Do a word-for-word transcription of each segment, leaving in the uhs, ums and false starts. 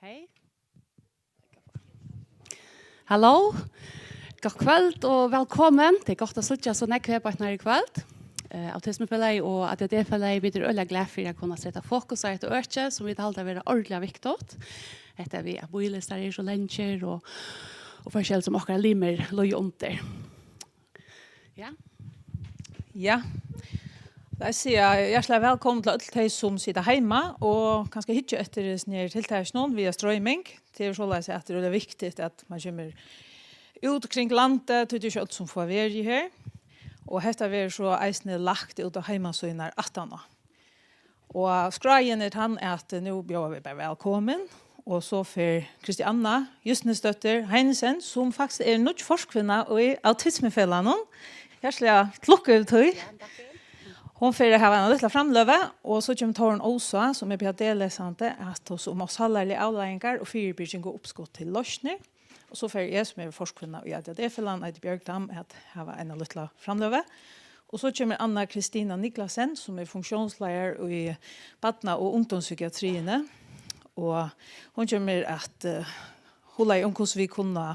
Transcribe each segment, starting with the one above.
Hey. Halló. Gott kvøld og vælkomin. Tað er gott at síggja so nógv her beint nú í kvøld. Eh, Autismufelagið og A D D-felagið, vit eru øgiliga glað fyri at kunna seta fokus á eitt øki, sum vit halda vera ordiliga viktigt. Hetta við, at bíðilistar eru so langir og, og forskelligt sum okkara limir líða undir. Ja. Ja. Lat meg siga hjartaliga vælkomin til øll tey, sum sita heima og kanska hyggja eftir hesum her tiltakinum via streaming. Tað er soleiðis, at tað er øgiliga viktigt, at mann kemur út kring landið, tí tað er ikki øll, sum fáa verið her. Og hetta verður so eisini lagt út á heimasíðurnar aftaná. Og skráin er tann, at nú bjóða vit bara vælkomin, og so fer Kristianna Justnesdóttir Heinesen, sum faktiskt er nýggj forkvinna í Autismufelagnum. Hjartaliga til lukku við tí. Ja, takk fyri. Hon fer at hava eina lítla framløgu, og so kemur Tórunn Ósá, sum er P H D-lesandi, at tosa um sálarligar avleiðingar og fyribyrging og uppskot til loysnir. Og so fari eg, sum eri forkvinna í A D D-felagnum, Eydis Bjørgdam, at hava eina lítla framløgu. Og so kemur Anna Kristina Niklasen, sum er funktionsleiðari í barna- og ungdómspsykiatriini. Og hon kemur at, eh, hugleiða um, hvussu vit kunnu,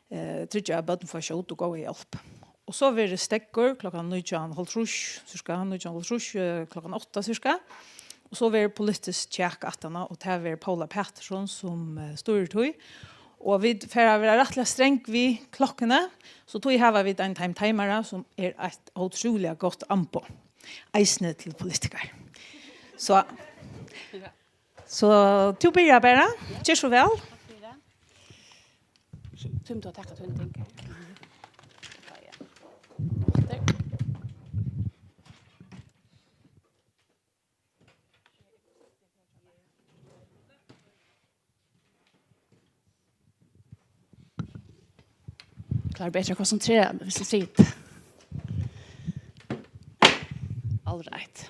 eh, tryggja, at børn fáa skjóta og góða hjálp. Og so verður steðgur klokkan nítjan hálvtrýss, cirka, nítjan hálvtrýss, eh, klokkan átta cirka. Og so verður politiskt kjak aftaná, og tað verður Paula Patursson, sum, eh, stýrir tí. Og vit fara at vera rættiliga strang við klokkuni, so tí hava vit ein time-, teimara, sum er eitt ótrúliga gott amboð, eisini til politikarar. So, so tú byrjar bara. Ger so væl. Takk fyri. Tímir tú at taka tín ting? Ja, ja. Klárar betur at konsentrera meg, hvis eg situr. All right.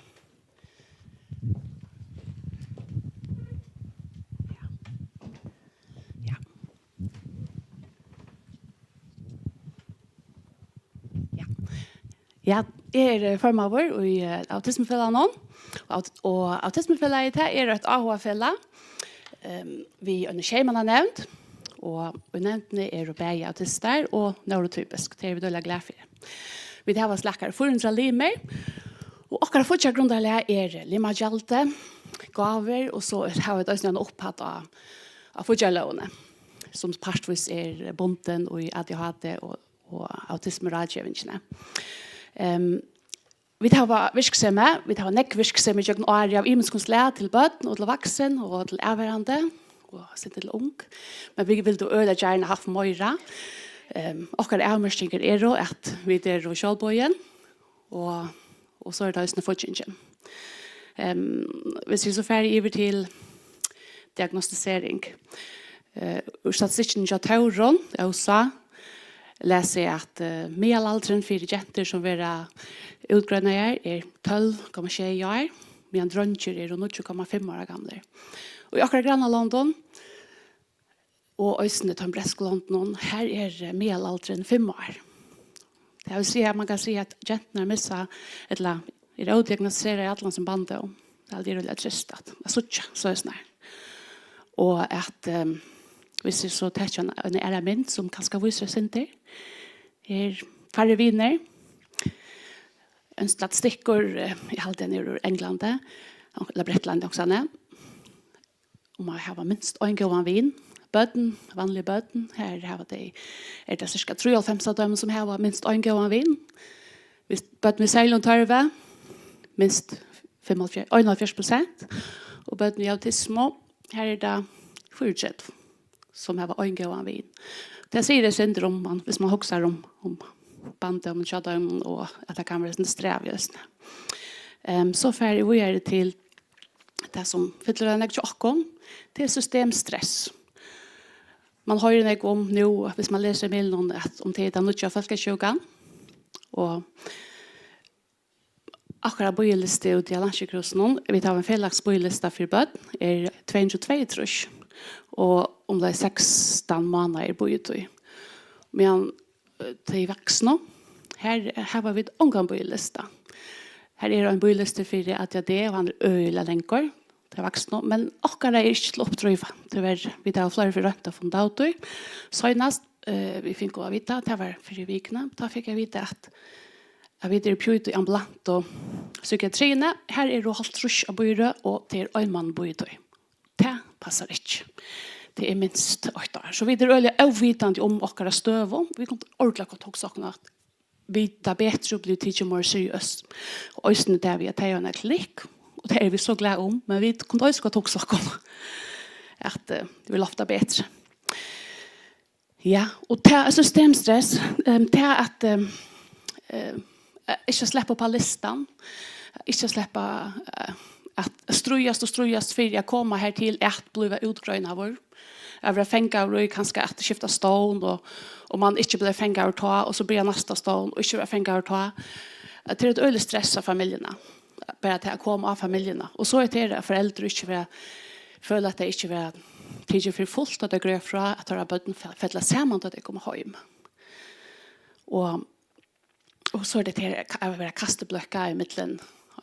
Ja. Ja. Ja. Ja, eg eri, eh, formaður í, eh, Autismufelagnum. Og aut-, og Autismufelagið, tað er eitt áhugafelag, ehm, við eini sjeymannanevnd, og í nevndini eru bæði autistar og neurotypisk. Tað eru vit øgiliga glað fyri. Vit hava slakkar fýra hundrað limir, og okkara fíggjargrundarlag er limagjaldið, gávur, og so hava vit eisini eina upphædd á, á fíggjarlógini, sum partvíst er bundin í A D H D og, og autismuráðgevingini. Ehm, vit hava virksemi, vit hava nógv virksemi gjøgnum árið av ymiskum slag til børn og til vaksin og til avvarðandi og sindur til ung. Men vit vildu øgiliga gjarna havt meira. Ehm, okkara avmerkingar eru at vit eru sjálvboðin og, og so er tað eisini fíggingin. Ehm, viss vit so fara yvir til diagnostisering. Eh, úr statistikkinum hjá Tórunn, ÓSA, las eg, at, eh, miðalaldurin fyri gentur, sum verða útgreinaðar, er tólv komma sjey ár, meðan dreingir eru níggju komma fimm ára gamlir. Og í okkara grannalondum, og eisini teimum bretsku londunum, har er, eh, miðalaldurin fimm ár. Tað vil siga, at man kann siga, at genturnar missa, ella eru ódiagnostiserað í allan sín barndóm. Tað er øgiliga trist at, at síggja soleiðis nær. Og at, ehm, viss vit so taka ein, ein aðra mynd, sum kanska vísir eitt sindur, er færri vinir. Ein statistikkur, eh, eg haldi, hann er úr Onglandi, ella Bretlandi, onkustaðni, um at hava minst ein góðan vin. Børn, vanlig børn, her hava tey, er tað cirka trýoghálvfems av teimum, sum hava minst ein góðan vin. Viss børn við serligum tørvi, minst fimm og hálvfjerðs, einoghálvfjerðs prosent, og børn við autismu, her er tað fýraogtretivu, sum hava ein góðan vin. Tað sigur eitt sindur um man, viss man hugsar um, um barndómin hjá teimum, og at tað kann vera eitt sindur strævið eisini. Ehm, so fari eg víðari til tað, sum fyllir væl nógv hjá okkum, tað er systemstress. Man hoyrir nógv um nú, at viss man lesur í miðlunum, at um tað er tann nýggja fólkasjúkan, og okkara bíðilisti úti á Landssjúkrahúsinum, vit hava ein felags bíðilista fyri børn, er tvey hundrað og tveyogtrýss, og umleið sekstan mánaðir bíðitíð. Meðan, eh, tey vaksnu, her hava vit ongan bíðilista. Her er ein bíðilisti fyri A D H D, og hann er øgiliga langur, tey vaksnu, men okkara er ikki til at uppdríva, tíverri. Vit hava fleiri ferð roynt at funnið út av tí. Seinast, eh, vit fingu at vita, tað var fyrr í vikuni, tá fekk eg at vita, at, at vit eru pjúkt í ambulantu psykiatriini. Her eru hálvtrýss á bíðirøð, og tað er ein mann bíðitíð. Tað passar ikki. Tað er minst eitt ár. So vit eru øgiliga óvitandi um okkara støðu. Vit kundu ordiliga gott hugsa okkum at vita betri og bliva tikin meira seriøst. Og eisini tað við at tey hava eina klinikk, og tað eru vit so glað um, men vit kundu eisini gott hugsa okkum at, eh, vit lofta betri. Ja, og tað er systemstress, ehm, tað at, ehm, ehm, ikki at sleppa upp á listan, ikki at sleppa, eh, at stríðast og stríðast fyri at koma her til at blíva útgreinaður, at vera fangaður í kanska at skifta stovn, og, og man ikki bleiv fangaður tá, og so byrja næsta stovn, og ikki vera fangaður tá. At tað er eitt øgiligt stress á familjuna, bara til at koma á familjuna. Og so er tað at foreldur ikki vera, føla at tey ikki vera tikin fyri fult, at tey greiða frá, at teirra børn fe-, fella saman, tá tey koma heim. Og Og so er tað her at vera kastibløðka í millum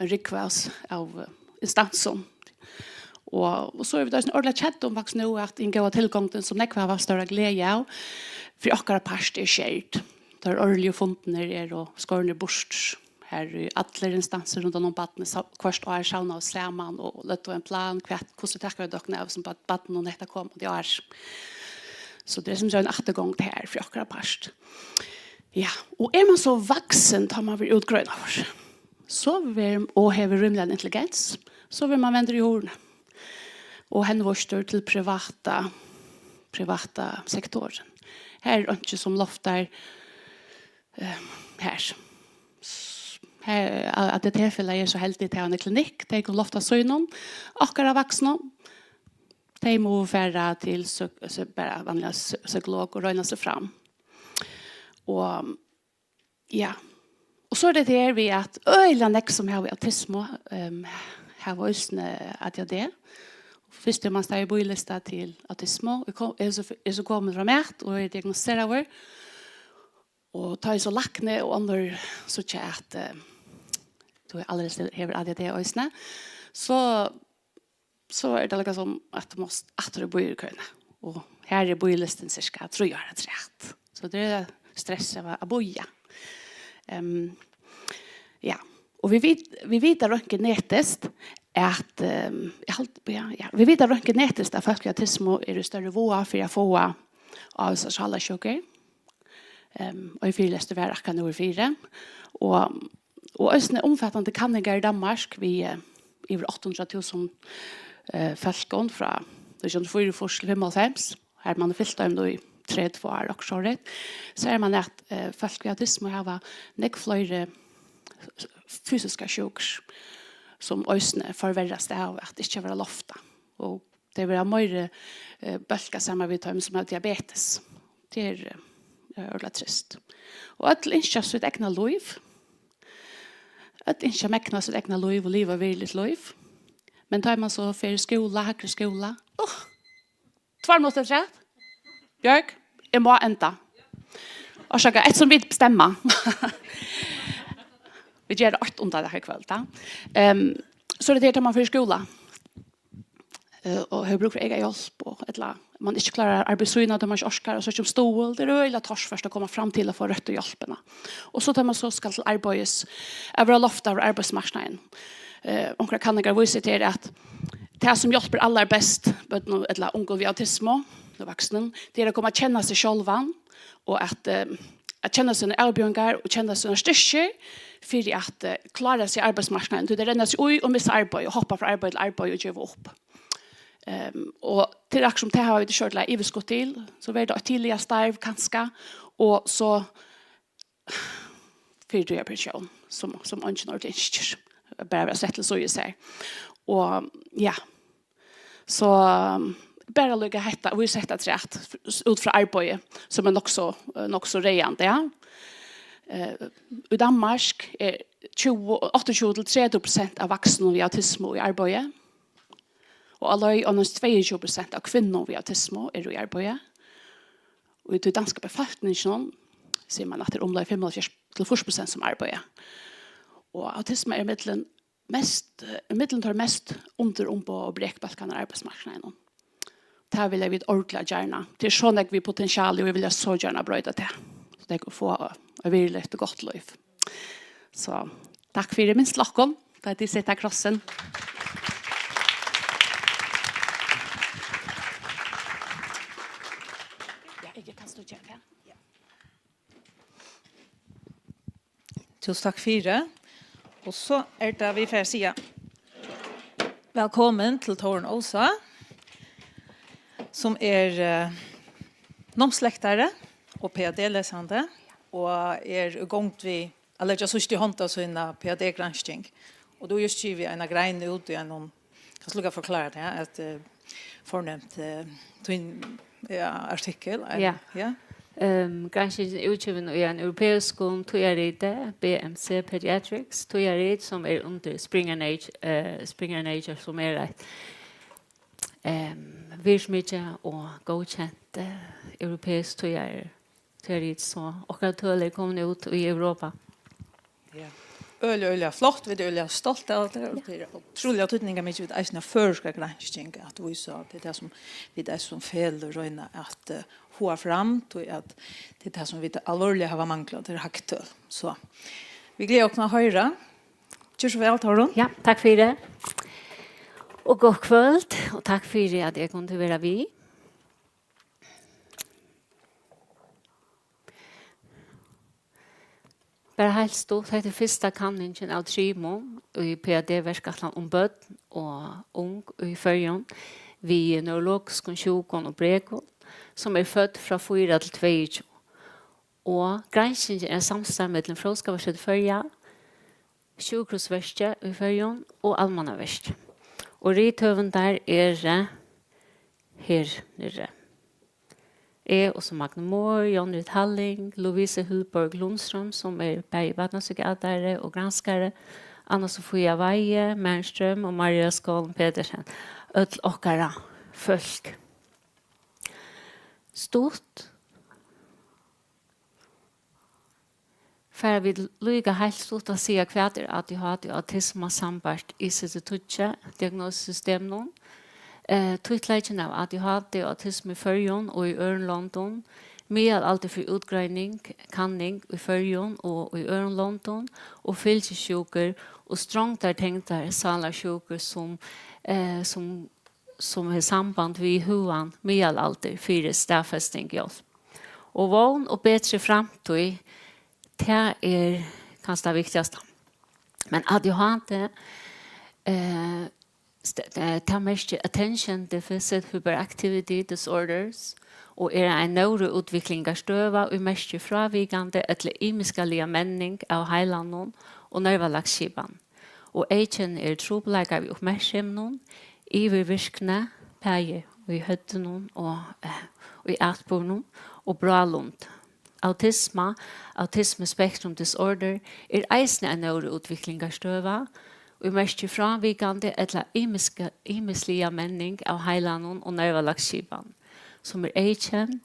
ein rúgvu av, av, eh, instansum. Og, og so eru vit eisini ordiliga kedd um faktiskt nú, at hin góða tilgongdin, sum nógv hava stóra gleði av, fyri okkara part er skerd. Teir árligu fundirnir eru skornir burtur. Har eru allir instansir rundan um barnið, sa-, hvørt ár savnaðu saman og løgdu ein plan, hvat, hvussu taka vit okkum av sum barn-, barninum hetta komandi ár. So tað er sum ein afturgongd her fyri okkara part. Ja, og er man so vaksin, tá man verður útgreinaður, so verður, og hevur rímiligan intelligens, so verður man vendur í hurðini og henvístur til privata, privata sektorin. Her er einki sum loftar, eh, her. S-, her, A-, ADHD-felagið er so heldigt, tey hava eina klinikk, tey kunnu lofta sínum. Okkara vaksnu, tey mugu fara til psyk-, psy-, bara vanliga psy-, psykolog og royna seg fram. Og, ja. Og so er tað her við, at øgiliga nógv sum hava autismu, ehm, hava eisini ADHD. Fyrst er man staðið í bíðilista til autismu. Eg kom, eg er so, eg er so komin fram at og er diagnostiseraður. Og tá eg so lækni og onnur síggja at, eh, tú allereðis hevur ADHD eisini, so so er tað líka sum, at tú mást aftur í bíðikøini. Og her er bíðilistin cirka trý ár afturat. So tað er stress av at, at bíða. Ehm, ja, og vit vit, vit vita røntgenetiskt, at, ehm, eg haldi, ja, ja, vit vita røntgenetiskt, at fólk við autismu eru í størri váða fyri at fáa ávísar sálarsjúkur. Ehm, og ein fyrilestur var akkurát nú í fyrra. Og, og eisini umfatandi kanningar í Danmark við, eh, yvir átta hundrað túsund, eh, fólkum frá nítjan hundrað og fýraogfýrs til fimmoghálvfems. Har man hevur fylgt teimum í tretivu ár, okkurt sovorðið, sær man, at, eh, fólk við autismu hava nógv fleiri fysiskar sjúkur, sum eisini forverrast av at ikki vera loftað. Og tey verða meiri, eh, bólkað saman við teimum, sum hava diabetes. Tað er, eh, ordiliga trist. Og øll ynskja sítt egna lív. Øll ynskja at megna sítt egna lív og liva virðiligt lív. Men tá man so fer í skúla, hægri skúla, uh, tveir minuttir afturat. Bjørg, eg má enda. Orsaka, eftir sum vit bestemma. Vit gera eitt undan í kvøld, tá. Ehm, so er tað her, tá man fer í skúla, eh, og hevur brúk fyri eyka hjálp, og ella man ikki klárar arbeiðstíðina, tá man ikki orkar, og so ikki um stuðul, tað er øgiliga torført at koma fram til at fáa røttu hjálpina. Og so tá man so skal til arbeiðis, at vera loftaður av arbeiðsmarknaðin. Eh, onkrar kanningar vísa til, at tað, sum hjálpir allarbest børnum ella ungum við autismu, og vaksnum, tað er at koma at kenna seg sjálvan, og at, eh, at kenna sínar avbjóðingar og kenna sínar styrkir fyri at, eh, klára seg á arbeiðsmarknaðinum. Tí tað renna seg í og missa arbeiði og hoppa frá arbeiði til arbeiði og geva upp. Ehm, og tað er akkurát sum tað hava vit ikki ordiliga yvirskot til. So verður tað eitt tíðliga starv kanska, og so fyrr døyr pensjón, sum, sum eingin ordiliga ynskir. Bara vera sett til síðis her. Og ja, so, um, bara líka hetta, vísa hetta afturat, út frá arbeiði, sum er nokk so, eh, nokk so ræðandi, ja. Eh, í Danmark er tjúgu, áttaogtjúgu til tretivu prosent av vaksnum við autismu í arbeiði. Og á leið á næstan tveyogtjúgu prosent av kvinnum við autismu eru í arbeiði. Og í tí danska befólkninginum sigur man, at tað er umleið fimmoghálvfjerðs til fýrs prosent sum arbeiða. Og autisma er millum mest, eh, millum teir mest undirumboðaðu og brekbólkarnar á arbeiðsmarknaðinum. Tað vilja vit ordiliga gjarna. Tað er so nógv við potentiali, og vit vilja so gjarna broyta tað. So tey kunnu fáa eitt virðiligt og gott lív. So, takk fyri, minst til okkum, tá tit seta krossin. Ja, eg kann støtta her. Ja. Túsund takk fyri. Og so er tað, vit fara at siga vælkomin til Tórunn Ósa, sum er, eh, námslektari og P H D-lesandi og er í gongd við at leggja síðstu hond á sína P H D-gransking. Og tú hevur júst givið eina grein út í einum, kanst líka forklára tað, at, eh, fornemt, eh, tín, ja, artikkel, ein, ja. Ja. Ehm, granskingin er útgivin í ein europeiskum tíðarriti, B M C Pediatrics tíðarrit, sum er undir Springer Nature, eh, Springer Nature, sum er eitt, ehm, virðismikið og góðkent, eh, europeiskt tíðar-, tíðarrit, so okkara tøl eru komin út í Europa. Ja. Øgiliga, øgiliga flott, vit eru øgiliga stolt av tí, og tað er ótrúliga týdningarmikið við eisini føroyska gransking, at vísa, at tað er tað sum vit eisini sum feløg royna at, eh, fáa fram, tí at tað er tað sum vit alvorliga hava manglað, tað er hagtøl. So, vit gleða okkum at hoyra. Ger so væl, Tórunn. Ja, takk fyri. Og gott kvøld, og takk fyri at eg kundi vera við. Bara heilt stutt, hetta er fyrsta kanningin av trimum í P H D-verkætlan um børn og ung í Føroyum við neurologiskum sjúkum og brekum, sum eru fødd frá fýra til tveyogtjúgu. Og granskingin er samstarv millum Fróðskaparsetur Føroya, Sjúkrahúsverkið í Føroyum og Almannaverkið. Og rithøvundar eru her niðri. Eg og so Magni Mohr, John Rit Halling, Lovise Hulborg Lundstrøm, sum er bæði barnapsykiatari og granskari, Anna Sofia Weihe Mernström og Maria Skaaland Petersen, øll okkara fólk. Stutt. Fara vit líka heilt stutt at siga, hvat er A D H D og autisma sambært I C D tíggju, diagnosusysteminum? Eh, títtleikin av A D H D og autismu í Føroyum og í øðrum londum Miðalaldur fyri útgreining, kanning í Føroyum og í øðrum londum, og fylgisjúkur og strongdartengdar sálarsjúkur, sum, eh, sum, sum hevur samband við høgan miðalaldur fyri staðfesting hjálp. Og vón og betri framtíð, tað er kanska tað viktigasta. Men A D H D, eh, st-, eh, tað merkir Attention Deficit Hyperactivity Disorders, og er ein neuroútviklingarstøða, ið merkir frávikandi ella ymiskaliga menning av heilanum og nervalagsskipan. Og eyðkenni eru trupulleikar við uppmerksemum, yvirvirkni, bæði í høvdinum og, eh, í atburðinum, og brálund. Autisma, Autism Spectrum Disorder, er eisini ein neuroútviklingarstøða, ið merkir frávikandi ella ymiska, ymisliga menning av heilanum og nervalagsskipan, sum er eyðkend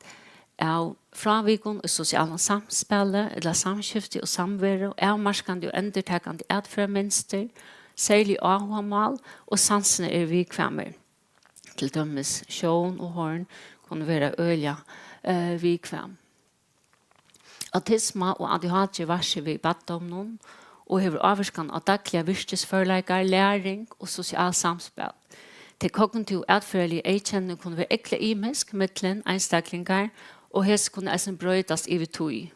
av frávikum í sosialan samspæli ella samskifti og samveru, avmarkandi og endurtakandi atferðarmynstur, serlig áhugamál, og sansirnir eru viðkvæmir. Til dømis sjón og hoyrn kunnu vera øgiliga, eh, viðkvæm. Autisma og A D H D vaksir við barndóminum og hevur ávirkan á dagligar virkisførleikar, læring og sosialt samspæl. Tey kognitivu atferðarligu eyðkennini kunnu vera ógvuliga ymisk millum einstaklingar, og hesi kunnu eisini broytast yvir tíð.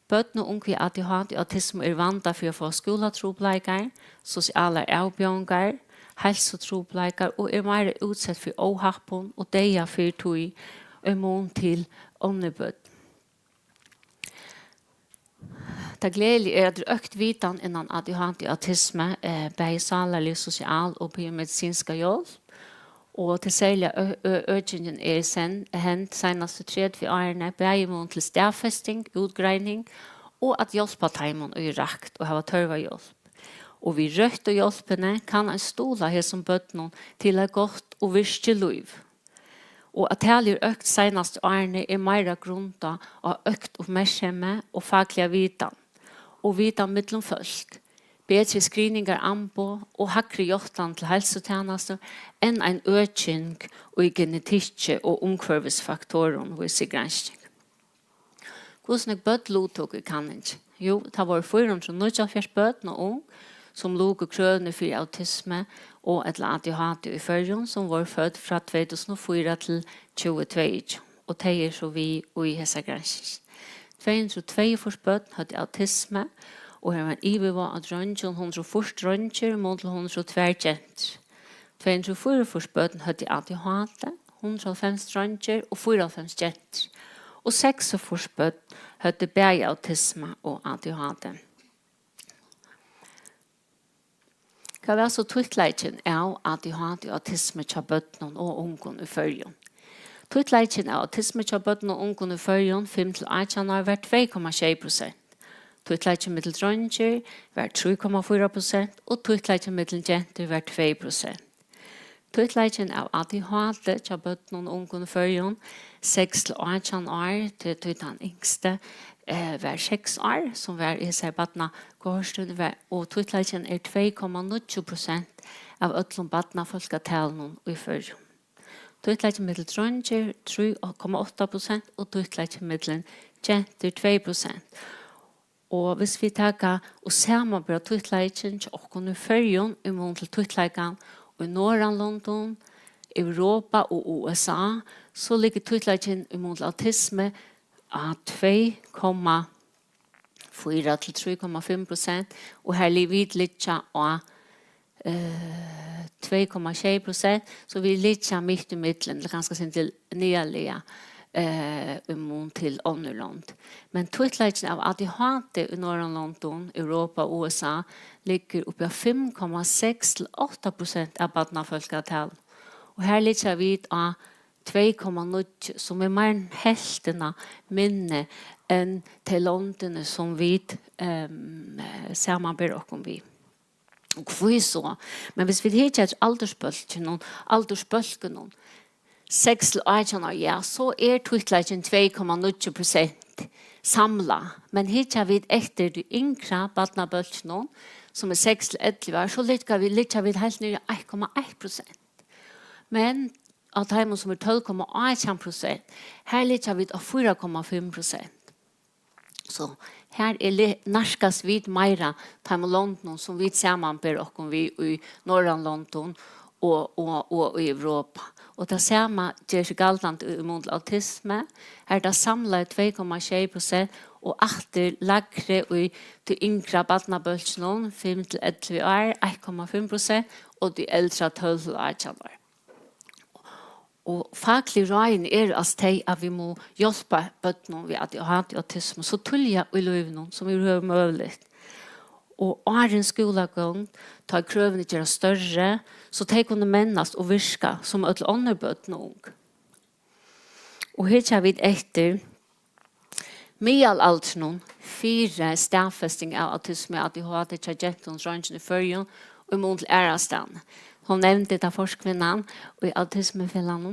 Børn og ung við A D H D og autismu eru vandað fyri at fáa skúlatrupulleikar, sosialar avbjóðingar, heilsutrupulleikar og eru meira útsett fyri óhappum og deyða fyrr tíð í mun til onnur børn. Tað gleðiliga er, at tað er økt vitan innan A D H D og autismu, eh, bæði sálarlig, sosial og biomedisinska hjálp. Og tað serliga ø-, ø-, økingin er sen-, hend seinastu tretivu árini, bæði í mun til staðfesting, útgreining og at hjálpa teimum, ið eru rakt og hava tørv á hjálp. Og við røttu hjálpini kann ein stuðla hesum børnum til eitt gott og virkið lív. Og at talið er økt seinastu árini, er meira grundað á økt uppmerksemi og fakliga vitan, og vitan millum fólk, betri screeningaramboð og hægri játtan til heilsutænastu enn ein øking í genetikki og umhvørvisfaktorum, vísir gransking. Hvussu nógv børn luttóku í kanningini? Jú, tað vóru fýra hundrað og níggjuoghálvfjerðs børn og ung, sum luku krøvini fyri autismu og ella A D H D í Føroyum, sum vóru fødd frá tvey túsund og fýra til tjúgu tveyogtjúgu, og tey eru so við í hesa granskingini. Tvey hundrað og tveyogfýrs børn høvdu autismu, og har var ein yvirvág av dreingjum, hundrað og fýrs dreingir í mun til hundrað og tvær gentur. Tvey hundrað og fýraogfýrs børn høvdu A D H D, hundrað og hálvfems dreingir og fýraoghálvfems gentur, og seksogfýrs børn høvdu bæði autismu og A D H D. Hvat var so títtleikin av A D H D og autismu hjá børnum og ungum í Føroyum? Títtleikin av autismu hjá børnum og ungum í Føroyum, fimm til átjan ár, var tvey komma sjey prosent. Títtleikin millum dreingir var trý komma fýra prosent og títtleikin millum gentur var tvey prosent. Títtleikin av A D H D hjá børnum og ungum í Føroyum, seks til átjan ár, tí, tí tann yngsti, eh, var seks ár, sum var í hesari barnakohortini, var, og títtleikin er tvey komma níggju prosent av øllum barnafólkatalinum í Føroyum. Títtleikin millum dreingir, trý komma átta prosent, og títtleikin millum gentur, tvey prosent. Og hvis vit taka og samanbera títtleikin hjá okkum í Føroyum í mun til títtleikan í Norðurlondum, Europa og U S A, so liggur títtleikin í mun til autismu á tvey komma fýra til trý komma fimm prosent, og har li-, vit liggja á, eh, tvey komma sjey prosent, so vit liggja mitt ímillum, ella kanska sindur niðarlaga, eh, í mun til onnur lond. Men títtleikin av A D H D í Norðurlondum, Europa og U S A liggur uppi á fimm komma seks til átta prosent av barnafólkatalinum. Og har liggja vit á tvey komma níggju, sum er meira enn helvtina minni enn tey londini, sum vit, ehm, samanbera okkum við. Og hví so? Men hvis vit hyggja eftir aldursbólkinum, aldursbólkunum, seks til átjan ár, ja, so er títtleikin tvey komma níggju prosent samlað. Men hyggja vit eftir tí yngra barnabólkinum, sum er seks til ellivu ár, so liggja vit, liggja vit heilt niðri í eitt komma eitt prosent. Men av teimum, sum er tólv komma átjan prosent, har liggja vit á fýra komma fimm prosent. So her er li-, nærkast vit meira teimum londunum, sum vit samanbera okkum við í Norðurlondum og, og, og í Europa. Og tað sama ger seg galdandi í mun til autismu. Har er tað samlaði tvey komma sjey prosent og aftur lægri í tí yngra barnabólkinum, fimm til ellivu ár, eitt komma fimm prosent, og tí eldra, tólv til átjan ár. Og fakligu ráðini eru altso tey, at vit mugu hjálpa børnum við A D H D og autismu so tíðliga í lívinum, sum yvirhøvur møguligt. Og áðrenn skúlagongd, tá krøvini gerast størri, so tey kunnu mennast og virka sum øll onnur børn og ung. Og hyggja vit eftir miðalaldrinum fyri staðfesting av autismu og A D H D hjá gentum og dreingjum í Føroyum í mun til aðrastaðni. Hon nevndi tað, forskvinnan í Autismufelagnum,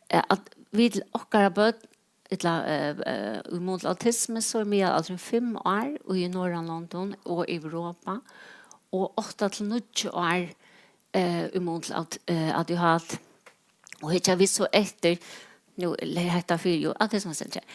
eh, at vit, okkara børn, ella, eh, eh, í mun til autismu, so er miðalaldurin fimm ár í Norðurlondum og Europa, og átta til níggju ár, eh, í mun til aut-, eh, A D H D. Og hyggja vit so eftir, nú er hetta fyri jú Autismusentrið.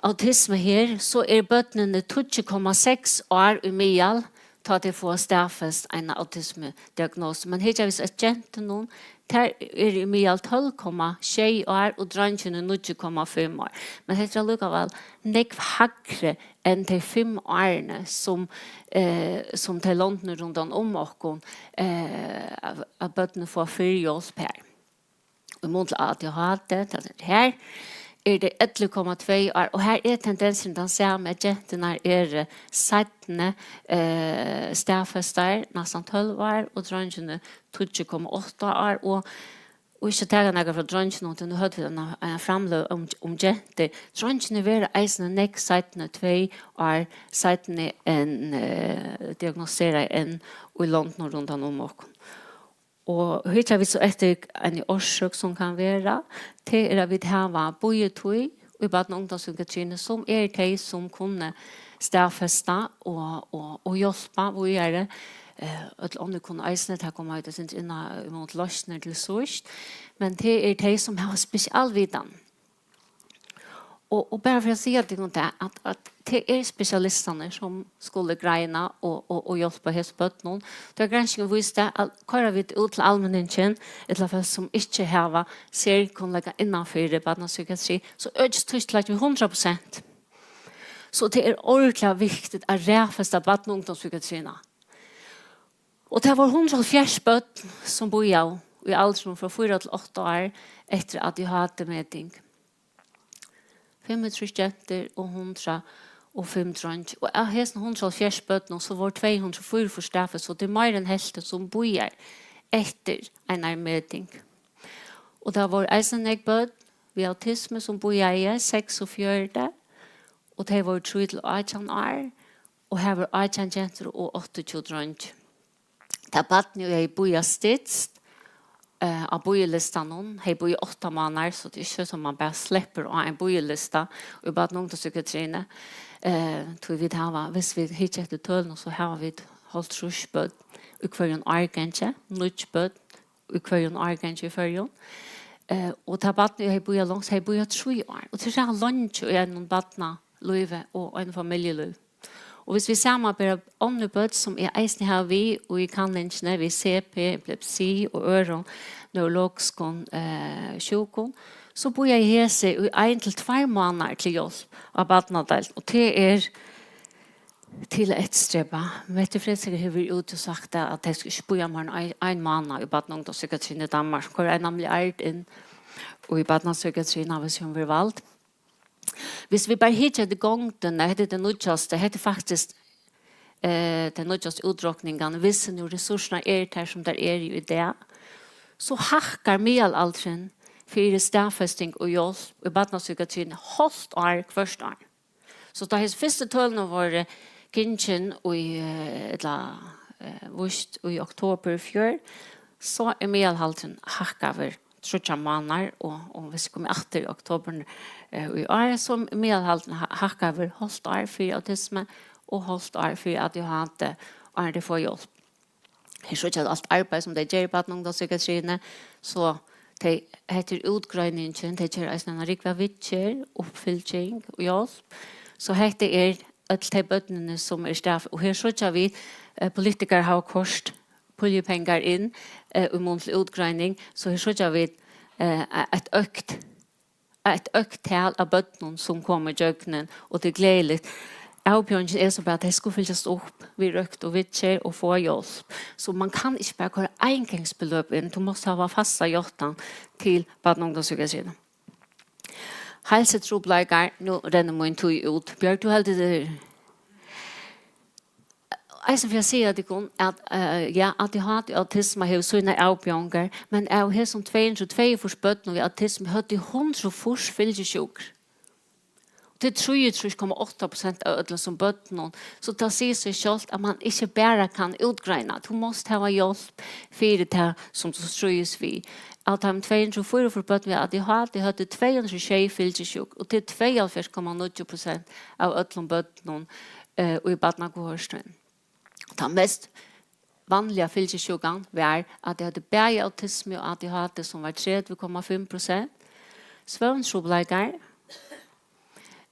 Autismu her, so eru børnini tíggju komma seks ár í miðal, tá tey fáa staðfest eina autismudiagnosu. Men hyggja vit so eftir gentunum, tær eru í miðal tólv komma sjey ár og dreingirnir níggju komma fimm ár. Men hetta er allíkavæl nógv hægri enn tey fimm árini, sum, eh, sum tey londini rundan um okkum, eh, at, at børnini fáa fyrr hjálp her. Í mun til A D H D, tað er her, er tað ellivu komma tvey ár, og her er tendensin tann sami, at genturnar eru seinni, eh, staðfestar, næstan tólv ár, og dreingirnir tíggju komma átta ár, og, og ikki taka nakað frá dreingjunum, tí nú høvdu vit eina, eina framløgu um, um gentur. Dreingirnir verða eisini nógv seinni, tvey ár seinni enn, eh, diagnostiseraðir enn í londunum rundan um okkum. Og hyggja vit so eftir eini orsøk sum kann vera, tað er, at vit hava bíðitíð í barna- og ungdómspsykiatriini, sum er tey, sum kunnu staðfesta og, og, og hjálpa víðari. Eh, øll onnur kunnu eisini, tað koma vit eitt sindur inn á í mun til loysnir til síðst, men tað er tey, sum hava spesialvitan. Og, og bara fyri at siga tykkum tað, at, at tað er spesialistarnir, sum skulu greina og, og, og hjálpa hesum børnum. Tá granskingin vísti, at koyra vit út til almenningsin, ella fólk, sum ikki hava serkunnleika innanfyri barnapsykiatri, so økist týskuleikin við hundrað prosent. So tað er ordiliga viktigt at raðfesta barna- og ungdómspsykiatrina. Og tað vóru hundrað og hálvfjerðs børn, sum bíðaðu í aldrinum frá fýra til átta ár eftir A D H D-meting. Fimmogtrýss gentur og hundrað og fimm dreingir. Og av hesum hundrað og hálvfjerðs børnum, so vóru tvey hundrað og fýraogfýrs staðfest, so tað er meira enn helvtin, sum bíðar eftir einari meting. Og tað vóru eisini nógv børn við autismu, sum bíðaðu, seksogfjøruti, og tey vóru trý til átjan ár, og har vóru átjan gentur og áttaogtjúgu dreingir. Tað barnið, ið hevði bíðað stytst, eh, á bíðilistanum, hevði bíðað átta mánaðir, so tað er ikki sum man bara sleppur á ein bíðilista í barna- og ungdómspsykiatriini. Eh, tí vit hava, viss vit hyggja eftir tølunum, so hava vit hálvtrýss børn í hvørjum árgangi, níggju børn í hvørjum árgangi í Føroyum. Eh, og tað barnið, ið hevði bíðað longst, hevði bíðað trý ár. Og tað er so leingi í einum barnalívi og einum familjulívi. Og viss vit samanbera onnur børn, sum eg eisini havi við í kanningini við C P, epilepsi og øðrum neurologiskum, eh, sjúkum, so bíða hesi í ein til tveir mánaðir til hjálp á barnadeild. Og tað er til at eftirstræva. Mette Fredriksen hevur verið úti og sagt, at, at tey skal ikki bíða meira enn ein, ein mánað í barna- og ungdómspsykiatrien í Danmark. Koyra eina milliard inn í barnapsykiatrina, viss hon verður vald. Viss vit bara hyggja eftir gongdini, hetta er tað nýggjasta, hetta er faktiskt, eh, tey nýggjastu útrokningarnar, viss nú resursirnar eru tær, sum tær eru í dag, so hækkar miðalaldurin fyri staðfesting og hjálp í barnapsykiatriini hálvt ár hvørt ár. So tá hesi fyrstu tølini vóru gingin í, eh, ella, eh, víst í oktobur í fjør, so er miðalaldurin hækkaður tríggjar mánaðir, og, og viss vit koma aftur í oktobur, eh, í ár, so er miðalaldurin hæ-, hækkaður hálvt ár fyri autismu og hálvt ár fyri A D H D, áðrenn tey fáa hjálp. Her síggja vit alt arbeiði, sum tey gera í barna- og ungdómspsykiatriini, so tey, hetta er útgreiningin, tey gera eisini eina rúgvu av viðgerð, uppfylging og hjálp. So hetta er øll tey børnini, sum er staff-, og her síggja vit, eh, politikarar hava koyrt puljupengar inn, eh, í mun til útgreining, so her síggja vit, eh, eitt økt, eitt økt tal av børnum, sum koma ígjøgnum, og tað er gleðiligt. Avbjóðingin er so bara, at tey skulu fylgjast upp við røkt og viðgerð og fáa hjálp. So man kann ikki bara koyra eingangsbeløp inn, tú mást hava fasta játtan til barna- og ungdómspsykiatriina. Heilsutrupulleikar, nú rennur mín tíð út. Bjørg, tú heldur teg. Eisini fyri at siga tykkum, at, eh, ja, A D H D og autisma hevur sínar avbjóðingar, men av hesum tvey hundrað og tveyogfýrs børnum við autismu høvdu hundrað og fýrs fylgisjúkur. Tað er trýogtrýss komma átta prosent av øllum sum børnum, so tað sigur seg sjálvt, at man ikki bara kann útgreina. Tú mást hava hjálp fyri tað, sum tú stríðist við. Av teimum tvey hundrað og fýraogfýrs børnum við A D H D høvdu tvey hundrað og sjey fylgisjúk, og tað er tveyoghálvfjerðs komma níggju prosent av øllum børnum, eh, í barnakohortini. Tann mest vanliga fylgisjúkan var, at tey høvdu bæði autismu og A D H D, sum var tretivu komma fimm prosent. Svøvntrupulleikar,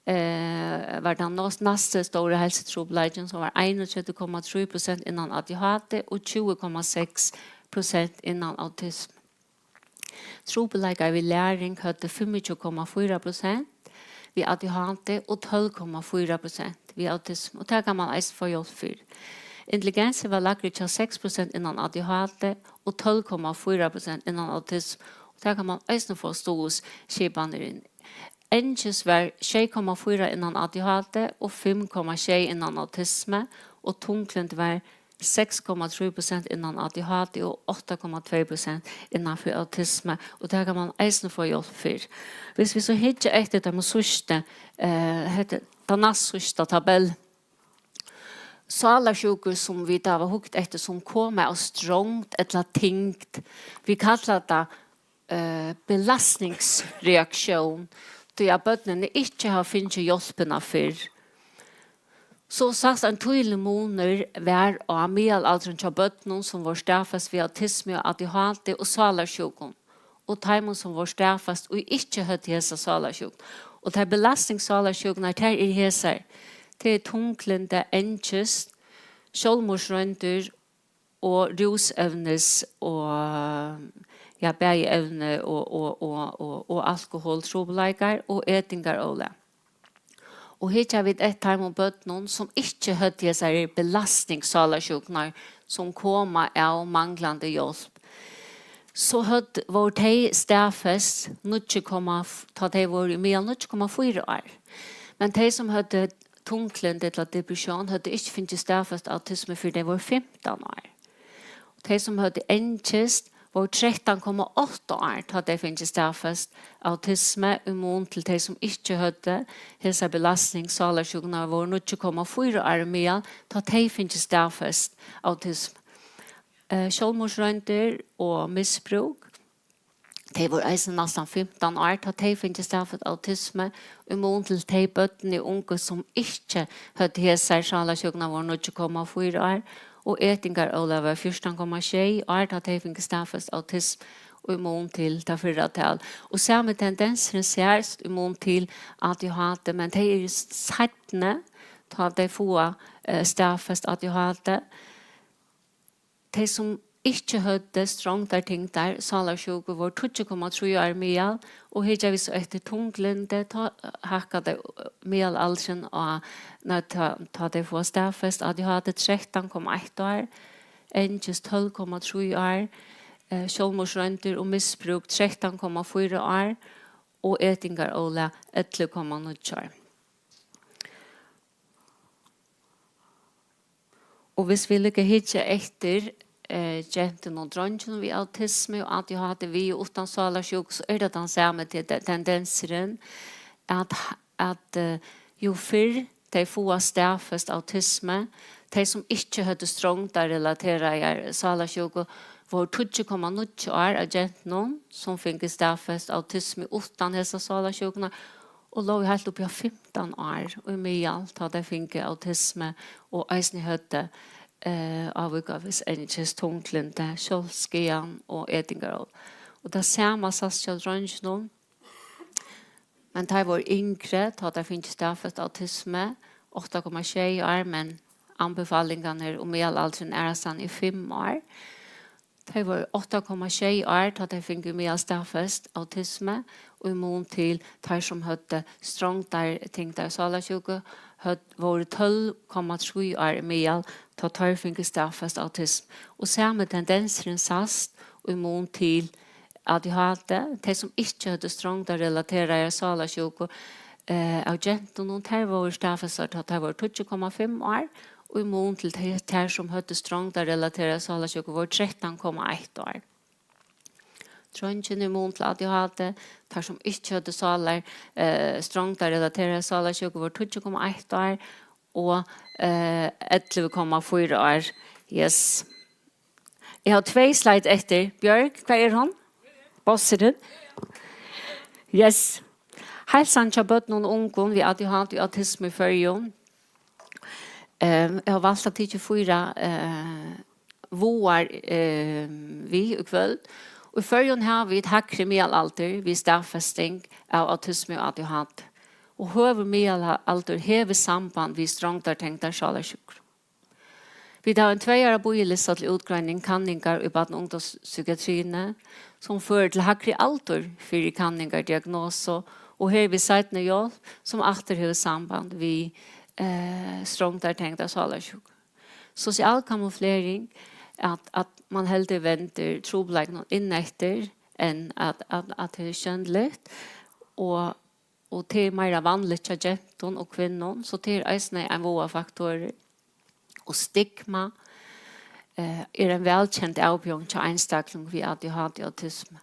eh, var tann næst, næsti stóri heilsutrupulleikin, sum var einogtretivu komma trý prosent innan A D H D og tjúgu komma seks prosent innan autismu. Trupulleikar við læring høvdu fimmogtjúgu komma fýra prosent við A D H D og tólv komma fýra prosent við autismu, og tað kann man eisini fáa hjálp fyri. Intelligensin var lægri hjá seks prosent innan A D H D og tólv komma fýra prosent innan autismu, og tað kann man eisini fáa stuðulsskipanir inn. Angist var sjey komma fýra innan A D H D og fimm komma sjey innan autismu, og tunglyndi var seks komma trý prosent innan A D H D og átta komma tvey prosent innan fyri autismu, og tað kann man eisini fáa hjálp fyri. Hvis vit so hyggja eftir teimum síðstu, eh, hetta, tann næst síðsta tabell, sálarsjúkur, sum vit hava hugt eftir, sum koma av strongd ella tyngd, vit kalla tað, eh, belastningsreaktión, tí at børnini ikki hava fingið hjálpina fyrr. So sæst ein týðiligur munur var á miðalaldrin hjá børnum, sum vóru staðfest við autismu, A D H D og sálarsjúkum, og teimum, sum vóru staðfest, ið ikki høvdu hesa sálarsjúkuna. Og tær belastningssálarsjúkurnar, tær eru hesar. Tað er tunglyndi, angist, sjálvmorðsroyndir og rúsevnis og, ja, bæði evni og, og, og, og, og alkoholtrupulleikar og etingarólag. Og hyggja vit eftir teimum børnum, sum ikki høvdu hesar belastningssálarsjúkurnar, sum koma av manglandi hjálp, so høvdu, vóru tey staðfest níggju komma f-, tá tey vóru í miðal níggju komma fýra ár. Men tey, sum høvdu tunglyndi ella depressjón, høvdu ikki fingið staðfest autismu, fyrr tey vóru fimtan ár. Tey, sum høvdu angist, vóru trettan komma átta ár, tá tey fingu staðfest autismu, í mun til tey, sum ikki høvdu hesa belastningssálarsjúkuna, vóru níggju komma fýra ár í miðal, tá tey fingu staðfest autismu. Eh, sjálvmorðsroyndir og misbrúk, tey vóru eisini næstan fimtan ár, tá tey fingu staðfest autismu, í mun til tey børnini og ungu, sum ikki høvdu hesar sálarsjúkurnar, vóru níggju komma fýra ár, og etingarólag var fjúrtan komma sjey ár, tá tey fingu staðfest autismu, í mun til tað fyrra tal. Og sami tendensurin sæst í mun til A D H D, men tey eru seinni, tá tey fáa, eh, staðfest A D H D. Tey, sum ikki høvdu strongdartyngdar sálarsjúku, vóru tíggju komma trý ár í miðal, og hyggja vit so eftir tunglyndi, tá hækka tey, eh, miðalaldurin á, nei, tá, tá tey fáa staðfest A D H D, trettan komma eitt ár, angist tólv komma trý ár, eh, sjálvmorðsroyndir og misbrúk trettan komma fýra ár og etingarólag ellivu komma níggju ár. Og hvis vit líka hyggja eftir, eh, gentum og dreingjum við autismu og A D H D við og uttan sálarsjúku, so er tað tann sami te-, te-, tendensurin, at, at, eh, jú fyrr tey fáa staðfest autismu, tey sum ikki høvdu strongdarrelateraðar sálarsjúku, vóru tíggju komma níggju ár av gentunum, sum fingu staðfest autismu uttan hesa sálarsjúkuna, og lógu heilt uppi á fimtan ár í miðal, tá tey fingu autismu og eisini høvdu, eh, ávíkavis angist, tunglyndi, sjálvsskaðan og etingarólag. Og tað sama sæst hjá dreingjunum. Men teir vóru yngri, tá teir fingu staðfest autismu, átta komma sjey ár, men anbefalingarnar um miðalaldurin aðrastaðni er fimm ár. Tey vóru átta komma sjey ár, tá tey fingu miðalstaðfest autismu, í mun til teir, sum høvdu strongdartengdar sálarsjúku, høvdu, vóru tólv komma trý ár í miðal, tá teir fingu staðfest autismu. Og sami tendensurin sæst í mun til A D H D, tey, sum ikki høvdu strongdarrelateraða sálarsjúku, eh, av gentunum, tær vóru staðfestar, tá tær vóru tíggju komma fimm ár, og í mun til tey, tær, sum høvdu strongdarrelateraða sálarsjúku, vóru trettan komma eitt ár. Dreingirnir í mun til A D H D, tær, sum ikki høvdu sálar, eh, strongdarrelateraða sálarsjúku, vóru tíggju komma eitt ár og, eh, ellivu komma fýra ár. Yes. Eg havi tvey slide eftir. Bjørg, hvar er hon? Bossurin? Yes. Heilsan hjá børnum og ungum við A D H D og autismu í Føroyum. Ehm, eg havi valt at tikið fýra, eh, váðar, ehm, við í kvøld. Og í Føroyum hava vit hægri miðalaldur við staðfesting av autismu og A D H D. Og høgur miðalaldur hevur samband við strongdartengdar sálarsjúkur. Vit hava ein tvey ára bíðilista til útgreining, kanningar í barna- og ungdómspsykiatriini, sum førir til hægri aldur fyri kanningar, diagnosu og hervið seinni hjálp, sum aftur hevur samband við, eh, strongdartengda sálarsjúku. Sosial kamuflering, at, at man heldur vendir trupulleikunum inn eftir, enn at, at, at tað er sjónligt, og og tað er meira vanligt hjá gentum og kvinnum, so tað er eisini ein váðafaktor. Og stigma, eh, er ein vælkend avbjóðing hjá einstaklingum við A D H D og autismu.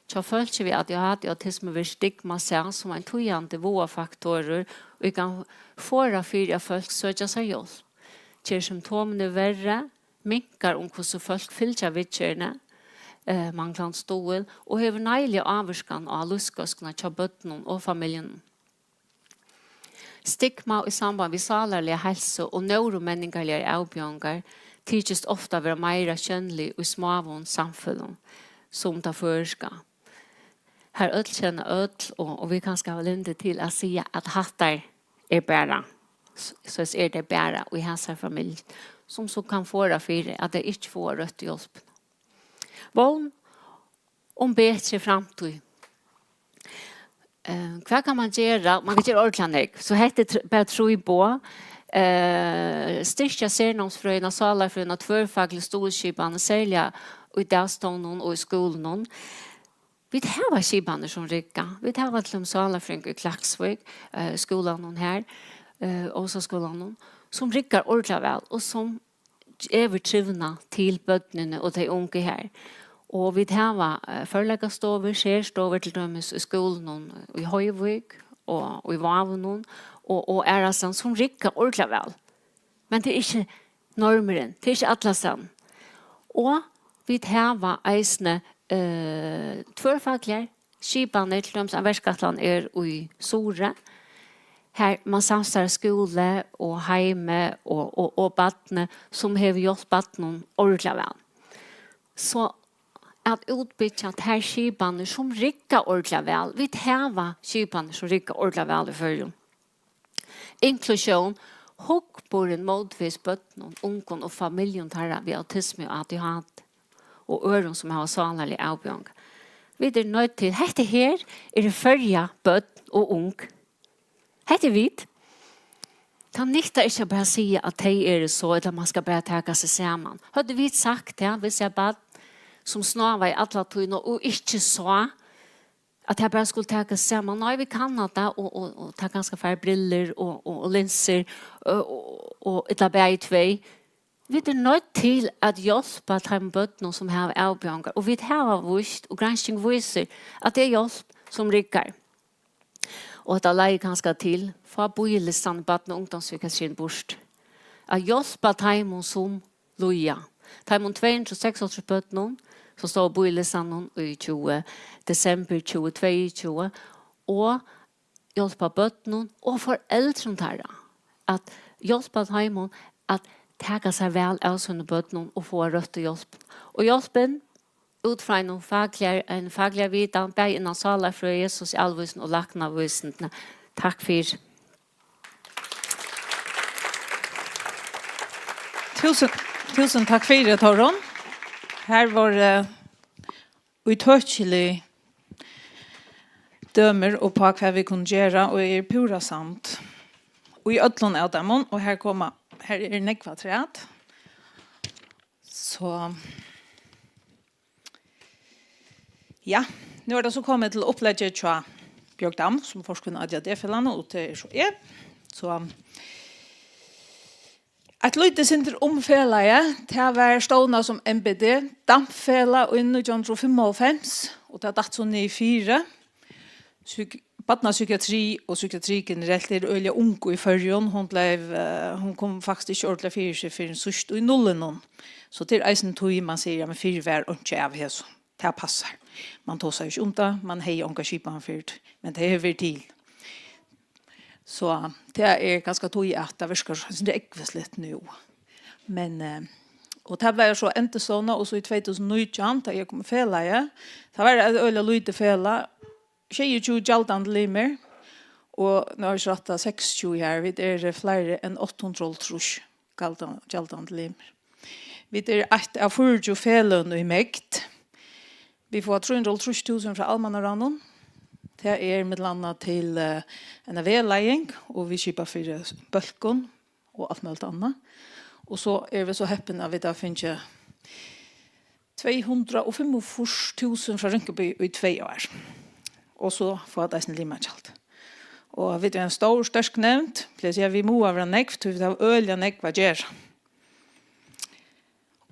Hjá fólki við A D H D og autismu verður stigma sæð sum ein týðandi váðafaktorur, ið kann forða fyri, at fólk søkja sær hjálp, ger symptomini verri, minkar um, hvussu fólk fylgja viðgerðini, eh, manglandi stuðul, og hevur neiliga ávirkan á lívsgóðskuna hjá børnum og familjunum. Stigma í samband við sálarliga heilsu og neuromenningarligar avbjóðingar tykist ofta vera meira sjónlig í smáum samfeløgum, sum tað føroyska, har øll kenna øll, og, og vit kanska hava lyndi til at siga, at hattar er bara, s-, soleiðis er tað bara í hasari familju, sum so kann forða fyri, at tey ikki fáa røttu hjálpina. Vón um betri framtíð. Eh, hvat kann man gera? Man kann gera ordiliga nógv. So hetta er tr-, bara trý boð. Eh, styrkja sernámsfrøðina, sálarfrøðina, tvørfaglig stuðulsskipan, serliga í dagstovnum og í skúlunum. Vit hava skipanir sum rigga. Vit hava til dømis sálarfrøðing í Klaksvík, eh, skúlanum har, eh, Ósaskúlanum, sum riggar ordiliga væl og sum gevur trivnað til børnini og tey ungu har. Og vit hava, eh, førleikastovur, serstovur, til dømis í skúlunum í Hoyvík og í Vágunum og, og aðrastaðni, sum rigga ordiliga væl. Men tað er ikki normurin, tað er ikki allastaðni. Og vit hava eisini, eh, tvørfagligar skipanir, til dømis ein verkætlan er í Suðuroy, har man samstarvar skúli og heimi og, og, og barnið, sum hevur hjálpt barninum ordiliga væl. So at útbyggja tær skipanir, sum rigga ordiliga væl. Vit hava skipanir, sum rigga ordiliga væl í Føroyum. Inklusjón, hugburðin mótvegis børnum, ungum og familjum teirra við autismu og A D H D og øðrum, sum hava sálarliga avbjóðingar. Vit eru noydd til, hetta her eru Føroya børn og ung. Hetta er vit. Tað nyttar ikki at bara siga, at tey eru so, ella man skal bara taka seg saman. Høvdu vit sagt tað, viss eg barn, sum snávaði alla tíðina og ikki sá, at tað bara skuldi taka seg saman? Nei, vit kanna tað, og, og, og tað kanska fær brillur og, og, og linsur, og, og, og ella bæði tvey. Vit eru noydd til at hjálpa teimum børnum, sum hava avbjóðingar, og vit hava víst, og gransking vísir, at tað er hjálp, sum riggar. Og hetta leiðir kanska til, fá bíðilistan í barna- og ungdómspsykiatriini burt. At hjálpa teimum, sum líða. Teimum tvey hundrað og seksoghálvtrýss børnum, sum stóðu á bíðilistanum í tjúgu, desembur tjúgu tveyogtjúgu, og hjálpa børnum og foreldrum teirra. At hjálpa teimum at taka sær væl av sínum børnum og fáa røttu hjálp. Og hjálpin, út frá einum fagligari, ein fagligari vitan, bæði innan sálarfrøði, sosialvísindi og læknavísindini. Takk fyri. Túsund, túsund takk fyri, Tórunn. Her vóru, eh, ítøkilig dømir upp á, hvat vit kunnu gera, og eg eri púra samd í øllum av teimum, og her koma, her er nógv afturat. So, ja, nú er tað so komið til upplegið hjá Bjørg Dam, sum er forkvinna í A D H D-felagnum, og tað er so eg. So, eitt lítið sindur um felagið. Tað var stovnað sum M B D, Dampfelag, í nítjan hundrað og fimmoghálvfems, og tað datt so niður fyri. Psyk-, barnapsykiatri og psykiatri generelt er øgiliga ung í Føroyum. Hon bleiv, eh, hon kom faktiskt ikki ordiliga fyri seg fyrr enn síðst í nullunum. So tað er eisini tí, man sigur, ja, men fyrr var einki av hesum. Tað passar. Man tosar ikki um tað, man hevði onga skipan fyrr, men tað hevur verið til. So tað er kanska tí, at tað virkar so, so ógvusligt nú. Men, eh, og tað var so endurstovnað, og so í tvey túsund og nítjan, tá eg kom í felagið, tað var eitt øgiliga lítið felag, sjeyogtjúgu gjaldandi limir, og nú havi eg rættað seksogtjúgu her, vit eru fleiri enn átta hundrað og hálvtrýss gjaldan-, gjaldandi limir. Vit eru eitt av fýraogtjúgu feløgum í MEGD. Vit fáa trý hundrað og hálvtrýss túsund frá Almannaráðnum. Tað er millum annað til, eh, eina vegleiðing, og vit skipa fyri bólkum og alt møguligt annað. Og so eru vit so heppin, at vit hava fingið tvey hundrað og fimmogfýrs túsund frá Rynkeby í tvey ár. Og so fáa vit eisini limagjald. Og vit eru ein stór, sterk nevnd, plagar at siga, vit mugu vera nógv, tí vit hava øgiliga nógv at gera.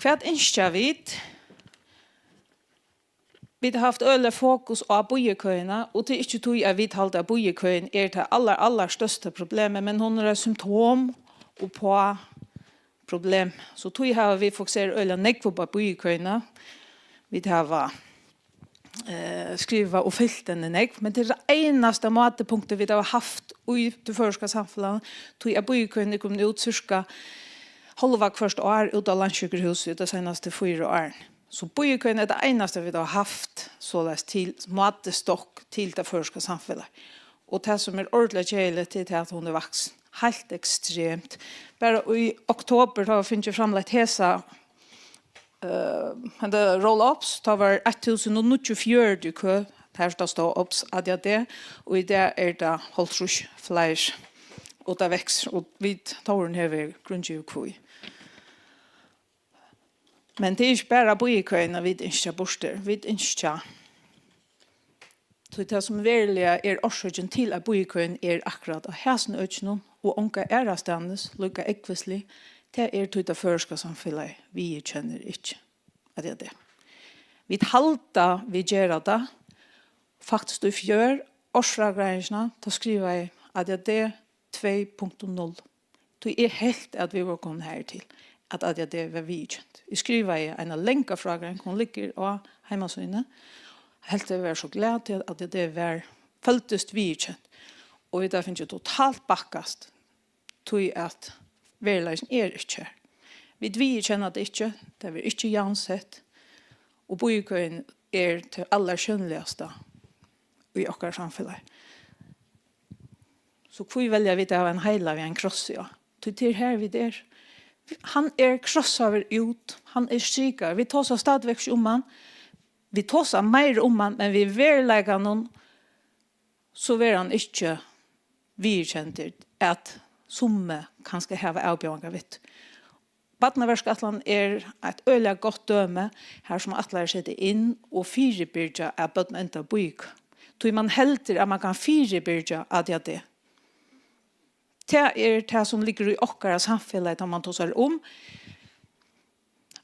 Hvat ynskja vit? Vit hava havt øgiliga fokus á bíðikøina, og tað er ikki tí, at vit halda, at bíðikøin er tað allar, allar størsta problemið, men hon er eitt symptom uppá problem. So tí hava vit fokuserað øgiliga nógv upp á bíðikøina. Vit hava, eh, skrivað og fylgt henni nógv, men tað er tað einasta mátipunktið, vit hava havt í tí føroyska samfelagnum, tí at bíðikøin er komin út cirka hálva hvørt ár út á Landssjúkrahúsið í tey seinastu fýra árini. So bíðikøin er tað einasta, vit hava havt soleiðis til mátistokk til tað føroyska samfelagið. Og tað, sum er ordiliga keðiligt, tað er tað, at hon er vaksin heilt ekstremt. Bara í oktobur, tá vit fingu framlagt hesa, eh, henda roll-ups, tá var eitt túsund og níggjuogfjøruti í kø, har stóð obs A D H D, og í dag er tað hálvtrýss fleiri, og tað veksur, og vit, Tórunn hevur grundgivið hví. Men tað er ikki bara bíðikøina, vit ynskja burtur. Vit ynskja, tí tað, sum veruliga er orsøkin til, at bíðikøin er akkurát á hasum økinum og onga aðrastaðnis líka ógvuslig, tað er, tí tað føroyska samfelagið viðurkennir ikki A D H D. Vit halda, vit gera tað. Faktiskt í fjør, ársfrágreiðingina, tá skrivaði eg A D H D tvey punktum null. Tí eg helt, at vit vóru komin har til, at A D H D var viðurkent. Eg skrivaði eina langa frágreiðing, hon liggur á heimasíðuni. Helt eg var so glað til, at A D H D var, føltist viðurkent. Og vit hava fingið totalt bakkast, tí at veruleikin er ikki har. Vit viðurkenna tað ikki, tað verður ikki javnsett, og bíðikøin er tað allarsjónligasta í okkara samfelagi. So hví velja vit at hava ein heila við ein krossi á? Tí tað er har, vit er. Hann er krossaður út, hann er strikaður. Vit tosa stadigvæk ikki um hann. Vit tosa meira um hann, men við veruleikanum, so verður hann ikki viðurkendur, at summi kanska hava avbjóðingar við. Barnaverkætlanin er eitt øgiliga gott dømi, har sum ætlað er at seta inn og fyribyrgja, at børn enda bíðikø. Tí man heldur, at man kann fyribyrgja A D H D. Tað er tað, sum liggur í okkara samfelagi, tá man tosar um.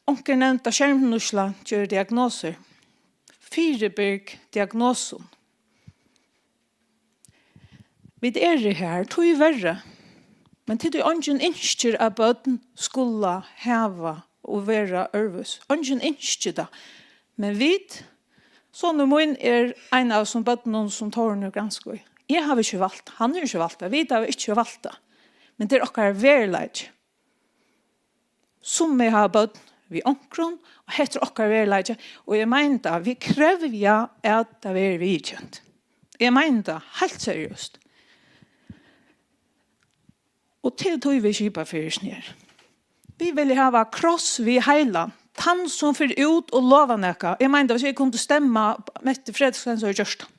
Onkur nevndi, at skermnýtsla ger diagnosur. Fyribyrg diagnosum. Vit eru har, tíverri. Men tað er tí, eingin ynskir, at børn skulu hava og vera øðrvísi. Eingin ynskir tað. Men vit, sonur mín er ein av sum børnum, sum Tórunn hevur granskað í. Eg havi ikki valt, hann hevur ikki valt tað, vit hava ikki valt tað. Men tað er okkara veruleiki. Summi hava børn, við onkrum, og hetta er okkara veruleiki, og eg meini tað, vit krevja, at tað verður viðurkent. Eg meini tað heilt seriøst. Og til tí vit skipa fyri seg her. Vit vilja hava kross við heilan. Tann sum fer út og lovar nakað. Eg meini, hvis eg kundi stemma Mette Frederiksen, so hevði eg gjørt tað.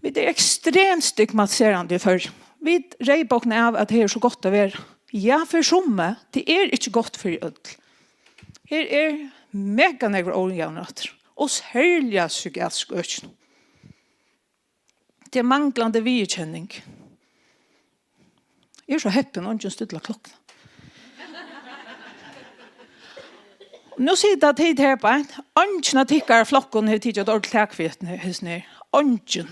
Vit eru ekstremt stigmatiserandi í Føroyum. Vit reypa okkum av, at her er so gott at vera. Ja, fyri summi, tað er ikki gott fyri øll. Her er mega nógvur ójavnrættur, og serliga psykiatrisk øki. Tað er manglandi viðurkenning. Eg eri so heppin, eingin stillar klokkuna. Nú sita tit her beint. Eingin av tykkara flokkum hevur tikið eitt ordiligt tak fyri hesum her. Eingin.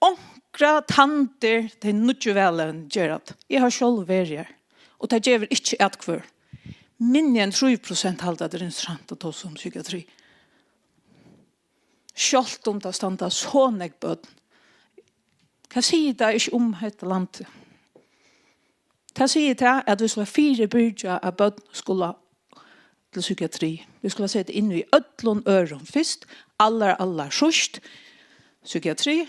Onkrar tandir, tey nýggju valevnini gera tað. Eg havi sjálv verið har. Og tað gevur ikki atkvøður. Minni enn trý prosent halda, at tað er interessant at tosa um psykiatri. Sjálvt um tað standa so nógv børn. Hvat sigur tað ikki um hetta landið? Tað sigur tað, at vit skulu fyribyrgja, at børn skulu til psykiatri. Vit skulu seta inn í øllum øðrum fyrst, allar, allar síðst. Psykiatri,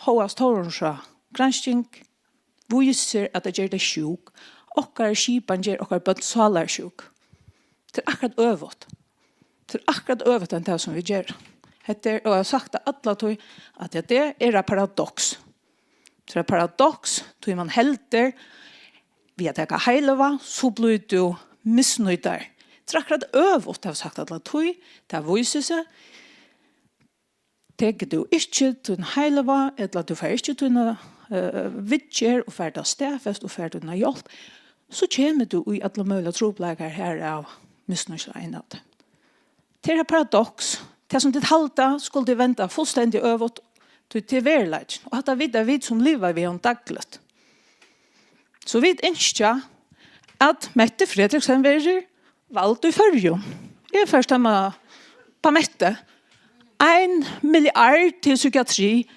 Hóast Thorungs gransking vísir, at tað ger tey sjúk. Okkara skipan ger okkara børn sálarsjúk. Tað er akkurát øvugt. Tað er akkurát øvugt enn tað, sum vit gera. Hetta er, og eg havi sagt tað alla tíð, at tað er eitt paradoks. Tað er eitt paradoks, tí man heldur, við at taka heilivág, so blívur tú misnýtari. Tað er akkurát øvugt, tað havi eg sagt alla tíð, tað vísir seg. Tekur tú ikki tín heilivág, ella tú fær ikki tína, eh, viðgerð og fær tað staðfest og fær tína hjálp, so kemur tú í allar møguligar trupulleikar, harav misnýtslueinat. Tað er eitt paradoks. Tað, sum tit halda, skulu tit venda fullstendig øvugt, tí tað er veruleikin. Og hatta vita vit, sum liva við honum dagligt. So vit ynskja, at Mette Frederiksen verður vald í Føroyum. Eg fari at stemma á Mette. Ein milliard til psykiatri.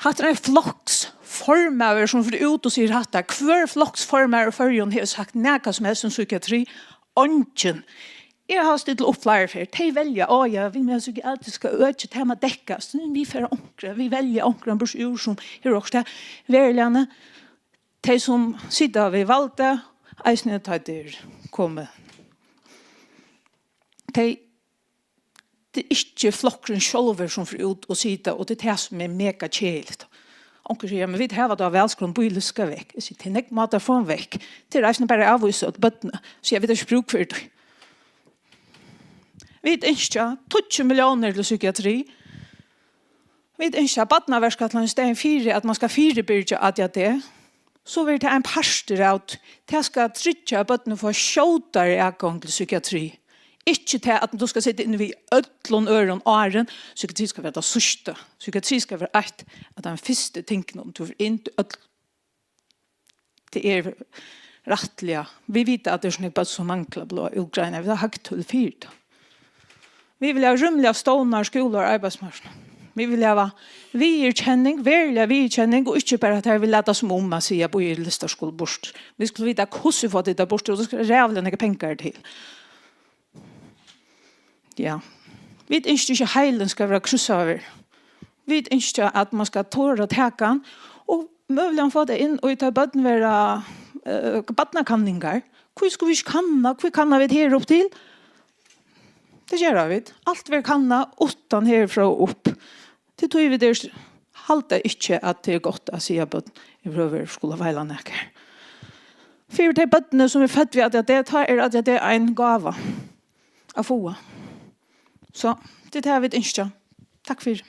Hatta er ein floksformaður, sum fer út og sigur hatta. Hvør floksformaður í Føroyum hevur sagt nakað sum helst um psykiatri? Eingin. Eg havi stillt upp fleiri ferð. Tey velja, á ja, vit mugu hava psykiatriska øki, tað má dekkast. Vit fara onkra, vit velja onkran burtur úr, sum hevur okkurt tað veruliga. Tey, sum sita við valdið, eisini tá tað er komið, tey, tað er ikki flokkurin sjálvur, sum fer út og sigur tað, og tað er tað, sum er mega keðiligt. Onkur sigur: "Ja, men vit hava tað væl, skulu bílist skal vekk." Eg sigi: "Tað er nógv mátar at fáa hann vekk. Tað er eisini bara at avvísa øll børnini. Siga, vit hava ikki brúk fyri tí." Vit ynskja tíggju milliónir til psykiatri. Vit ynskja barnaverkætlan í staðin fyri, at man skal fyribyrgja A D H D. So verður tað ein partur av, tað skal tryggja, at børnini fáa skjótari atgongd til psykiatri. Ikki tað, at tú skal seta inn við øllum øðrum áðrenn. Psykiatri skal vera tað síðsta. Psykiatri skal vera eitt av teimum fyrstu tingunum, tú fer inn til øll. Tað er rættiliga. Vit vita, at tað eru so nógv børn, sum mangla bláar útgreinar. Vit hava hagtøl fyri tað. Vit vilja hava rúmligar stovnar, skúlar og arbeiðsmarknað. Vit vilja hava viðurkenning, veruliga viðurkenning, og ikki bara, at tey vilja lata sum um at siga, at bíðilistar skulu burtur. Vit skulu vita, hvussu fáa tit tað burtur, og tað skal ræðuliga nógvir pengar til. Ja. Vit ynskja ikki, at heilin skal vera krossaður. Vit ynskja, at man skal tora at taka hann, og møguliga fáa tað inn, og tá børn verða, eh, barnakanningar. Hví skulu vit ikki kanna? Hví kanna vit her upp til? Tað gera vit. Alt verður kannað uttan herfrá og upp. Tað er tí, vit eru, halda ikki, at tað er gott at siga, at børn yvirhøvur skulu feila nakað. Fyri tey børnini, sum eru fødd við A D H D, tá er A D H D ein gáva at fáa. So, tað er tað, vit ynskja. Takk fyri.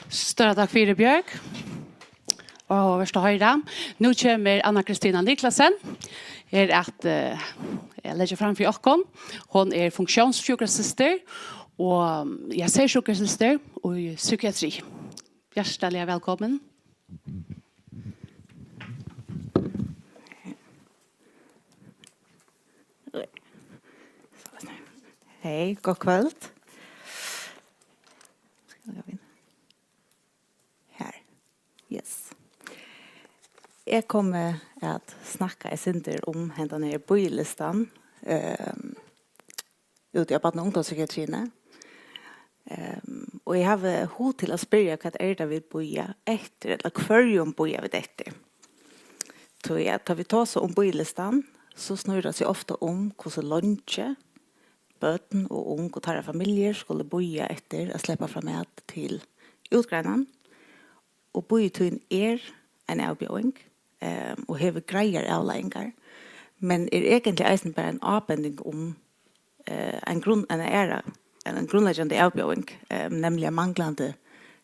Stóra takk fyri, Bjørg. Og vert at hoyra. Nú kemur Anna Kristina Niklasen her at, eh, leggja fram fyri okkum. Hon er funktiónssjúkrasystir og, ja, sersjúkrasystir í psykiatri. Hjartaliga vælkomin. Hey, gott kvøld. Eg komi at snakka eitt sindur um hendan her bíðilistan, ehm, úti á barna- og ungdómspsykiatriini. Ehm, og eg havi hug til at spyrja, hvat er tað, vit bíða eftir, ella hvørjum bíða vit eftir? Tí at tá vit tosa um bíðilistan, so snýr tað seg ofta um, hvussu leingi børn og ung og teirra familjur skulu bíða eftir at sleppa framat til útgreinan. Og bíðitíðin er ein avbjóðing, ehm, og hevur greiðar avleiðingar, men er eigentliga eisini bara ein ábending um, eh, ein grunn-, ein aðra, ein grundleggjandi avbjóðing, ehm, nemliga manglandi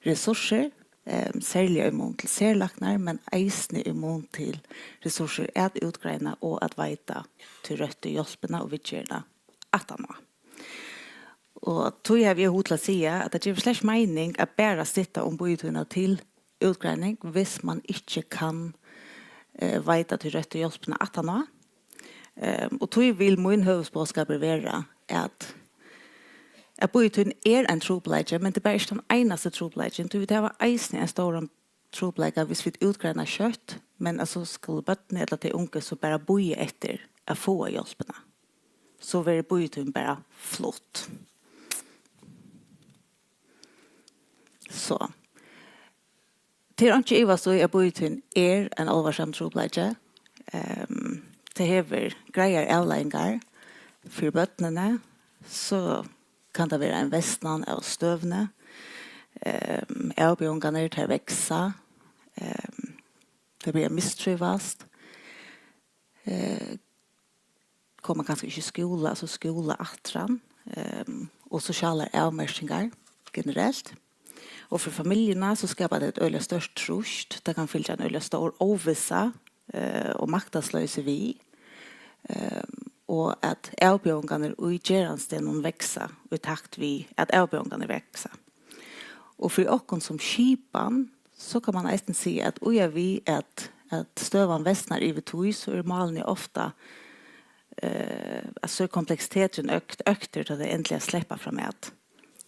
resursir, ehm, serliga í mun til serlæknar, men eisini í mun til resursir at útgreina og at veita tí røttu hjálpina og viðgerðina aftaná. Og tí havi eg hug til at siga, at tað gevur slett ikki meining at bara stytta um bíðitíðina til útgreining, hvis man ikki kann, eh, veita tí røttu hjálpina aftaná. Ehm, og tí vil mín høvuðsboðskapur vera, at, at bíðitíðin er ein trupulleiki, men tað er bara ikki tann einasti trupulleikin, tí vit hava eisini ein stóran trupulleika, hvis vit útgreina skjótt, men at so skulu børnini ella tey ungu so bara bíða eftir at fáa hjálpina. So verður bíðitíðin bara flutt. So. Tað er einki ivast í, at bíðitíðin er ein álvarsamur trupulleiki. Ehm, tað hevur greiðar avleiðingar fyri børnini. So kann tað vera ein versnan av støðuni. Ehm, avbjóðingarnar, tær vaksa. Ehm, tey byrja at mistrívast. Eh, koma kanska ikki í skúla, altso skúla aftur, ehm, og sosialar avmerkingar generelt. Og fyri familjuna so skapar tað eitt øgiliga stórt trýst. Tað kann fylgja ein øgiliga stór óvissa, eh, og maktarloysi við, ehm, og at avbjóðingarnar í gerandisdegnum vaksa í takt við, at avbjóðingarnar vaksa. Og fyri okkum sum skipan, so kann man eisini siga, at í og við at, at støðan versnar yvir tíð, so eru málini ofta, eh, at so er kompleksiteturin økt, øktur, tá tey endiliga sleppa framat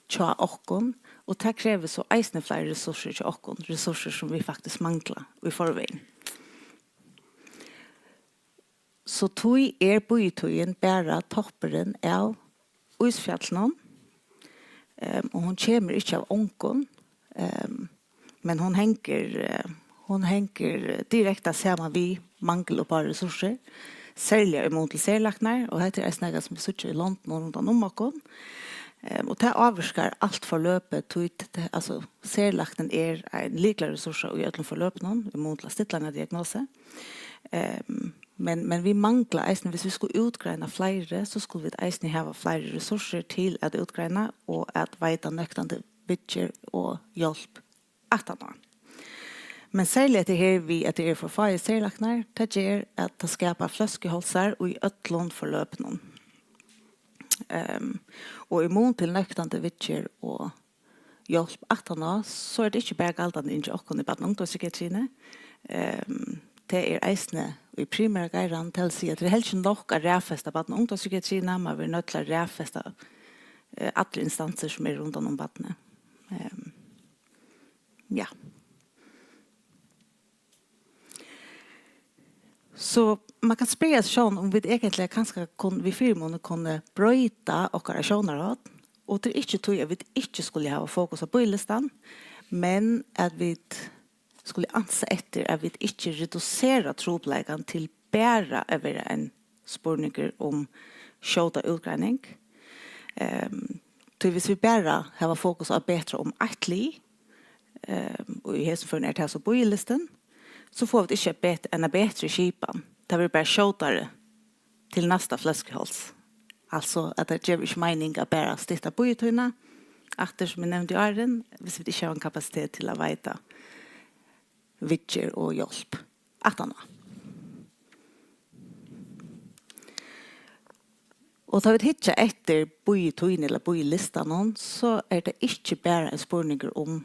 hjá okkum, og tað krevur so eisini fleiri resursir hjá okkum, resursir sum vit faktiskt mangla í forvegin. So tí er bíðitíðin bara toppurin av ísfjallinum, ehm, og hon kemur ikki av ongum, ehm, men hon hongur, eh, hon hongur direkta saman við mangil uppá resursir, serliga í mun til serlæknar, og hetta er eisini nakað, sum vit síggja í londunum rundan um okkum. Ehm, og tað ávirkar alt forløpið, tí t-, t-, altso, serlæknin er ein lyklaresursa í øllum forløpinum, í mun til at stilla eina diagnosu. Ehm, men, men vit mangla eisini, viss vit skulu útgreina fleiri, so skulu vit eisini hava fleiri resursir til at útgreina og at veita nøktandi viðgerð og hjálp aftaná. Men serliga hetta her við, at tað eru for fáir serlæknar, tað ger, at tað skapar fløskuhálsar í øllum forløpinum. Ehm, og í mun til nøktandi viðgerð og hjálp aftaná, so er tað ikki bara galdandi inn hjá okkum í barna- og ungdómspsykiatriini. Ehm, tað er eisini í primæra geiranum, tað vil siga, at tað er helst ikki nokk at raðfesta barna- og ungdómspsykiatriina, man verður noydd til at raðfesta, eh, allar instansir, sum eru rundan um barnið. Ehm, ja. So man kann spyrja seg sjálvum, um vit eigentliga kanska kunnu, við fyrimuni kunnu broyta okkara sjónarhorn, og tað er ikki tí, at vit ikki skulu hava fokus á bíðilistan, men at vit skulu ansa eftir, at vit ikki redusera trupulleikan til bara at vera ein spurningur um skjóta útgreining. Ehm, tí viss vit bara hava fokus á at betra um eitt lið, ehm, og í hesum førum er tað so bíðilistin, so fáa vit ikki eitt bet-, eina betri skipan. Tað verður bara skjótari til næsta fløskuháls. Altso, at tað gevur ikki meining at bara stytta bíðitíðina, aftur sum eg nevndi áðrenn, viss vit ikki hava ein kapasitet til at veita viðgerð og hjálp aftaná. Og tá vit hyggja eftir bíðitíðini ella bíðilistanum, so er tað ikki bara ein spurningur um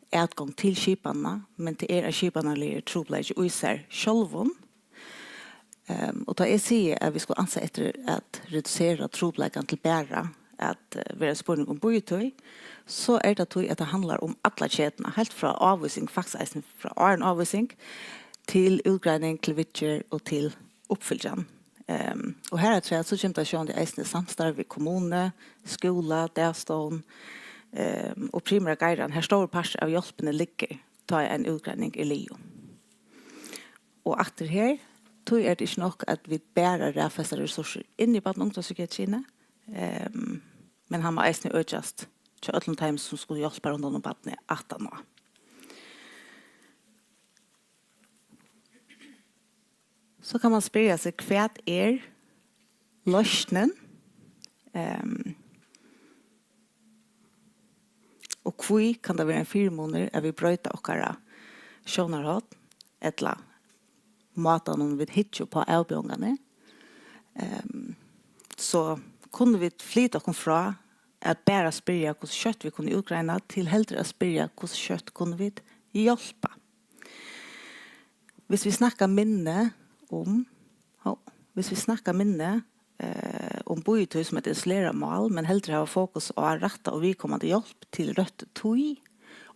atgongd til skipanina, men tað er ein skipanarligur trupulleiki í sær sjálvum. Ehm, og tá eg sigi, at vit skulu ansa eftir at redusera trupulleikan til bara at, eh, vera ein spurning um bíðitíð, so er tað tí, at tað handlar um alla ketuna, heilt frá ávísing, faktiskt eisini frá áðrenn ávísing, til útgreining, til viðgerð og til uppfylgjan. Ehm, og harafturat so kemur tað sjálvandi eisini samstarv við kommunu, skúla, dagstovn, ehm, og primæra geiran, har stórur partur av hjálpini liggur, tá ein útgreining er liðug. Og aftur her, tí er tað ikki nokk, at vit bara raðfesta resursir inn í barna- og ungdómspsykiatriini, ehm, men hann má eisini økjast hjá øllum teimum, sum skulu hjálpa rundan um barnið aftaná. So kann man spyrja seg, hvat er loysnin? Ehm, og hví kann tað vera ein fyrimunur, at vit broyta okkara sjónarhorn, ella mátanum, vit hyggja upp á avbjóðingarnar? Ehm, so kunnu vit flyta okkum frá at bara spyrja, hvussu skjótt vit kunnu útgreina, til heldur at spyrja, hvussu skjótt kunnu vit hjálpa? Hvis vit snakka minni um, hó, hvis vit snakka minni, eh, um bíðitíð sum eitt isolerað mál, men heldur hava fokus á rætta og viðkomandi hjálp til røttu tíð,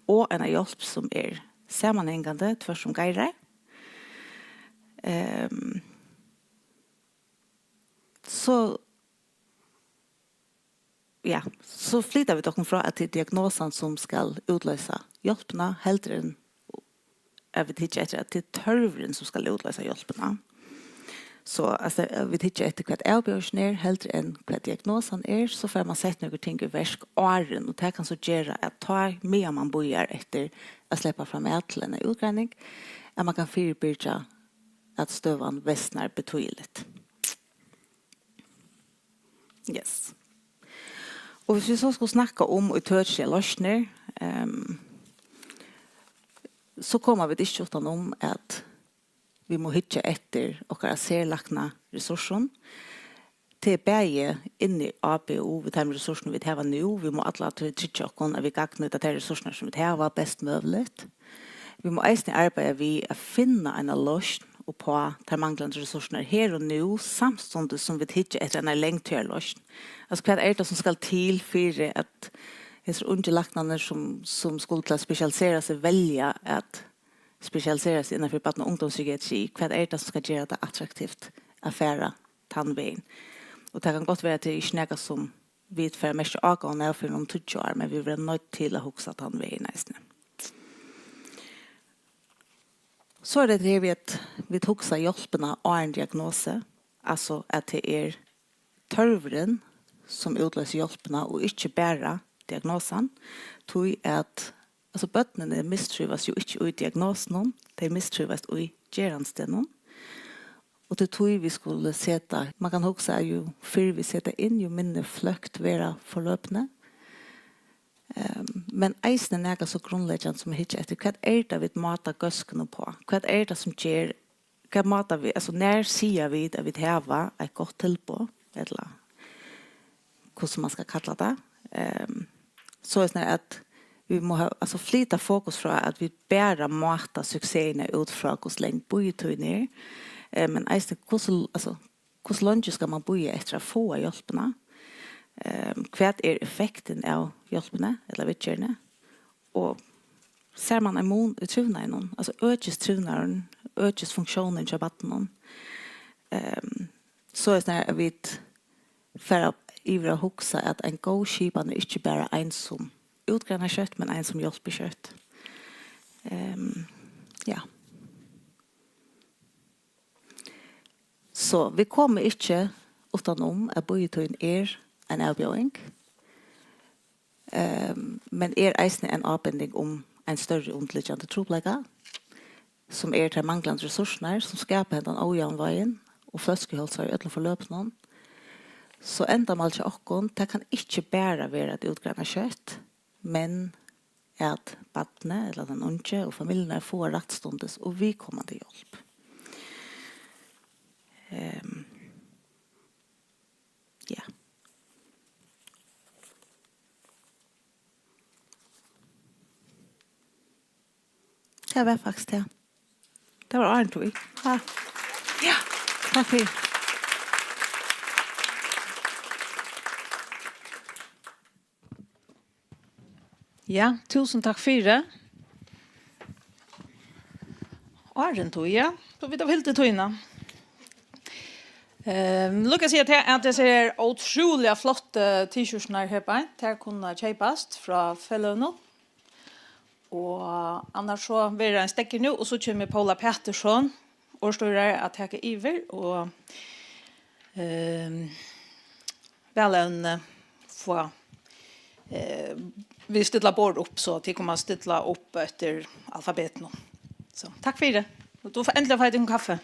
og eina hjálp sum er samanhangandi, tvørtur um geirar, ehm, so, ja, so flyta vit okkum frá, at tað er diagnosan, sum skal útloysa hjálpina, heldur enn at vit hyggja eftir, at tað er tørvurin, sum skal útloysa hjálpina. So, altso, at vit hyggja eftir, hvat avbjóðingin er, heldur enn hvat diagnosan er, so fær man sett nøkur ting í verk áðrenn, og tað kann so gera, at tá, meðan man bíðar eftir at sleppa framat til eina útgreining, at man kann fyribyrgja, at støðan versnar betýðiligt. Yes. Og hvis vit so skulu snakka um ítøkiligar loysnir, ehm, so koma vit ikki uttan um, at vit mugu hyggja eftir okkara serlæknaresursum. Tað er bæði inni á B U við teimum resursum, vit hava nú. Vit mugu alla tíð tryggja okkum, at vit gagnnýta tær resursurnar, sum vit hava, best møguligt. Vit mugu eisini arbeiða við at finna eina loysn upp á tær manglandi resursurnar her og nú, samstundis sum vit hyggja eftir einari langtíðarloysn. Altso, hvat er tað, sum skal til fyri at hesir ungu læknarnir, sum, sum skulu til at spesialisera seg, velja at spesialisera seg innanfyri barna- og ungdómspsykiatri? Hvat er tað, sum skal gera tað attraktivt at fara tann vegin? Og tað kann gott vera, at tað er ikki nakað, sum vit fara at merkja ágóðan av fyrr enn um tíggju ár, men vit verða noydd til at hugsa tann vegin eisini. So er tað her við, at vit hugsa hjálpina áðrenn diagnosu, altso at tað er tørvurin, sum útloysir hjálpina, og ikki bara diagnosan, tí at, altso, børnini mistrívast jo ikki í diagnosunum, tey mistrívast í gerandisdegnum. Og tað er tí, vit skulu seta, man kann hugsa, at jú fyrr vit seta inn, jú minni fløkt verða forløpini. Ehm, men eisini nakað so grundleggjandi sum at hyggja eftir, hvat er tað, vit máta góðskuna uppá? Hvat er tað, sum ger, hvat máta vit, altso, nær siga vit, at vit hava eitt gott tilboð, ella hvussu man skal kalla tað? Ehm, soleiðis at vit mugu hava, altso, flyta fokus frá, at vit bara máta suksessina út frá, hvussu long bíðitíðin er, eh, men eisini hvussu, altso, hvussu leingi skal man bíða eftir at fáa hjálpina? Ehm, hvat er effektin av hjálpini ella viðgerðini? Og sær man ein mun í trivnaðinum, altso økist trivnaðurin, økist funktiónin hjá barninum? Ehm, soleiðis at vit fara yvir at hugsa, at ein góð skipan er ikki bara ein, sum útgreinar skjótt, men ein, sum hjálpir skjótt. Ehm, ja. So, vit koma ikki uttan um, at bíðitíðin er ein avbjóðing, ehm, men er eisini ein ábending um ein størri undirliggjandi trupulleika, sum er tær manglandi resursurnar, sum skapa hendan ójavnvágin og fløskuhálsar í øllum forløpinum. So endamálið hjá okkum, tað kann ikki bara vera at útgreina skjótt, men at barnið ella tann ungi og familjurnar fáa rættstundis og viðkomandi hjálp. Ehm, ja. Tað var faktiskt tað. Tað var áðrenn tíð. Ja. Ja, takk fyri. Ja, túsund takk fyri. Áðrenn tíð, ja. So vit hava hildið tíðina. Ehm, líka siga til at hesi her ótrúliga flottu T-skjorturnar her beint, tær kunnu keypast frá feløgunum. Og annars so verður ein steðgur nú, og so kemur Paula Patursson, orðstýrari, at taka yvir, og, ehm, vælevni fáa, eh, vit stilla borð upp, so tit koma at stilla upp eftir alfabetinum. So, takk fyri. Og tú fært endiliga fáa tykkum kaffi.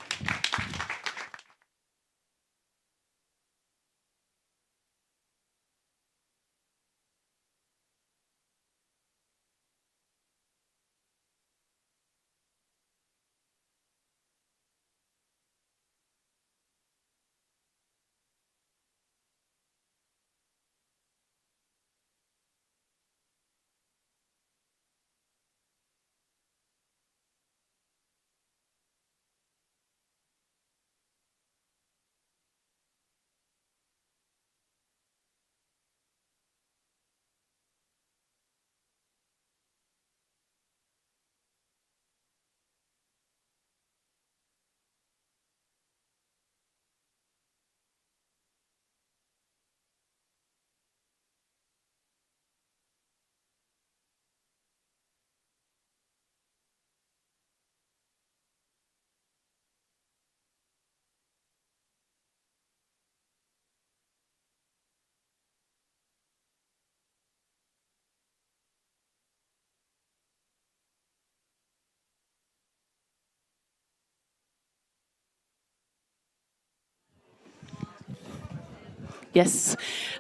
Yes.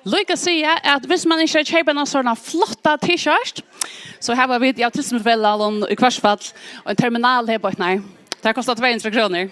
Líka siga at hvis man ynskir at keypa eina sovorðna flotta T-shirt, so hava vit av Tilsynsfelagnum í hvørt fall ein terminal her beint nær. Tær kosta tvey hundrað krónur.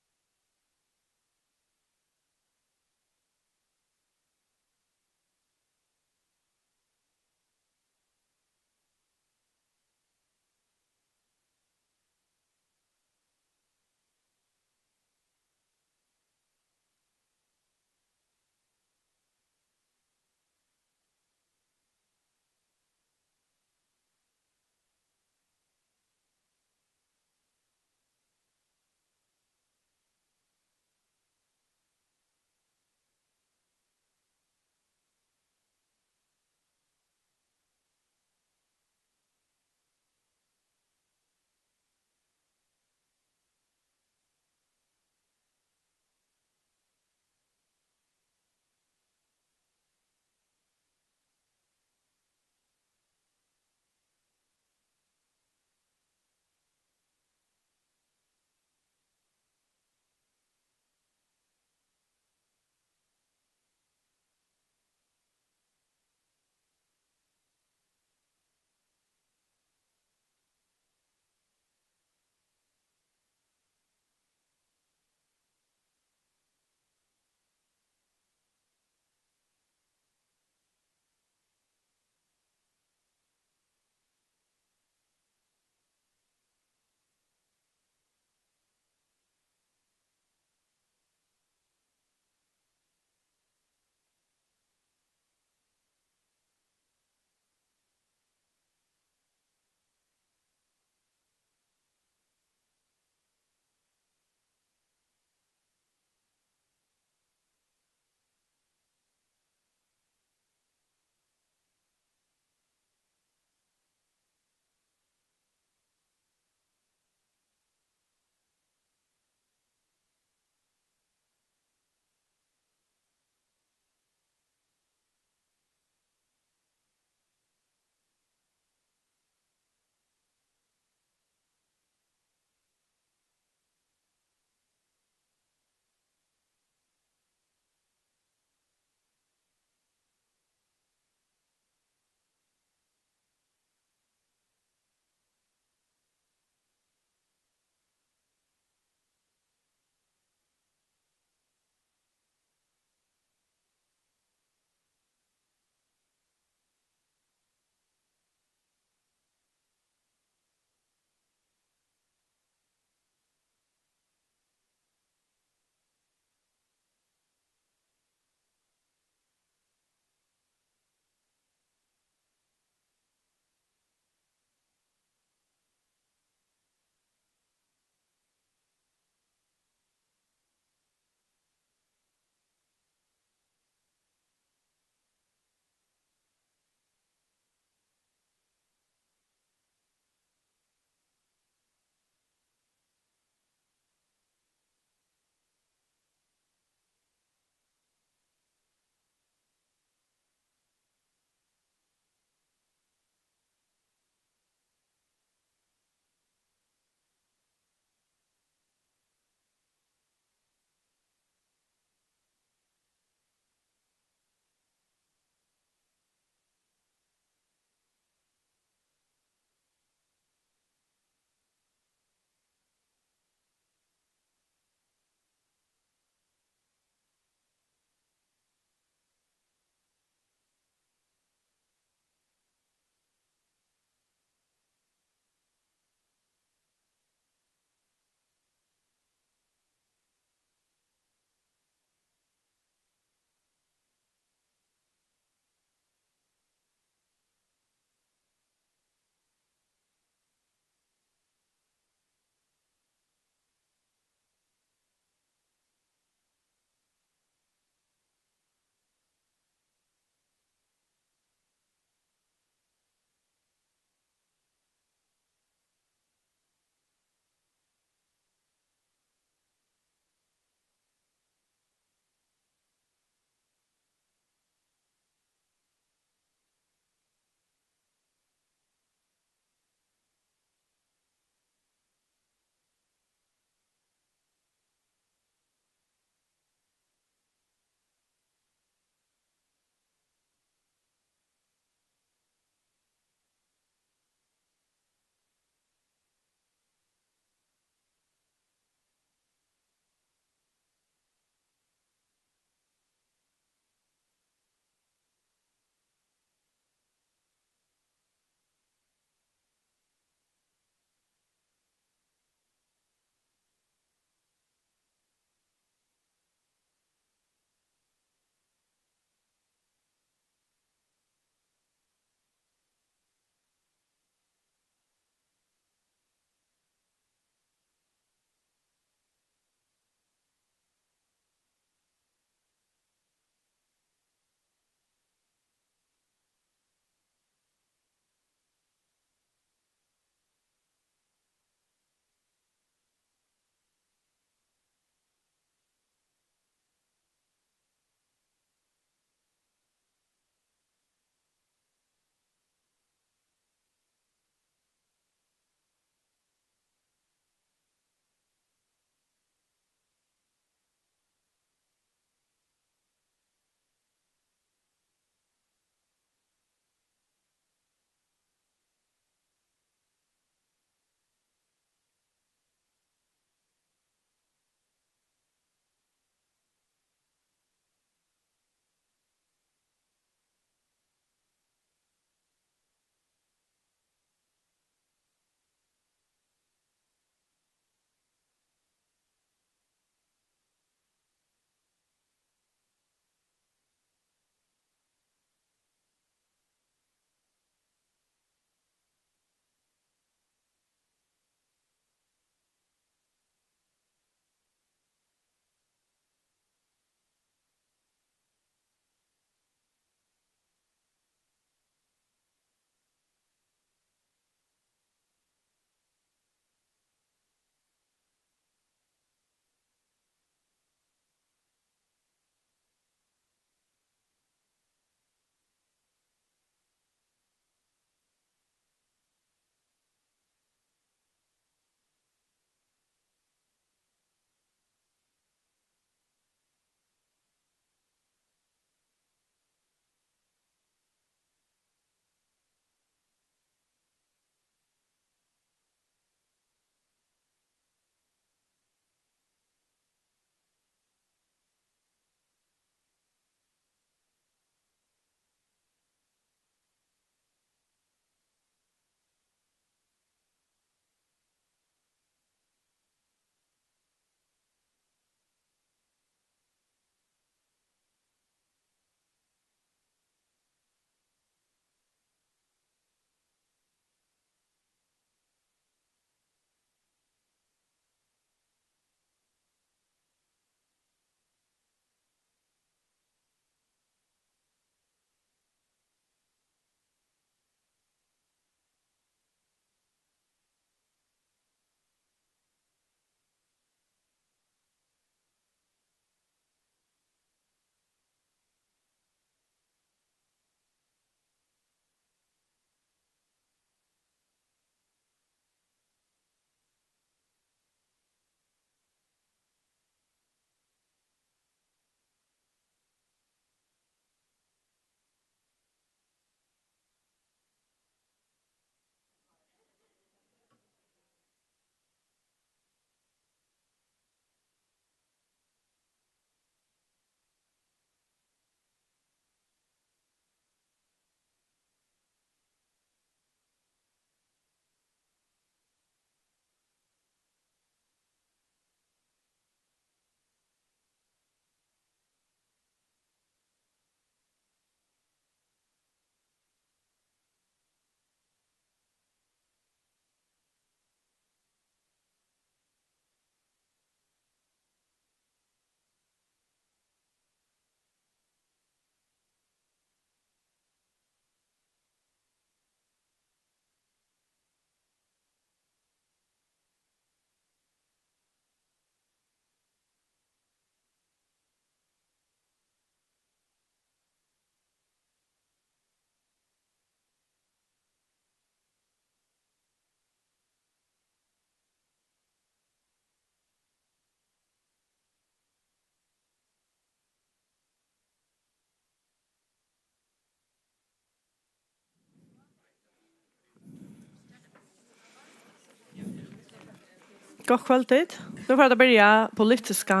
Gott kvøld, tit. Nú fer at byrja politiska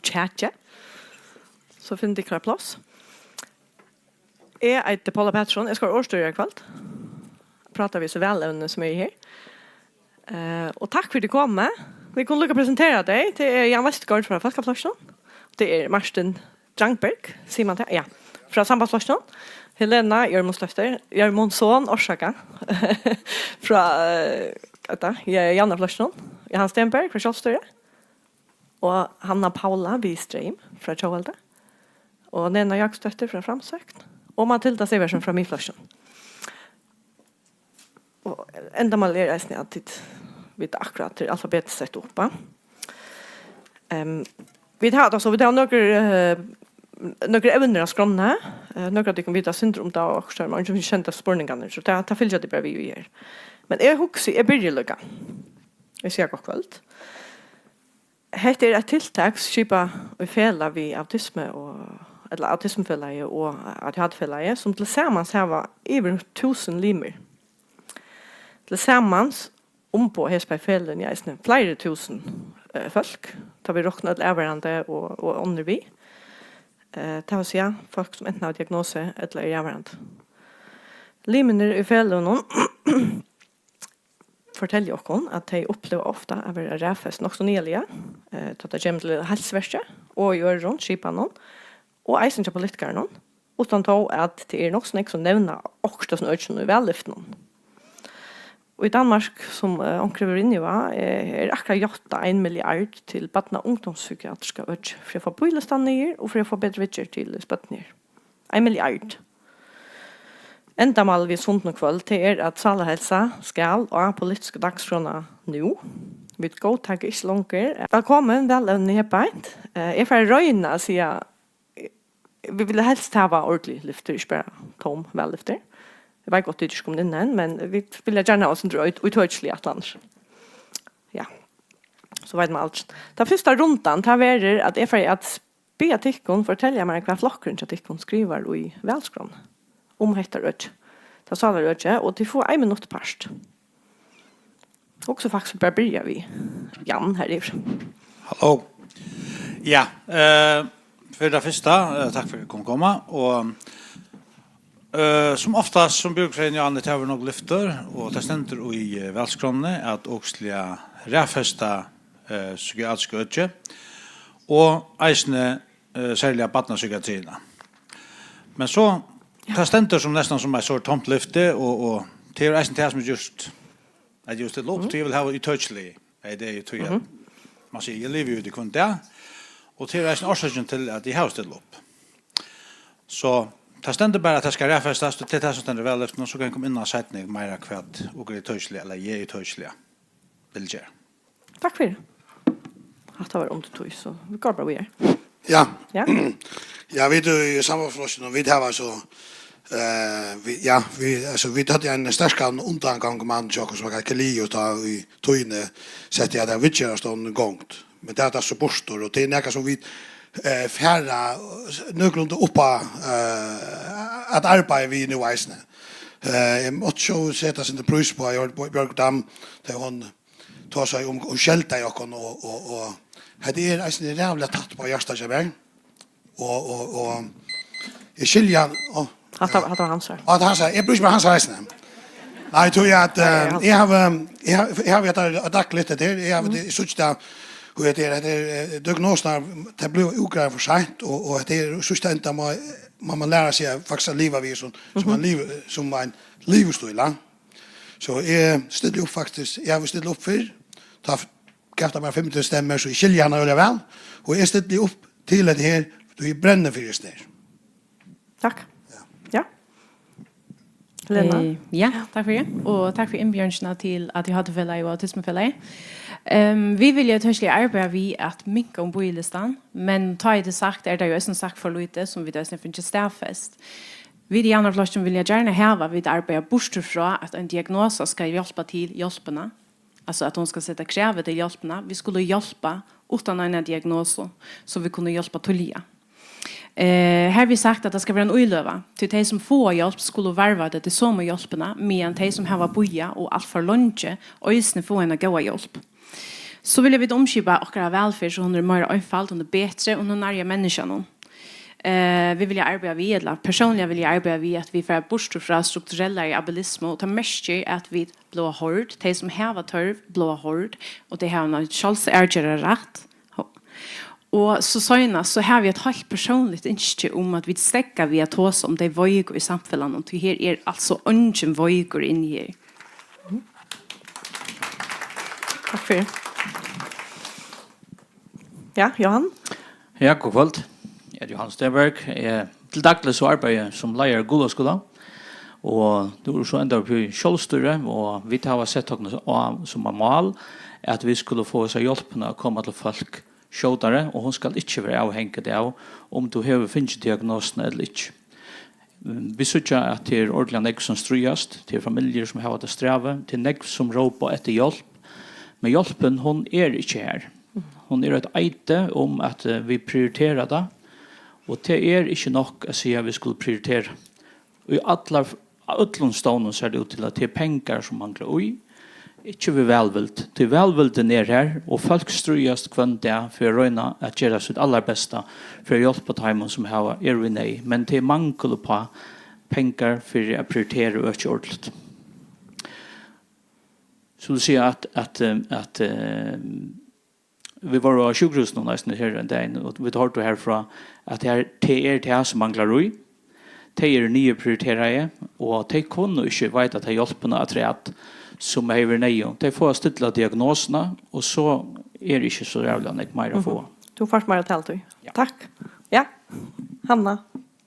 tjatið. So finn tit kvar pláss. Eg eiti Paula Pettersson. Eg skal vera orðstýrari í kvøld. Práta við so vælevni sum eru her. Eh, og takk fyri at tit komu. Vit kunnu líka presentera tey. Tað er Jan Vestergaard frá Fólkaflokkinum. Tað er Martin Drangberg, sigur man tað? Ja. Frá Sambandsflokkinum. Helena Jørmundsdóttir, Jørmundsson, orsaka. Frá, eh, hvat er tað? Ja, Javnaðarflokkinum. Johan Stenberg frá Sjálvstýri. Og Hanna Paula við Streym frá Tjóðveldi. Og Nena Jakobsdóttir frá Framsókn. Og Matilda Sivertsen frá Miðflokkinum. Og endamálið er eisini, at tit vita akkurát, tað er alfabetiskt sett upp, va? Ehm, vit hava, altso, vit hava nøkur, eh, nøkur evnir á skránni. Eh, nøkur av tykkum vita eitt sindur um tað, og okkurt har, men eingin kennir spurningarnar, so tað, tað fylgja tit bara við í her. Men eg hugsi, eg byrji líka. Eg sigi gott kvøld. Hetta er eitt tiltak skipað í felag við Autismu og, ella Autismufelagið og A D H D-felagið, sum tilsamans hava yvir túsund limir. Tilsamans umboða hesi bæði feløgini eisini fleiri túsund, eh, fólk, tá vit rokna øll avvarðandi og, og onnur við. Eh, tað vil siga, fólk sum enten hava diagnosu ella eru avvarðandi. Limirnir í feløgunum fortelja okkum, at tey uppliva ofta at vera raðfest nokk so niðarliga, eh, tá tað kemur til heilsuverkið og í øðrum skipanum, og eisini hjá politikarunum, uttan tó at tað er nokk so nógv sum nevna okkurt av sínum økjum í vallyftunum. Og í Danmark, sum, eh, onkur hevur verið inni á, eh, er akkurát játtað ein milliard til barna- og ungdómspsykiatriska økið fyri at fáa bíðilistan niður og fyri at fáa betri viðgerð til børn her. Ein milliard. Endamálið við Sundnum í kvøld, tað er, at sálarheilsa skal á politisku dagsskránna nú. Vit góðtaka ikki longur. Vælkomin, vælevni her beint. Eh, eg fari at royna at siga, eh, vit vilja helst hava ordilig lyftir, ikki bara tóm vallyftir. Eg veit gott, tit eru ikki komin inn enn, men vit vilja gjarna hava eitt sindur ítøkilig ætlan. Ja. So veit man alt. Tann fyrsta rundan, tað verður, at eg fari at biðja tykkum fortelja mær, hvat flokkurin hjá tykkum skrivar í valskránni um hetta økið. Tað sálarøkið, og tit fáa ein minutt part. Og so faktiskt bara byrja við Jan her yvir. Halló. Ja, eh, fyri tað fyrsta, eh, takk fyri at koma. Og, eh, sum oftast, sum brúkfrøðin, Jan, tað hava vit nokk lyft, og tað stendur í, eh, valskránni, at okur skulu raðfesta, eh, psykiatrisk øki, og eisini, eh, serliga barnapsykiatriina. Men so, ja, tað stendur sum næstan sum eitt sort tómt lyfti, og, og tað er eisini tað sum er just, at eg stilli upp, mm, tí eg vil hava ítøkilig, eh, tað er jú tí at, mhm, man sigur, eg livi jú í tí hvønn dag, og tað er eisini orsøkin til, at eg havi stillt upp. So, tað stendur bara, at tað skal raðfestast, og tað er tað sum stendur í vallyftunum, og so kann eg koma inn á seinni meira hvat okur ítøkiliga, ella eg ítøkiliga vil gera. Takk fyri. Hatta var um tíð, so vit ganga bara víðari. Ja. Ja. Ja, vit eru í Sambandsflokkinum, og vit hava so, eh, vit, ja, vit, altso, vit høvdu ein sterkan undangongumann hjá okkum, sum var Kaliu, tá í tíðini setti at viðgerðarstovnið í gongd. Men tað er tað so burtur, og tað er nakað sum vit, eh, fara nøkulunda upp á, eh, at arbeiða við nú eisini. Eh, eg mátti so seta eitt sindur prís á, Jørg-, Bjørg Dam, tá hon tosaði um, um skelda í okkum, og, og, og hetta er eisini ræðuliga tætt upp á hjartað hjá mær. Og, og, og eg skilji hann, og, hatta, hatta var hansara. Ja, tað er hansara. Eg brúki bara hansara eisini. Nei, eg trúgvi at, ja, eh, hansara. Eg havi, eg havi, eg havi hetta dagligt, hetta her. Eg havi, mhm, tað, eg síggi tað, og hetta er, hetta er, eh, diagnosirnar, tað blívur útgreitt for seint, og, og hetta er síðsta enda, má, má man læra seg at faktiskt at liva við sum, sum, mhm, ein liv-, sum ein livsstíl, ja. So eg stilli upp faktiskt, eg havi stillt upp fyrr, tá f-, gav tað mær fimmogtretivu stemmur, so eg skilji hana øgiliga væl, og eg stilli upp til hetta her, tí eg brenni fyri hesum her. Takk. Ja. Ja. Lena? Eh, ja, takk fyri. Og takk fyri innbjóðingina til A D H D-felagið og Autismufelagið. Ehm, vit vilja ítøkiliga arbeiða við at minka um bíðilistan, men tá er tað sagt, er tað jú eisini sagt for lítið, sum vit eisini fingið staðfest. Vit í Javnaðarflokkinum vilja gjarna hava, at vit arbeiða burtur frá, at ein diagnosa skal hjálpa til hjálpina. Altso, at hon skal seta kravið til hjálpina. Vit skulu hjálpa uttan eina diagnosu, so vit kunnu hjálpa tíðliga. Eh, her við sagt, at tað skal vera ein íløga, tí tey, sum fáa hjálp, skulu varða tað til somu hjálpina, meðan tey, sum hava bíðað og alt for leingi, eisini fáa eina góða hjálp. So vilja vit umskipa okkara vælferð, so hon er meira einføld, hon er betri, og hon nærri menniskjanum. Eh, vit vilja arbeiða við, ella persónliga vilja eg arbeiða við, at vit fara burtur frá strukturellari ableismu, og tað merkir, at vit blíva hoyrd, tey sum hava tørv, blíva hoyrd, og tey hava ein sjálvsavgerðarrætt. Og so seinast, so havi eg eitt heilt persónligt ynski um, at vit steðga við at tosa um tey veiku í samfelagnum, tí her er altso eingin veikur inni her. Takk fyri. Ja, Johan? Ja, gott kvøld. Eg eri Johan Stenberg. Eg til dagligt so arbeiði eg sum leiðari í Gulaskúla. Og nú er so enda upp í sjálvstýri, og vit hava sett okkum á sum eitt mál, at vit skulu fáa hesa hjálpina at koma til fólk skjótari, og hon skal ikki vera avhangig av, um tú hevur fingið diagnosuna ella ikki. Vit síggja, at tað er ordiliga nógv, sum stríðast. Tað er familjur, sum hava tað strævið. Tað er nógv, sum rópa eftir hjálp. Men hjálpin, hon er ikki har. Hon er eitt eiti um, at eh, vit prioritera tað. Og tað er ikki nokk at siga, at vit skulu prioritera. Í allar, øllum stovnum sær tað út til, at tað er pengar, sum manglar í. Ikki við vælvild. Tí vælvildin er har, og fólk stríðast hvønn dag fyri at royna at gera sítt allarbesta fyri at hjálpa teimum, sum hava, eru í neyð. Men tað er mangul uppá pengar fyri at prioritera økið ordiligt. So vil siga, at, at, eh, at eh, vit vóru á sjúkrahúsinum eisini her ein dagin, og vit hoyrdu herfrá, at her, tað er tað, sum manglar í. Tey eru niðurprioriteraði, og tey kunnu ikki veita ta hjálpina afturat, sum hevði verið neyðug. Tey fáa stilla diagnosuna, og so er ikki so ræðuliga nógv meira at fáa. Tú fært meira taletid. Ja. Takk. Ja. Hanna.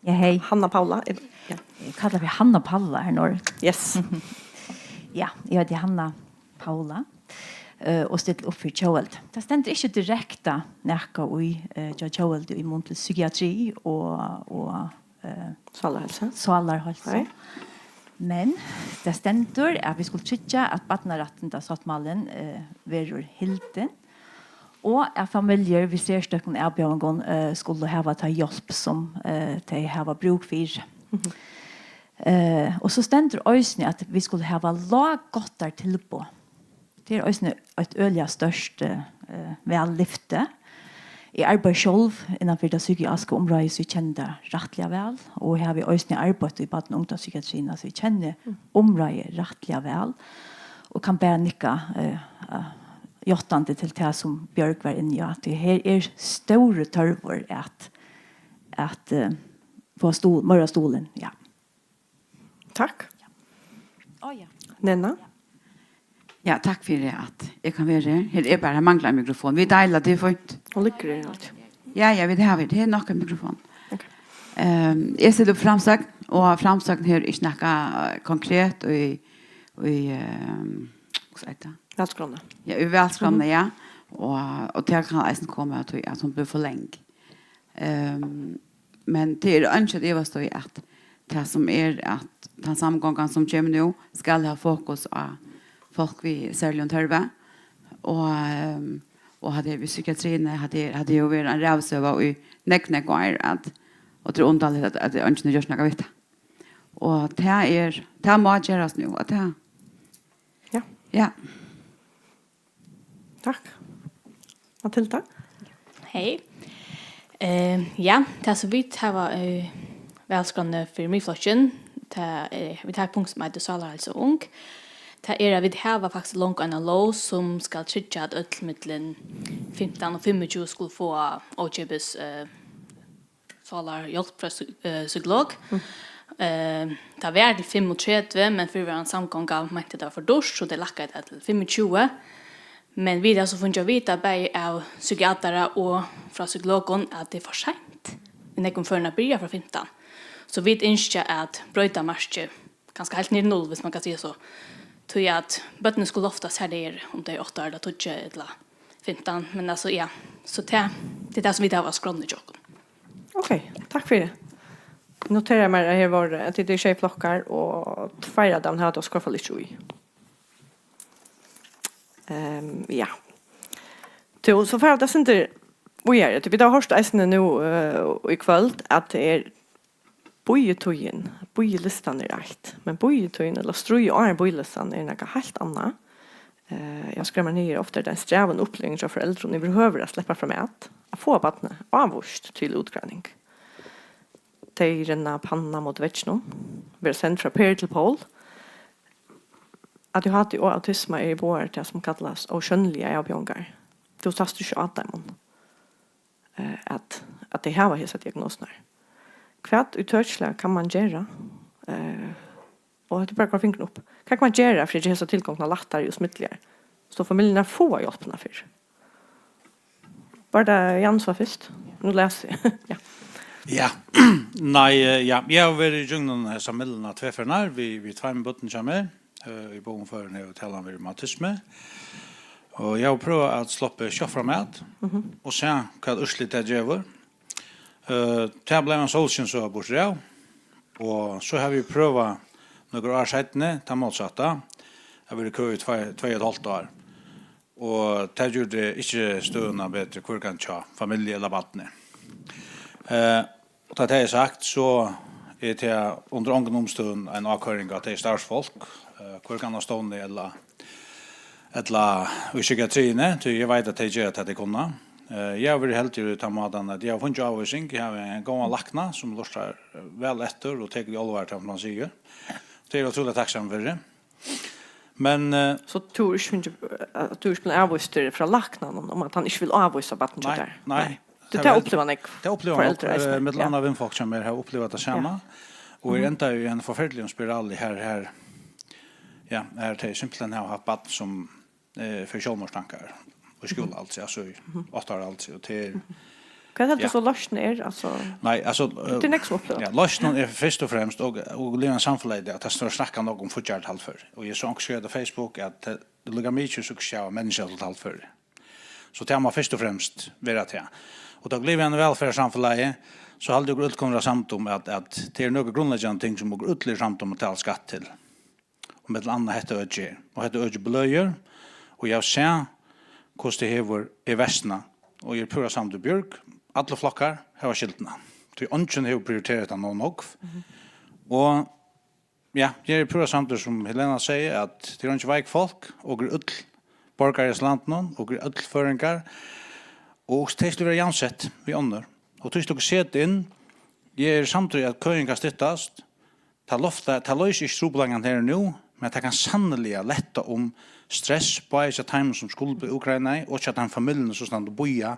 Ja, hej. Hanna Paula. Ja. Kallar vi Hanna Paula her norr. Yes. Ja, eg heiti Hanna Paula eh, og stilli upp fyri Tjóðveldi. Tað stendur ikki direkta nakað í eh, hjá Tjóðveldi í mun til psykiatri og, og eh, Sálarheilsa. Sálarheilsa. Nei. Men tað stendur, at vit skulu tryggja, at barnarættindasáttmálin eh, verður hildin, og at familjur við serstøkum avbjóðingum eh, skulu hava ta hjálp, sum eh, tey hava brúk fyri. Eh, og so stendur eisini, at vit skulu hava lágáttartilboð. Tað er eisini eitt øgiliga stórt eh, eh, vallyfti. Eg arbeiði sjálv innan fyri tað psykiatriska umráðið, so eg kenni tað rættiliga væl, og havi eisini arbeitt í barna- og ungdómspsykiatrina, so eg kenni umráðið rættiliga væl, og kann bara nikka eh, eh, játtandi til tað, sum Bjørg var inni á, at her er stórur tørvur at, at eh, fáa stuðul, meira stuðul inn, ja. Takk. Ó ja. Nina. Ja, takk fyri, at eg kann vera her. Her er bara, her manglar ein mikrofon. Vit deila, tað er fínt. Hon liggur her alt. Ja, ja, vit hava, her er nokk ein mikrofon. Ok. Ehm, eg stilli upp framsøgn, og framsøgn her er ikki nakað eh, konkret í, í ehm, hvat eitur tað? Valskránni. Ja, í valskránni, ja. Og, og tað kann eisini koma at, at hon blívur for long. Ehm, men tað er einki at ivast í, at tað sum er, at tann samgongan sum kemur nú skal hava fokus á fólk við serligum tørvi, og, ehm, og hatta er við psykiatriini, hatta er, hatta er jo verið ein ræðusøga í nógv, nógv ár, at, og tað er undarligt, at, at eingin hevur gjørt nakað við tað. Og tað er, tað má gerast nú, at tað Ja. Ja. Takk. Matilda. Hey. Eh, ja, tað sum vit hava eh, valskránni fyri Miðflokkin, tað er, vit hava eitt punkt sum eitur Sálarheilsa og ung. Tað er, at vit hava faktiskt longu eina lóg sum skal tryggja, at øll millum fimtan og fimmogtjúgu skulu fáa ókeypis eh, sálarhjálp frá psy- eh, psykolog. Eh, tað var til fimmogtretivu, men fyrrverandi samgonga meinti, at tað var for dýrt, so tey lækkaðu tað til fimmogtjúgu. Men vit hava so fingið at vita, bæði av psykiatara og frá psykologum, at tað er for seint í nógvum førum at byrja frá fimtan. So vit ynskja at broyta markið, kanska heilt niður í null, viss man kann siga so. Tí at børnini skulu oftast har, tey eru, um tey eru átta ár ella tíggju ella fimtan, men altso, ja. So tað, tað er tað sum vit hava á skránni hjá okkum. Ok, takk fyri. Notera mær, at her var, at tað er sjey flokkar, og tveir av teimum hava tað skorfalið ikki í. Ehm, ja. Tú, so fara vit eitt sindur víðari. Tú, vit hava hoyrt eisini nú eh, í kvøld, at tað er bíðitíðin, bíðilistan er eitt, men bíðitíðin, ella stríð áðrenn bíðilistan, er nakað heilt annað. Eh, eg havi skrivað mær niður, ofta er tað ein strævin uppliving hjá foreldrum yvirhøvur at sleppa framat, at fáa barnið ávíst til útgreining. Tey renna panna móti vegginum, verða send frá Per til Pól. A D H D og autisma eru báðar tað, sum kallast ósjónligar avbjóðingar. Tú sæst ikki á teimum, eh, at, at tey hava hesar diagnosurnar. Hvat ítøkiligt kann man gera? Eh, og hetta er bara at koyra fingurin upp. Hvat kann man gera fyri at gera hesa tilgongdina lættari og smidligari, so familjurnar fáa hjálpina fyrr? Var tað Jan sum var fyrst? Nú lesi eg. Ja. Ja. Nei, eh, ja, eg havi verið í gjøgnum hesa mylluna tvær ferðir við, við tveimum børnum hjá mær. Eh, í báðum førum hevur talan verið um autismu. Og eg havi prøvað at sleppa sjálv framat og sæð, hvat úrslit tað gevur. Eh, tað bleiv ein sólskinsøga burturav. Og so havi eg prøvað nøkur ár seinni, tað mótsatta, at vera í kø í tvey, tvey og eitt hálvt ár. Og tað gjørdi ikki støðuna betri, hvørki hjá familju ella barni. Eh, og tá tað er sagt, so er tað undir ongum umstøðum ein ákoyring á tey starvsfólk, eh, hvørki á stovni ella, ella í psykiatriini, tí eg veit, at tey gera tað, tey kunnu. Eh, eg havi verið heldigur í tann mátan, at eg havi fingið ávísing, eg havi ein góðan lækna, sum lurtar, eh, væl eftir og tekur í álvara tað, sum hann sigur. Tað er eg ótrúliga takksamur fyri. Men, eh, So tú ert ikki fingið, at tú ert blivin avvístur frá læknanum um at hann ikki vil ávísa barnið hjá Nei, tær? nei. Tað, tað tað var uppliva nógv tað uppliva foreldur nógv, eisini. Eh, millum Ja. annað vinfólk hjá mær hava upplivað tað sama. Ja. Og er Mhm. enda í ein forferdiligum spirali her, her, ja, her tey simpelthen hava haft barn sum, eh, fær sjálvmorðstankar í skúlaaldri, altso í átta ára aldri, og tað er Hvat heldur Ja. tú so loysnin er? Altso, Nei, altso, tað er eh, nógv sum uppliva ja, tað. Loysnin er fyrst og fremst, og, og líka samfelagið, at tað snart snakka nógv um fíggjartalvføri. Og eg sá onkur skriva á Facebook, at tað er líka mikið sukkur av menniskjatalvføri. So tað má fyrst og fremst vera tað. Og tá vit liva í einum vælferðarsamfelagi, so haldi eg okur øll kunnu vera samd um, at, at tað er nøkur grundleggjandi ting, sum okur øll eru samd um at tala skatt til. Og millum annað hetta økið her. Og hetta økið bløðir, og eg havi sæð, hvussu tað hevur er versnað. Og eg eri púra samdur við Bjørg, allir flokkar hava skyldina. Tí eingin hevur prioriterað tað nóg nógv. Mhm. Og ja, eg eri púra samdur, sum Helena segði, at tað eru eingi veik fólk, okur eru øll borgarar í hesum landinum, okur eru øll føroyingar, og tey skulu vera javnsett við onnur. Og tí skulu okur seta inn, eg eri samdur í, at køin kann styttast, tað lofta, tað loysir ikki trupulleikan her og nú, men tað kann sanniliga letta um stress, bæði hjá teimum, sum skulu blíva útgreinaði, og hjá teimum familjunum, sum standa og bíða,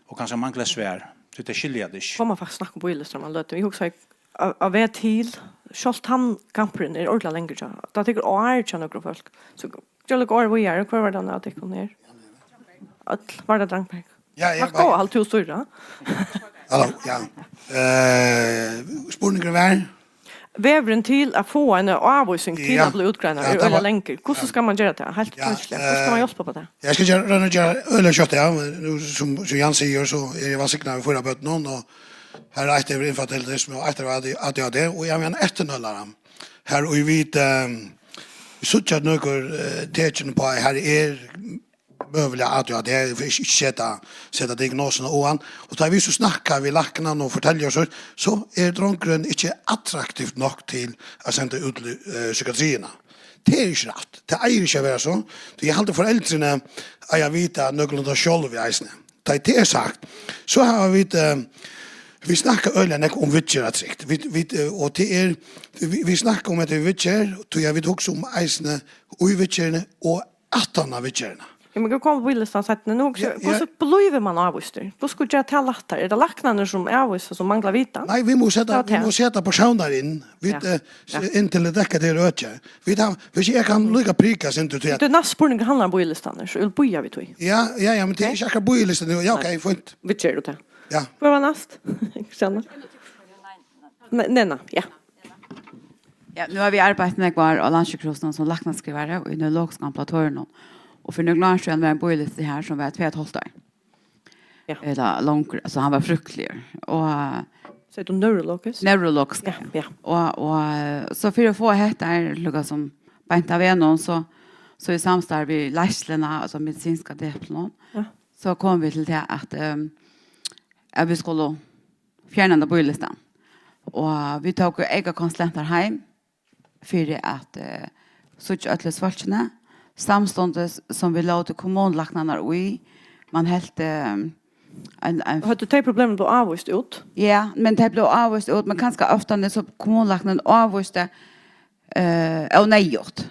og kanska mangla svar, tí tey skilja tað ikki. Koma faktiskt snakka um bíðilistar um eina løtu. Eg hugsaði, á, á veg til, sjálvt tann kampurin er ordiliga langur hjá. Tað tekur ár hjá nøkrum fólk. So, gjør líka orð víðari. Hvør var tann av tykkum her? Øll, var tað Drangberg? Ja, eg Takk var og alt tú stýra. Halló, ja. Eh, spurningurin var? Vegurin til at fáa eina ávísing til Ja. at blíva útgreinaður Ja, er tað øgiliga var langur. Hvussu Ja. skal man gera tað? Heilt Ja, tískiliga. Hvussu skal man eh, hjálpa upp á tað? Eg skal gera, royna at gera øgiliga skjótt, ja. Men nú, sum, sum Jan sigur, so eri eg vælsignaður við fýra børnum, og her er eitt yvir infantilismu, og eitt yvir A D H D, og eg havi ein eftirnølara. Her og vit, eh, síggja nøkur, eh, tekin uppá, at her er møguliga A D H D, eg vil ikki, ikki seta, seta diagnosuna á hann. Og tá vit so snakka við læknan og fortelja so, so er drongurin ikki attraktivt nokk til at senda út til, eh, psykiatriina. Tað er ikki rætt. Tað eigur ikki at vera so. Tí eg haldi, foreldrini eiga at vita nøkulunda sjálvi eisini. Tá ið tað er sagt, so hava vit, eh, vit snakka øgiliga nógv um viðgerðartrygd. Vit, vit, eh, og tað er, vit, vit snakka um, at tað er viðgerð, tí at vit hugsa um eisini í viðgerðini og aftan á viðgerðina. Ja, men koma bíðilistan seinni. Nú, Ja, ja. hvussu blívur man ávístur? Hvussu skal gera tað lættari? Er tað læknarnir, sum avvísa, sum mangla vitan? Nei, vit mugu seta, Tað var vit mugu tað. seta persónar inn. Vit, Ja. eh, s-, Ja. inn til at dekka tað økið. Vit hava, hvis eg kann líka prika, sinn til Tí at næsti spurningur handlar um bíðilistarnar, so eg vil bíða við tí. Ja, ja, ja, men tað er Ok. ikki akkurát bíðilistin nú. Ja, ok, Nei. fínt. Vit gera tað. Ja. Hvør var næst? Kristianne? Ne-, Nena, ja. Ja, nú havi eg arbeitt nógv ár á Landssjúkrahúsinum sum læknaskrivari og í neurologiskum ambulatorium. Og fyri nøkrum árum síðan var ein bíðilisti her sum var tvey og eitt hálvt ár. Ja. Ella longur, altso hann var fryktiligir. Og Segði tú neurologisk? Neurologisk. Ja, ja. Og, og, eh, so fyri at fáa hetta her, líka sum beint av vegnum, so, so í samstarvi við leiðsluna, altso medisinska deplinum, Ja. so komu vit til tað at, ehm, at vit skuldu fjerna henda bíðilistan. Og vit tóku eyka konsulentar heim fyri at, eh, síggja øll hesi fólkini, samstundis sum vit lótu kommunulæknarnar í, man helt, eh, ein, ein Høvdu tey problemini blivið avvíst út? Ja, men tey bleiv avvíst út, men kanska ofta so kommunulæknin avvísti uh, óneyðugt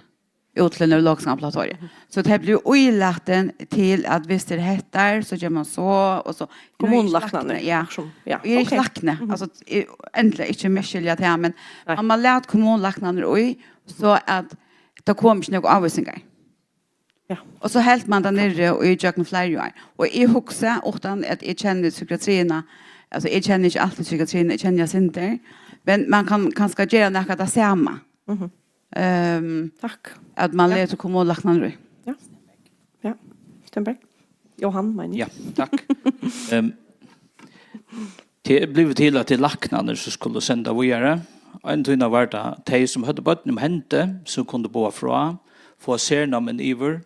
út til neurologiskan ambulatorium. So tey bleiv ílatin til at viss er hettar, so ger man so, og so. Kommunulæknarnir, Ja. Sum, ja. Eg er ikki ok. Lækni, altså, eg, endelig ikki misskilja tað, men Nei. Man, man læt kommunulæknarnar í, so at tað kom ikki nakar avvísingar. Ja. Og so helt man tað niðri og í gjøgnum fleiri ár. Og eg hugsa, uttan at eg kenni psykiatriina, altså eg kenni ikki alt í psykiatriina, eg kenni eitt sindur, men man kann kanska gera nakað tað sama. Mhm. Ehm, Takk. at man Ja. Letur kommunulæknarnar í. Ja. Ja. Stenberg? Johan, meini. Ja, takk. um, Tað er blivið til at tað er læknarnir sum skulu senda víðari. Ein tíma var tað tey sum høvdu børn um hendi, sum kundu boða frá, fáa sernám inn yvir.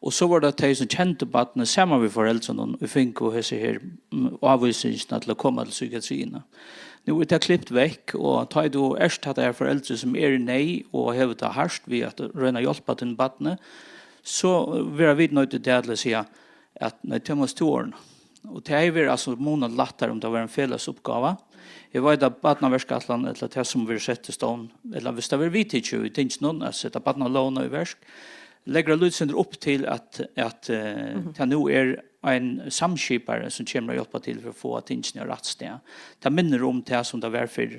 Og so var tað tey sum kendu barnið saman við foreldrunum og fingu hesi her mm, avvísingina til at koma til psykiatriina. Nú er tað klipt vekk, og tá ið tú ert hatta her foreldri sum er í neyð og hevur tað hart við at royna at hjálpa tínum barni, so verða vit noydd til tað til at siga at nei, tað mást tú ordna. Og tað hevði verið, altso, munandi lættari um tað var ein felags uppgáva. Eg veit at barnaverkætlan, ella tað sum verður sett í stovn, ella viss tað verður viðtikið í tinginum at seta barnalógina í verk, leggur eitt lítið sindur upp til at, at eh, tað nú er ein samskipari sum kemur at hjálpa til fyri at fáa tingini á rætt stað. Tað minnir um tað sum tað var fyrr.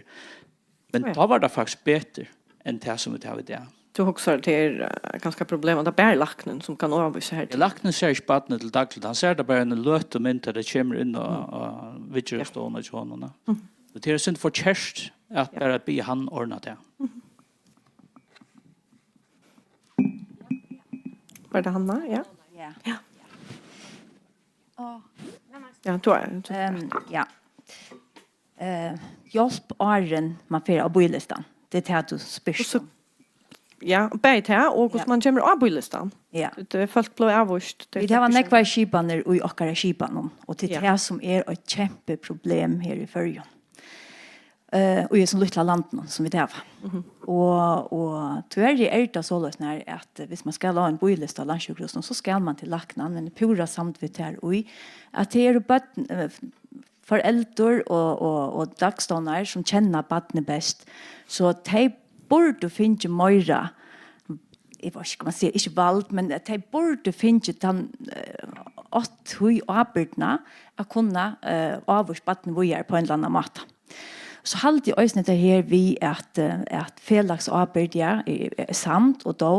Men Ja. Tá var tað faktiskt betur enn tað sum vit hava í dag. Tú hugsar at tað er eh, kanska problem at tað er bara læknin sum kann avvísa her. Ja, læknin sær ikki barnið til dagligt, hann sær tað bara eina løtu mynd, tá tað kemur inn á, á viðgerðarstovuna hjá honum. Og tað er sindur for kert at bara biðja hann ordna tað. Var tað Hanna? Ja. Ja. Ja, tú er. Um, ja. Uh, hjálp áðrenn man fer á bíðilistan. Tað er tað tú spyrt Hvussu- um. Ja, bæði tað og hvussu Ja. Man kemur á bíðilistan. Ja. Tað er fólk blíva avvíst. tað er Vit hava fólk nógvar skipanir í okkara skipanum, og tað er Ja. tað sum er eitt kjempeproblem her í Føroyum. Uh, og í hesum lítla landinum sum vit hava. Og, og tvørri er tað soleiðis nær at eh, viss man skal á ein bíðilista á landssjúkrahúsinum, so skal man til læknan, men eg er púra samd við tær í at tað eru børn, uh, foreldur og, og, og dagstovnar sum kenna barnið best. So tey burdu fingið meira, eg veit ikki, man sigur, ikki vald, men tey burdu fingið tann uh, átt hví ábyrgdina at kunna uh, ávísa barnið víðari på ein eller annan máta. So haldi eg eisini tað her við at, eh, at felagsábyrgd, ja, er er samd og dó.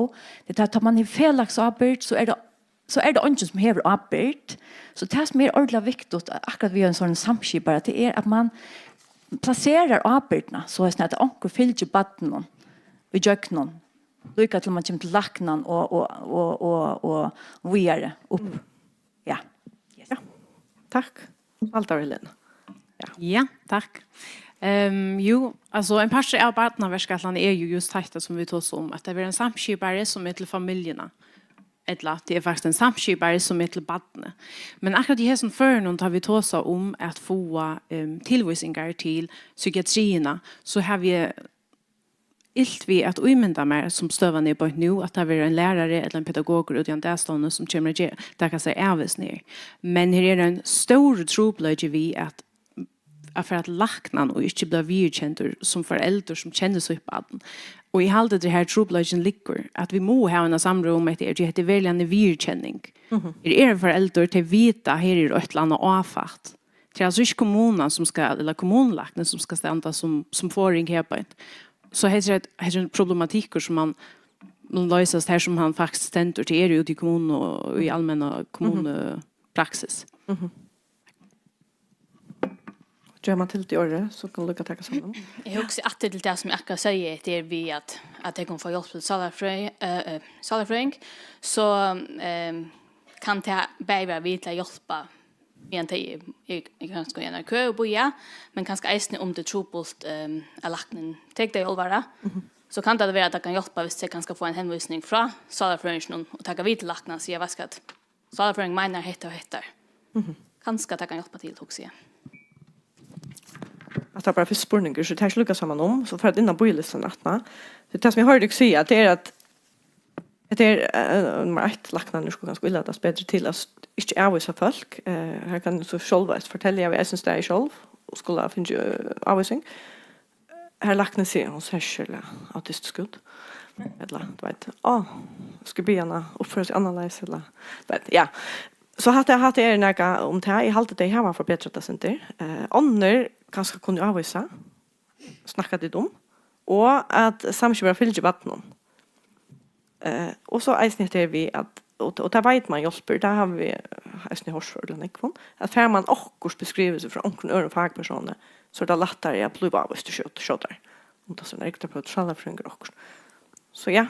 Det er at man hevur felagsábyrgd, so er tað so er tað eingin sum hevur ábyrgd. So tað sum er ordiliga viktigt akkurat við ein sånn samskipara, tað er at man placerar ábyrgdina, so at onkur fylgir barninum í gjøgnum, líka til man kemur til læknan og, og, og, og, og víðari upp. Ja. Takk. Valda Helena. Ja, takk. Um, jo, altså en partur av barnaverkætlan er jo just hetta sum vit tosa um, at tað verður ein samskipari sum er til familjuna, ella tað er faktiskt ein samskipari sum er til barnið. Men akkurat í hesum førinum, tá vit tosa um at fáa um, tilvísingar til psykiatriina, so havi eg ilt við at ímynda mær, sum støðan er beint nú, at tað verður ein lærari ella ein pedagogur úti á ein dagstovni, sum kemur at gera, taka sær av hesum her. Men her er ein stórur trupulleiki við at, at fara til læknan og ikki blíva viðurkendur sum foreldur sum kennir sítt barn. Og eg haldi, at tað er her trupulleikin liggur, at vit mugu hava eina samrøðu um hetta, tí hetta er veruliga ein viðurkenning. Her er ein foreldur, tey vita, her er eitt ella annað áfatt. Tað er altso ikki kommunan sum skal, ella kommunulæknin sum skal standa sum, sum forðing her beint. So hetta er, hetta er ein problematikkur sum man, man loysast her sum hann faktiskt stendur, tað er jo úti í kommunu og í almenna kommunupraksis. Geva Mathildu orðið, so kann Luka taka saman. Eg hugsi aftur til tað sum eg akkurát segði, hetta er við at, at tey kunnu fáa hjálp til sálarfrøði, uh, uh, sálarfrøðing, so um, kann tað bæði vera við til at hjálpa meðan tey eru, eru, eru kanska í N R K og bíða, men kanska eisini um tað er trupult um, at læknin tekur tey í álvara, so kann tað vera at tað kann hjálpa, viss tey kanska fáa ein henvísing frá sálarfrøðinginum og taka við til læknan og siga, veitst hvat, sálarfrøðingurin meinar hetta og hetta. Kanska tað kann hjálpa til, hugsi eg. At tað er bara fyrst spurningur, so tað er ikki líka saman um, so fer inn á bíðilistan aftan. Tað er tað sum eg hoyri tykkum siga, tað er at Hetta er, eh, nummar eitt, læknarnir skulu kanska ílatast betri til at s-, ikki avvísa fólk. Eh, her kann tú sjálv eisini fortelja, eg havi eisini staðið sjálv og skulu hava fingið, eh, avvísing. Har læknin sigur, hon sær sera autistisk út. Ella, tú veit, á, skal biðja hana uppføra seg annarleiðis, ella, tú veit, ja. So hatta, hatta er nakað um tað, eg haldi, tey hava forbetrað tað sindur. Eh, onnur kanska kunnu avvísa, snakka tit um, og at samskipara fylgir barninum. Eh, og so eisini hetta her við at, og, og tað veit man hjálpir, tað hava vit eisini hoyrt frá øllum nógvum, at fær man okkurt beskrivilsi frá onkrum øðrum fakpersóni, so er tað lættari at blíva avvístur skjótt, skjótari. Um tað so er ergoterapeut, sálarfrøðingur, okkurt. So ja,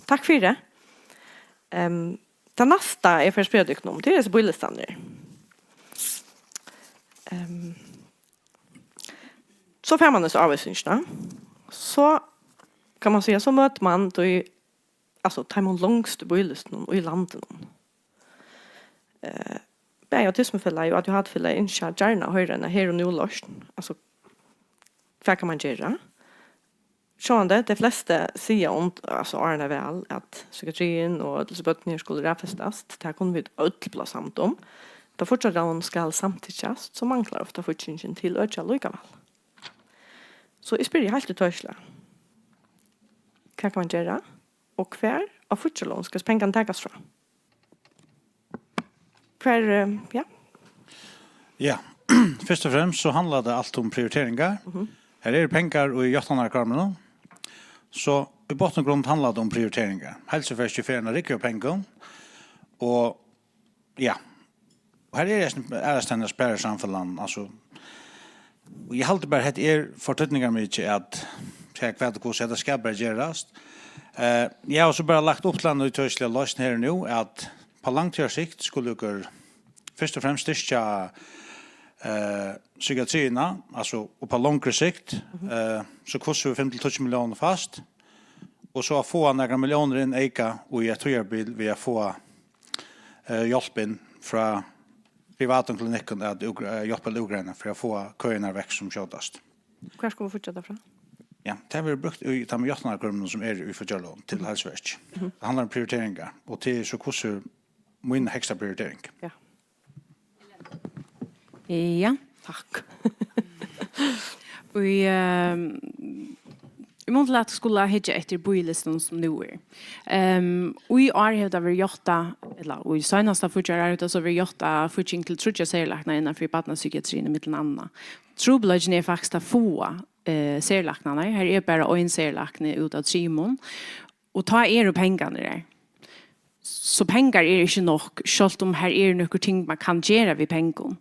takk fyri. Ehm, tað næsta eg fari at spyrja tykkum um, tað er hesir bíðilistarnir. Ehm, so fær man hesa avvísingina. So kann man siga, so møtir man tí, altso, teimum longstu bíðilistunum í landinum. Eh, bæði Autismufelagið og A D H D-felagið ynskja gjarna at hoyra eina her og nú loysn. Altso, hvat kann man gera? Sjálvandi, tey flestu siga und-, altso, áðrenn er val, at psykiatriin og øll hesi børnini her skulu raðfestast. Tað kunnu vit øll blíva samd um. Tá fíggjarlógin skal samtykjast, so manglar ofta fíggingin til økið allíkavæl. So eg spyrji heilt í toysla. Hvat kann man gera? Og hvar á fíggjarlógini skal pengarnir takast frá? Hvar, eh, ja. Ja, fyrst og fremst so handlar tað alt um prioriteringar. Her eru pengar í játtanarkravninum. So í botn og grund handlar tað um prioriteringar. Heilsuverkið fær eina rúgvu av pengum. Og ja, og her er eisini aðrastaðni at spara samfelagnum, altso, og eg haldi bara, hetta er fortýdningarmikið at, ja, hvat og hvussu hetta skal bara gerast. Eh, eg havi so bara lagt upp til eina ítøkilig loysn her og nú, at á langtíðarsikt skulu okur fyrst og fremst styrkja, eh, psykiatriina, altso upp á longri sikt, eh, so hvussu fimm til tíggju milliónir fast, og so at fáa nakrar milliónir inn eyka í eitt tíðarbil við at fáa, eh, hjálp inn frá privatum klinikkum at útgre-, eh, hjálpa til at útgreina fyri at fáa køirnar vekk sum skjótast. Hvar skulu vit fáa tað frá? Ja, tað verður brúkt í teimum játtanarkravunum sum eru í fíggjarlógini til heilsuverkið. Tað handlar um prioriteringar, og tað er so hvussu mín hægsta prioritering. Ja. Ja, Takk. í, um, í mun til at skula hyggja eftir bíðilistunum sum nú er. Um, í ár hevur tað verið játta, ella í seinasta fíggjarár hevur tað so verið játta fígging til tríggjar serlæknar innan fyri barnapsykiatriina millum annað. Trupulleikin er faktiskt at fáa, eh, serlæknarnar. Her er bara ein serlækni út av trimum. Og tá eru pengarnir her. So pengar er ikki nokk, sjálvt um her eru nøkur ting man kann gera við pengum.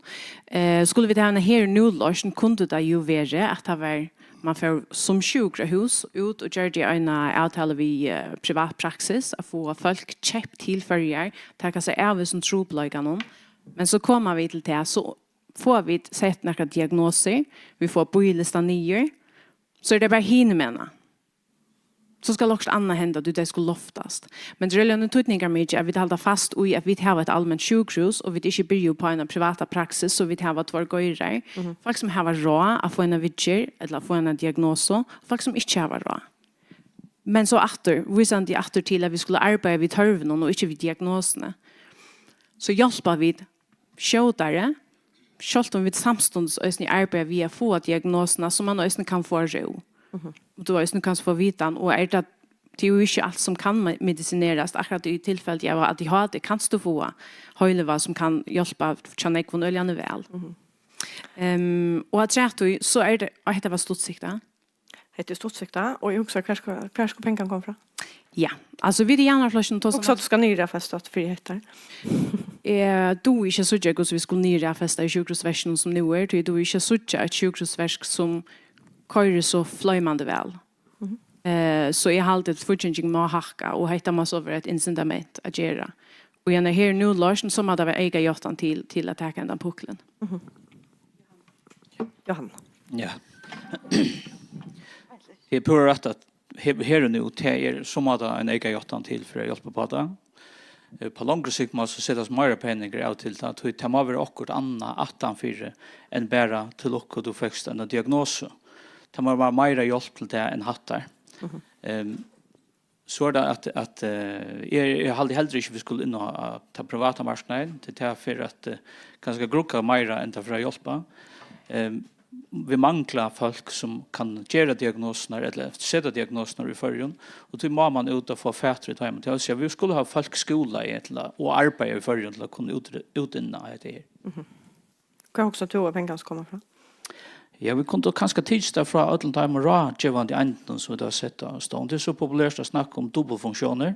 Eh, skulu vit hava eina her og nú loysn, kundi tað jú verið at tað var, man fór sum sjúkrahús út og gjørdi eina avtalu við, eh, privat praksis at fáa fólk keypt til Føroyar, taka seg av hesum trupulleikanum. Men so koma vit til tað, so fáa vit sett nakrar diagnosir, vit fáa bíðilista niður, so er tað bara hinumegin. So skal okkurt annað henda, tí tey skulu loftast. Men tað er øgiliga týdningarmikið, at vit halda fast í, at vit hava eitt alment sjúkrahús, og vit ikki byrja upp á eina privata praksis, so vit hava tveir geirar. Fólk sum hava ráð at fáa eina viðgerð, ella at fáa eina diagnosu, fólk sum ikki hava ráð. Men so aftur, vísandi aftur til, at vit skulu arbeiða við tørvinum og ikki við diagnosuni, so hjálpa vit skjótari, sjálvt um vit samstundis eisini arbeiða við at fáa diagnosuna, so man eisini kann fáa ró. Og tú eisini kanst fáa vitan, og er tað, tað er jú ikki alt sum kann me-, medisinerast, akkurát í tilfelli av A D H D kanst tú fáa heilivág sum kann hjálpa hjá nógvum øgiliga væl. Ehm, og afturat tí, so er tað, og hetta var stuttsiktað. Hetta er stuttsiktað, og eg hugsi, hvar skal, hvar skal pengarnir koma frá? Ja, altso vit í Javnaðarflokkinum tosa Hugsi, at tú skal niðurraðfesta fyri hetta. Eg dugi ikki at síggja, hvussu vit skulu niðurraðfesta í sjúkrahúsverkinum sum nú er, tí eg dugi ikki at síggja eitt sjúkrahúsverk sum koyrir so floymandi væl. Eh, so eg haldi, at fíggingin má hækka, og hetta má so vera eitt incitament at gera. Og í eini her nú loysn, so má tað vera eyka játtan til, til at taka hendan puklin. Jóhanna. Ja. Eg púra rætt at he-, her og nú, tað er sum at ein eyka játtan til fyri at hjálpa upp á tað. Eh, á longri sikt má so setast meira peningur av til tað, tí tað má vera okkurt annað aftan fyri enn bara til lukku, tú fekst eina diagnosu. Tað má vera meira hjálp til tað enn hattar. Ehm, So er tað at, at eh, eg, eg haldi heldur ikki, vit skulu inn á, á ta privata marknaðin. Tí tað fer at eh, kanska grugga meira enn tað fer at hjálpa. Ehm, vit mangla fólk sum kann gera diagnosurnar ella seta diagnosurnar í Føroyum, og tí má man út og fáa fatur í teimum. Tað vil siga, vit skulu hava fólk skúlað til at, og arbeiða í Føroyum til at kunna út, útinna hetta her. Hvar hugsar tú at pengarnir skulu koma frá? Ja, vit kundu kanska tikið tað frá øllum teimum ráðgevandi eindunum sum vit hava sett á stovn. Tað er so populert at snakka um dupultfunksjónir,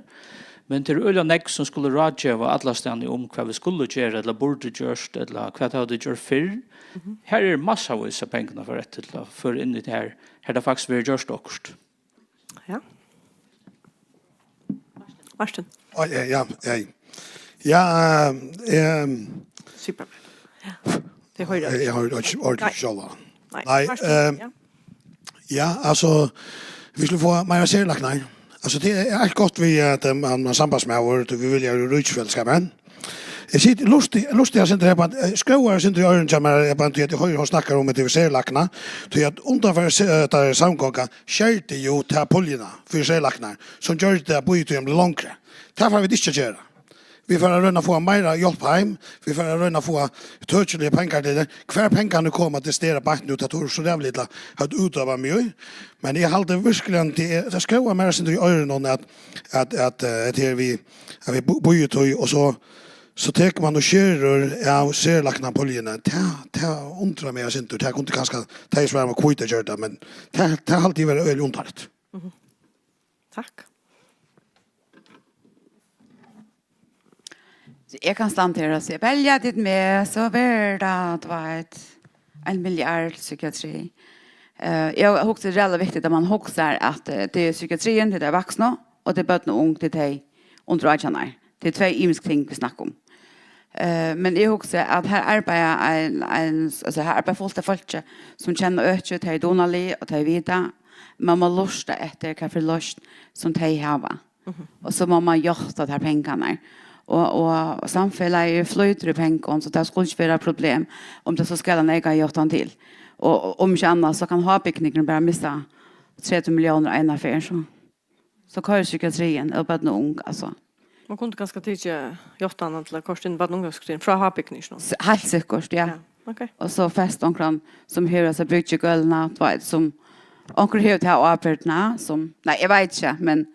men tað er øgiliga nógv sum skulu ráðgeva allastaðni um hvat vit skulu gera, ella burdu gjørt, ella hvat hava vit gjørt fyrr. Her er massavís av pengar at fáa eftir til at føra inn í tað her, har tað faktiskt verður gjørt okkurt. Ja. Martin. Oj, ja, ja, ja. Ja, eh, eh, Super. Ja. Det hører jeg har ikke ordet Nej. Sjálva. Nej. Nej, Martin, eh, ja. Ja, altså, vi skulle få meira serlæknar. Altså, det er alt godt vi at eh, man, man sambandsmaður, vi vilja jo rúkfellesskapet. Jeg sitter lustig, lustig at sende her på, eh, skrovar sender i øjnene til mig, jeg bare, at jeg hører, hun snakker om, at det er serlæknar. Til at undre for at der samgånga, skjelte jo til puljene for serlæknar, som gjør det at bøye til en langere. Derfor har vi det ikke gjøre. Vi får rønne få mer hjelp hjem, vi får rønne få tøtjelige penger til det. Hver pengene kommer til stedet bare nu, til at så jævlig til at utøve mye. Men jeg har det virkelig, det, det skal være mer som i øjnene, at, at, at, eh, at her vi, at vi bo- bor i tøy, og så, så tar man og skjærer av serlæknapuljene. Det, det undrer meg, jeg synes, det kunne kanskje ta i svær med kvitt å gjøre det, men det, det har alltid vært veldig underligt. Takk. Eg kann standa her og siga, velja tit meg, so verður tað, tú veit, ein milliard til psykiatri. Eh, eg hugsi, tað er ræðuliga viktigt, at man hugsar, at eh, tað er psykiatriin, tað er tey vaksnu, og tað er børn og ung, tað er tey undir átjan ár. Tað er tvey ymisk ting, vit snakka um. Eh, men eg hugsi, at her arbeiða ein, ein, altso, her arbeiða fult av fólki, sum kenna økið, tey eru dugnalig, og tey vita. Man má lurta eftir, hvat fyri loysn, sum tey hava. Og so má man játta tær pengarnar. Og, og samfelagið flýtur í pengum, so tað skuldi ikki vera eitt problem, um tað so skal ein eyka játtan til. Og, og um ikki annað, so kann hábygningurin bara missa tretivu milliónir eina ferð, so, so koyrir psykiatriin, og børn og ung, altso. Man kundi kanska tikið játtan til at koyrt inn barn og ungdómspsykiatriin frá hábygninginum. S- Heilt sikkurt, ja. Ja, ok. Og so fest onkran sum hevur hasa bygdugøluna, tú veit, sum onkur hevur ta ábyrgdina, sum, nei, eg veit ikki, men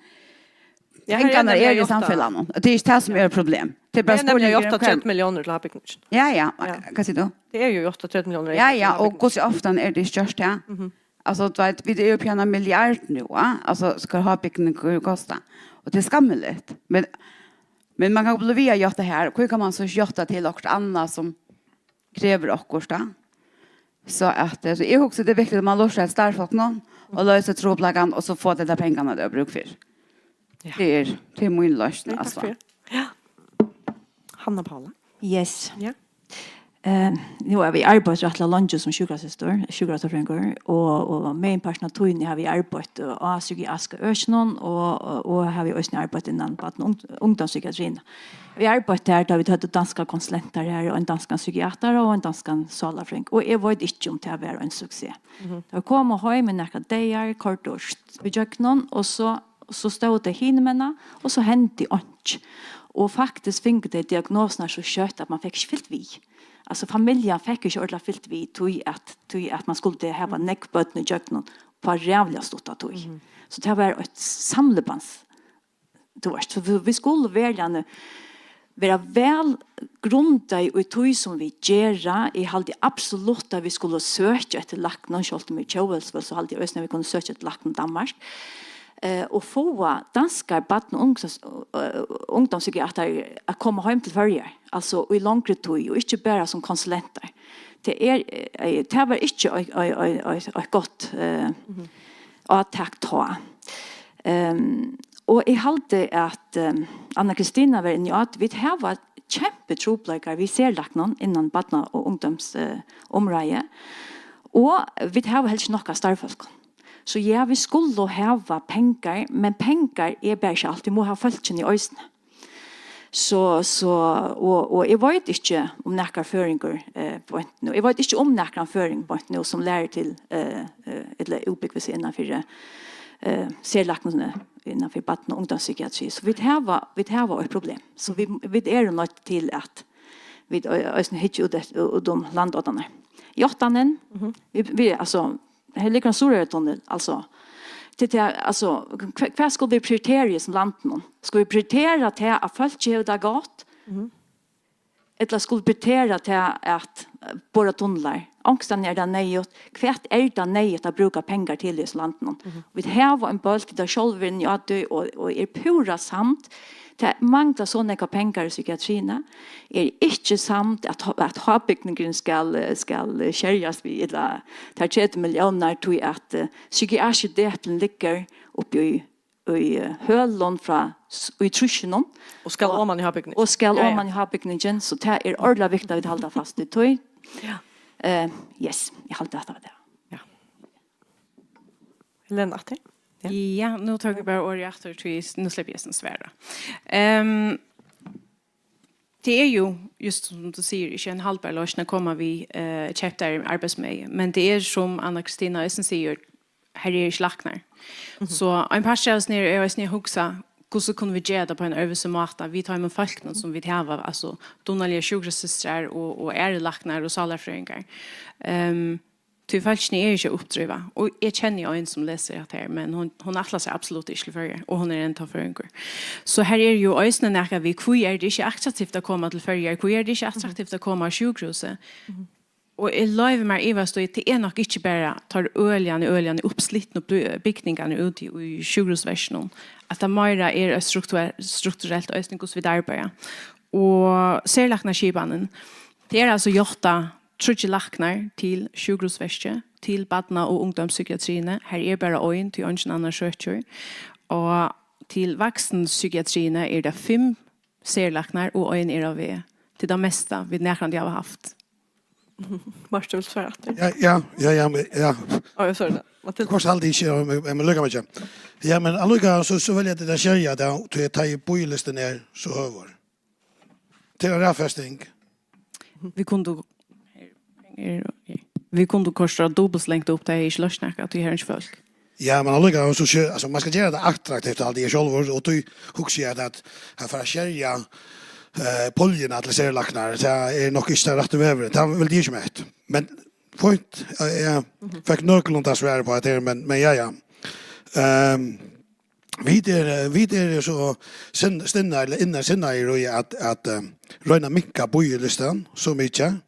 Ja, her er pengarnir nemliga eru í játta- samfelagnum. Og tað er ikki tað sum er problem. Tað er Her bara er nemliga spurningur játta um hvar tretivu milliónir til hábygning. Ja, ja, Ja. hvat sigur tú? Tað er jú játta tretivu milliónir. Ja, ja, og hvussu ofta er tað ikki gjørt, ja? Altso, tú veit, vit eru jo uppí eina milliard nú, va? Altso, skal hábygning kosta? Og tað er skammiligt. Men, men man kann bli við at játta her. Hví kann man so ikki játta til okkurt annað sum krevur okkurt, tá? So at, eh, so eg hugsi, tað er viktigt, at man lurtar eftir starvsfólkunum og loysir trupulleikan, og so fáa tey tær pengarnar, tey hava brúk fyri. Ja. Tað er, tað er mín loysn, Nei, takk altso. Fyri. Ja. Hanna Paula. Yes. Ja. Eh, nú havi eg arbeitt rættiliga leingi sum sjúkrasystir, sjúkrastarvsfrøðingur, og, og meginpartin av tíðini havi eg arbeitt á psykiatriska økinum og, og, og havi eisini arbeitt innan barn- og ung- ungdómspsykiatriina. Vit arbeiddu har, tá vit høvdu danskar konsulentar har, og ein danskan psykiatar og ein danskan sálarfrøðing. Og eg veit ikki, um tað var ein suksess. Teir komu heim í nakrar dagar, koyrdu og st- ígjøgnum, og so, so stóðu tey hinumegin, og so hendi einki. Og faktiskt fingu tey diagnosuna so skjótt, at man fekk ikki fylgt við. Altso, familjan fekk ikki ordiliga fylgt við, tí at, tí at man skuldi hava nógv børn ígjøgnum á ræðuliga stutta tíð. So tað var eitt samlebans, tú veitst, so vit, vit skulu veruliga vera væl grundað í tí, sum vit gera. Eg haldi absolutt, at vit skulu søkja eftir læknum, sjálvt um vit eru tjóðveldisfólk, so haldi eg eisini, at vit kunnu søkja eftir læknum í Danmark, eh, og fáa danskar barn- og ungdoms-, eh, ungdómspsykiatarar at koma heim til Føroyar, altso í longri tíð, og ikki bara sum konsulentar. Tað er, eh, tað var ikki eitt, eitt, eitt, eitt, eitt gott, eh, átak tá. Ehm, og eg haldi, at ehm, Anna Kristina var inni á, at vit hava kempitrupulleikar við serlæknum innan barna- og ungdómsumráðið, og vit hava helst ikki nokk av starvsfólkum. So ja, vit skulu hava pengar, men pengar er bara ikki alt. Vit mugu hava fólkini eisini. So, so, og, og eg veit ikki um nakar føroyingur, eh, beint nú. Eg veit ikki um nakran føroying beint nú, sum lærir til, eh, eh, ella útbúgvir seg innanfyri, eh, serlæknarnir innanfyri barna- og ungdómspsykiatri. So vit hava, vit hava eitt problem. So vit, vit eru noydd til at vit ei-, eisini hyggja út eftir, út um landoddarnar. Játtanin, vit, vit, altso, her liggur ein Suðuroyartunnil, altso, til tað, altso, hva, hvat skulu vit prioritera í hesum landinum? Skulu vit prioritera tað at fólk hevur tað gott? Ella skulu vit prioritera tað at, eh, bora tunlar? Onkustaðni er tað neyðugt. Hvat er tað neyðugt at brúka pengar til í hesum landinum? Vit hava ein bólk, vit hava sjálv verið inni á tí, og, og er púra samd. Tað manglar so nógvar pengar í psykiatriini. Er ikki samd at, at hábygningurin skal, skal skerjast við, ella tær tretivu milliónirnar, tí at, eh, psykiatriski depurin liggur uppi í, í, eh, hølum frá s-, í trýssunum. Og skal Og, oman í hábygning. Og skal Ja, ja. oman í hábygningin, so tað er ordiliga viktigt at vit halda fast í tí. Ja. Eh, yes, eg haldi at tað var tað. Ja. Helena aftur. Ja. Ja, nú tók eg bara orðið aftur, tí s-, nú sleppi eg at svara. Ehm, tað er jú, júst sum tú sigur, ikki ein haldbar loysn at koma við, eh, keyptari arbeiðsmegi, men tað er, sum Anna Kristina eisini sigur, her er ikki læknar. So ein partur av hesum er, er eisini at hugsa, hvussu kunnu vit gera tað á ein øðrvísi máta? Vit hava fólkini, sum vit hava, altso, dugnaligar sjúkrasystrar og, og aðrar læknar og sálarfrøðingar. Ehm, tí fólkini eru ikki at uppdriva. Og eg kenni ein sum lesur hatta her, men hon, hon ætlar seg absolutt ikki til Føroyar, og hon er enntá føroyingur. So her er jú eisini nakað við, hví er tað ikki attraktivt at koma til Føroyar? Hví er tað ikki attraktivt at koma á sjúkrahúsið? Og eg loyvi mær at ivast í, tað er nokk ikki bara teir øgiliga, øgiliga uppslitnu by-, bygningarnir úti í sjúkrahúsverkinum, at tað meira er eitt struktur-, strukturelt eisini, hvussu vit arbeiða. Og serlæknaskipanin, tað er altso játtað tríggir læknar til sjúkrahúsverkið, til barna- og ungdómspsykiatriina. Her er bara ein, tí eingin annar søkir. Og til vaksinpsykiatriina er tað fimm serlæknar og ein er á veg. Tað er tað mesta, vit nakrantíð hava havt. Martin, vilt tú svara aftur? Ja, ja, ja, ja, men, ja. Ó, eg sorry. Matilda. Hvussu haldi eg ikki, ja, men, men lukka meg ikki. Ja, men allíkavæl, so, so velja tit at skerja tað, tí at tá ið bíðilistin er so høgur. Til ein raðfesting. Vit kundu, vit kundu koyrt dupult so langt upp, tað er ikki loyst nakað, tí her er ikki fólk. Ja, men allíkavæl, so sé, altso, man skal gera tað attraktivt, haldi eg sjálvur, og tí hugsi eg at, at, at fara at skerja, eh, puljuna til serlæknar, tað er nokk ikki tann rætti vegurin, tað vildi eg ikki mett. Men fínt, eh, eg fekk nøkulunda svar upp á tað her, men, men ja, ja. Ehm, vit eru, vit eru so sin-, sinnaðir, ella innar sinnaðir í at, at, eh, royna at minka bíðilistan so mikið.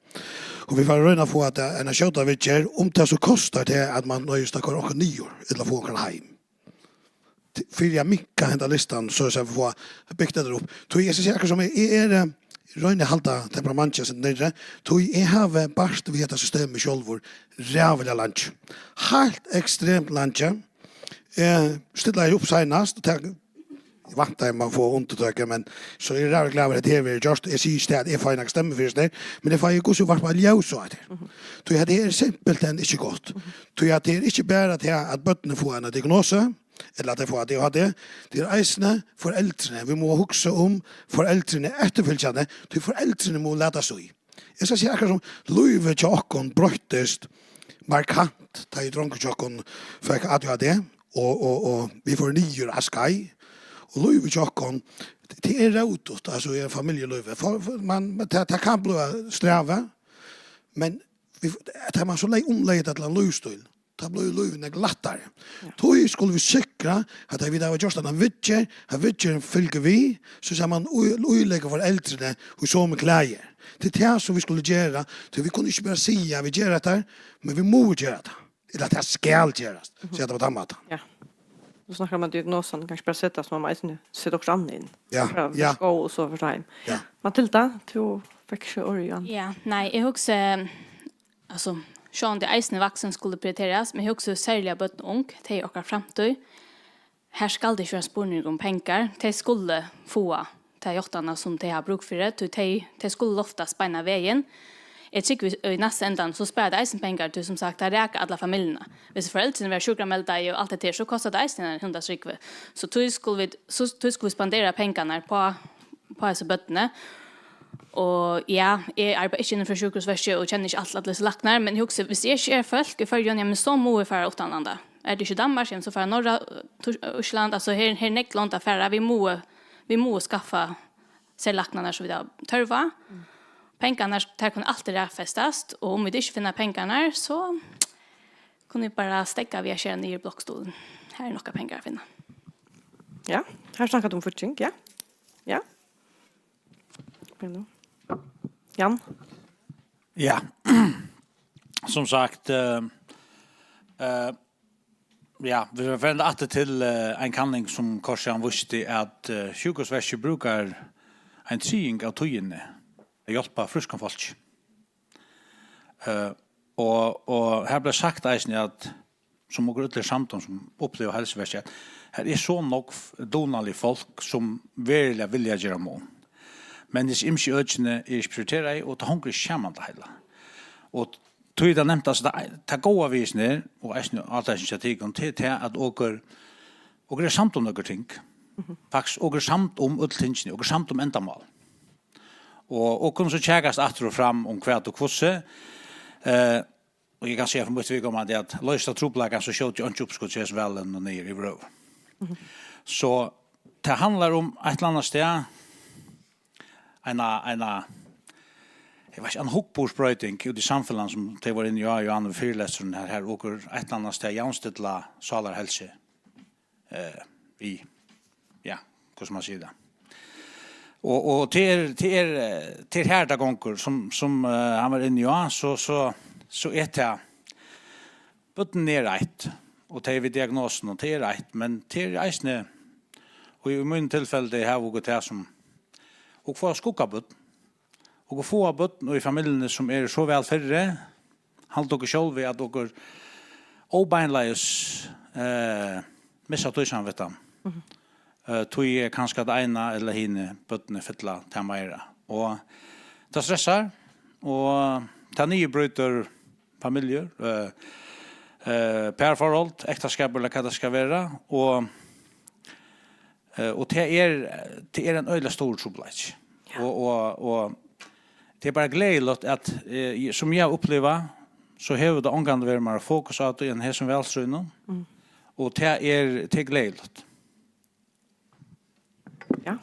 Og vit fara at royna at fáa tað eina skjóta viðgerð, um tað so kostar tað, at man noyðist at koyra onkran niður, ella fáa onkran heim. T-, fyri at minka henda listan, so at vit fáa bygt tað upp. Tí eg skal siga akkurát sum eg, eg er, eh, royni at halda temperamentið sum niðri, tí eg havi bart við hetta systemið sjálvur ræðuliga leingi. Heilt ekstremt leingi. Eg stillaði upp seinast, og tað, eg væntaði, at man fáa undirtøku, men so eg eri ræðuliga glaður, at hetta her verður gjørt. Eg sigi ikki, at eg fái nakað stemmi fyri hetta, men eg fái hvussu varpa ljós á hetta her. Tí hetta her er simpelthen ikki gott. Tí at tað er ikki bara tað, at børnini fáa eina diagnosu, ella at tey fáa A D H D, tað er eisini foreldrini. Vit mugu hugsa um foreldrini eftirfylgjandi, tí foreldrini mugu latast í. Eg skal siga, akkurát sum lívið hjá okkum broyttist markant, tá ið drongur hjá okkum fekk A D H D, og, og, og vit fóru niður á skeið, og lívið hjá okkum, tað er rótut, altso, í familjulívi. For, for, man, man, tað, tað kann blíva strævið, men vit, tá man so legði, umlegði tað til ein lívsstíl, tá blívur lívið nógv lættari. Ja. Tí skulu vit sikra, at tá vit hava gjørt eina viðgerð, at viðgerðin fylgir við, so at man í-, íleggur foreldrini í somu klæðir. Tað er tað, sum vit skulu gera, tí vit kunnu ikki bara siga, at vit gera hetta, men vit mugu gera tað. Ella at tað skal gerast, siga tað á tann mátan. Ja. Tú snakkar um, at diagnosan kann ikki bara setast, man má eisini seta okkurt annað inn. Ja, bara ja. Skó og so fara heim. Ja. Matilda, tú fekk ikki orðið, Jan. Ja, nei, eg hugsi, altso, sjálvandi eisini vaksin skulu prioriterast, men eg hugsi serliga børn og ung, tey eru okkara framtíð. Her skal tað ikki vera spurningur um pengar, tey skulu fáa ta játtanina, sum tey hava brúk fyri, tí tey, tey skulu loftast beinan vegin. Eg trúgvi, í næsta endan, so sparar tað eisini pengar, tí sum sagt, tað rakar alla familjuna. Viss foreldrini verða sjúkrameldaði og alt hetta her, so kostar tað eisini eina hundrað trúgvi. So tí skulu vit, so tí skulu vit spandera pengarnar á, á hesi børnini. Og ja, eg arbeiði ikki innanfyri sjúkrahúsverkið og kenni ikki alt, allar hesar læknar, men eg hugsi, viss eg ikki eri fólk í Føroyum, ja, men so mugu vit fara uttanlanda. Er tað ikki Danmark, jamen, so fara Norra, Týs-, Ísland, altso, her, her er nógv lond at fara. Vit mugu, vit mugu skaffa serlæknarnar, sum vit hava tørv á. Pengarnar, tær kunnu altíð raðfestast, og um vit ikki finna pengarnar, so kunnu vit bara steðga við at skera niður í blokkstuðulin. Har er nokk av pengar at finna. Ja, her snakkar tú um fígging, ja. Ja. Jan? Ja, sum sagt, eh, eh, ja, vit fara aftur til eh, ein kanning, sum Korsjan vísti, at eh, sjúkrahúsverkið brúkar ein triðing av tíðini at hjálpa frískum fólki. Eh, og, og her bleiv sagt eisini, at sum okur øll eru samd um, sum uppliva heilsuverkið, at her er so nógv dugnalig fólk, sum veruliga vilja gera mun. Men hesi ymsu økini eru ikki prioriterað, og tað hongur ikki saman, tað heila. Og tí er tað nevnt, altso, tað, tað góða við hesum her, og eisini átakin hjá tykkum, tað er tað, at okur, okur eru samd um nøkur ting. Faktiskt, okur eru samd um øll tingini, okur eru samd um endamál. Og, og kunnu so kjakast aftur og fram um hvat og hvussu. Eh, og eg kann siga fyri mítt viðkomandi, at loysa trupulleikan, so skjóti eg einki uppskot til hesum valin og niður yvirhøvur. So tað handlar um eitt ella annað stað, eina, eina, eg veit ikki, ein hugburðsbroyting úti í samfelagnum, sum tey vóru inni á, Johan, við fyrilesturin her, har okur eitt ella annað stað javnstilla sálarheilsu eh, við, ja, hvussu man sigur tað. Og, og til, til, eh, til her, tað gongur, sum, sum eh, hann var inni á, so, so, so er tað, børnini er eitt, og tey við diagnosunum, tað er eitt, men tað er eisini, og í mínum tilfelli, tey hava okur tað sum, og fáa skuggabørn, okur fáa børn í familjuni, sum eru so væl fyri, halda okur sjálv við, at okur óbeinleiðis eh, missa tí samvittan. Eh, tí er kanska tað eina ella hini børnini fylla tað meira. Og tað stressar, og tað niðurbrýtur familjur, eh, eh, parforhold, ektaskapur, ella hvat tað skal vera. Og Eh, og tað er, tað er ein øgiliga stórur trupulleiki. Og, og, og tað er bara gleðiligt, at eh, sum eg havi upplivað, so hevur tað ongantíð verið meira fokus á tí enn hesum valstríðnum. Og tað er, tað er gleðiligt. Ja.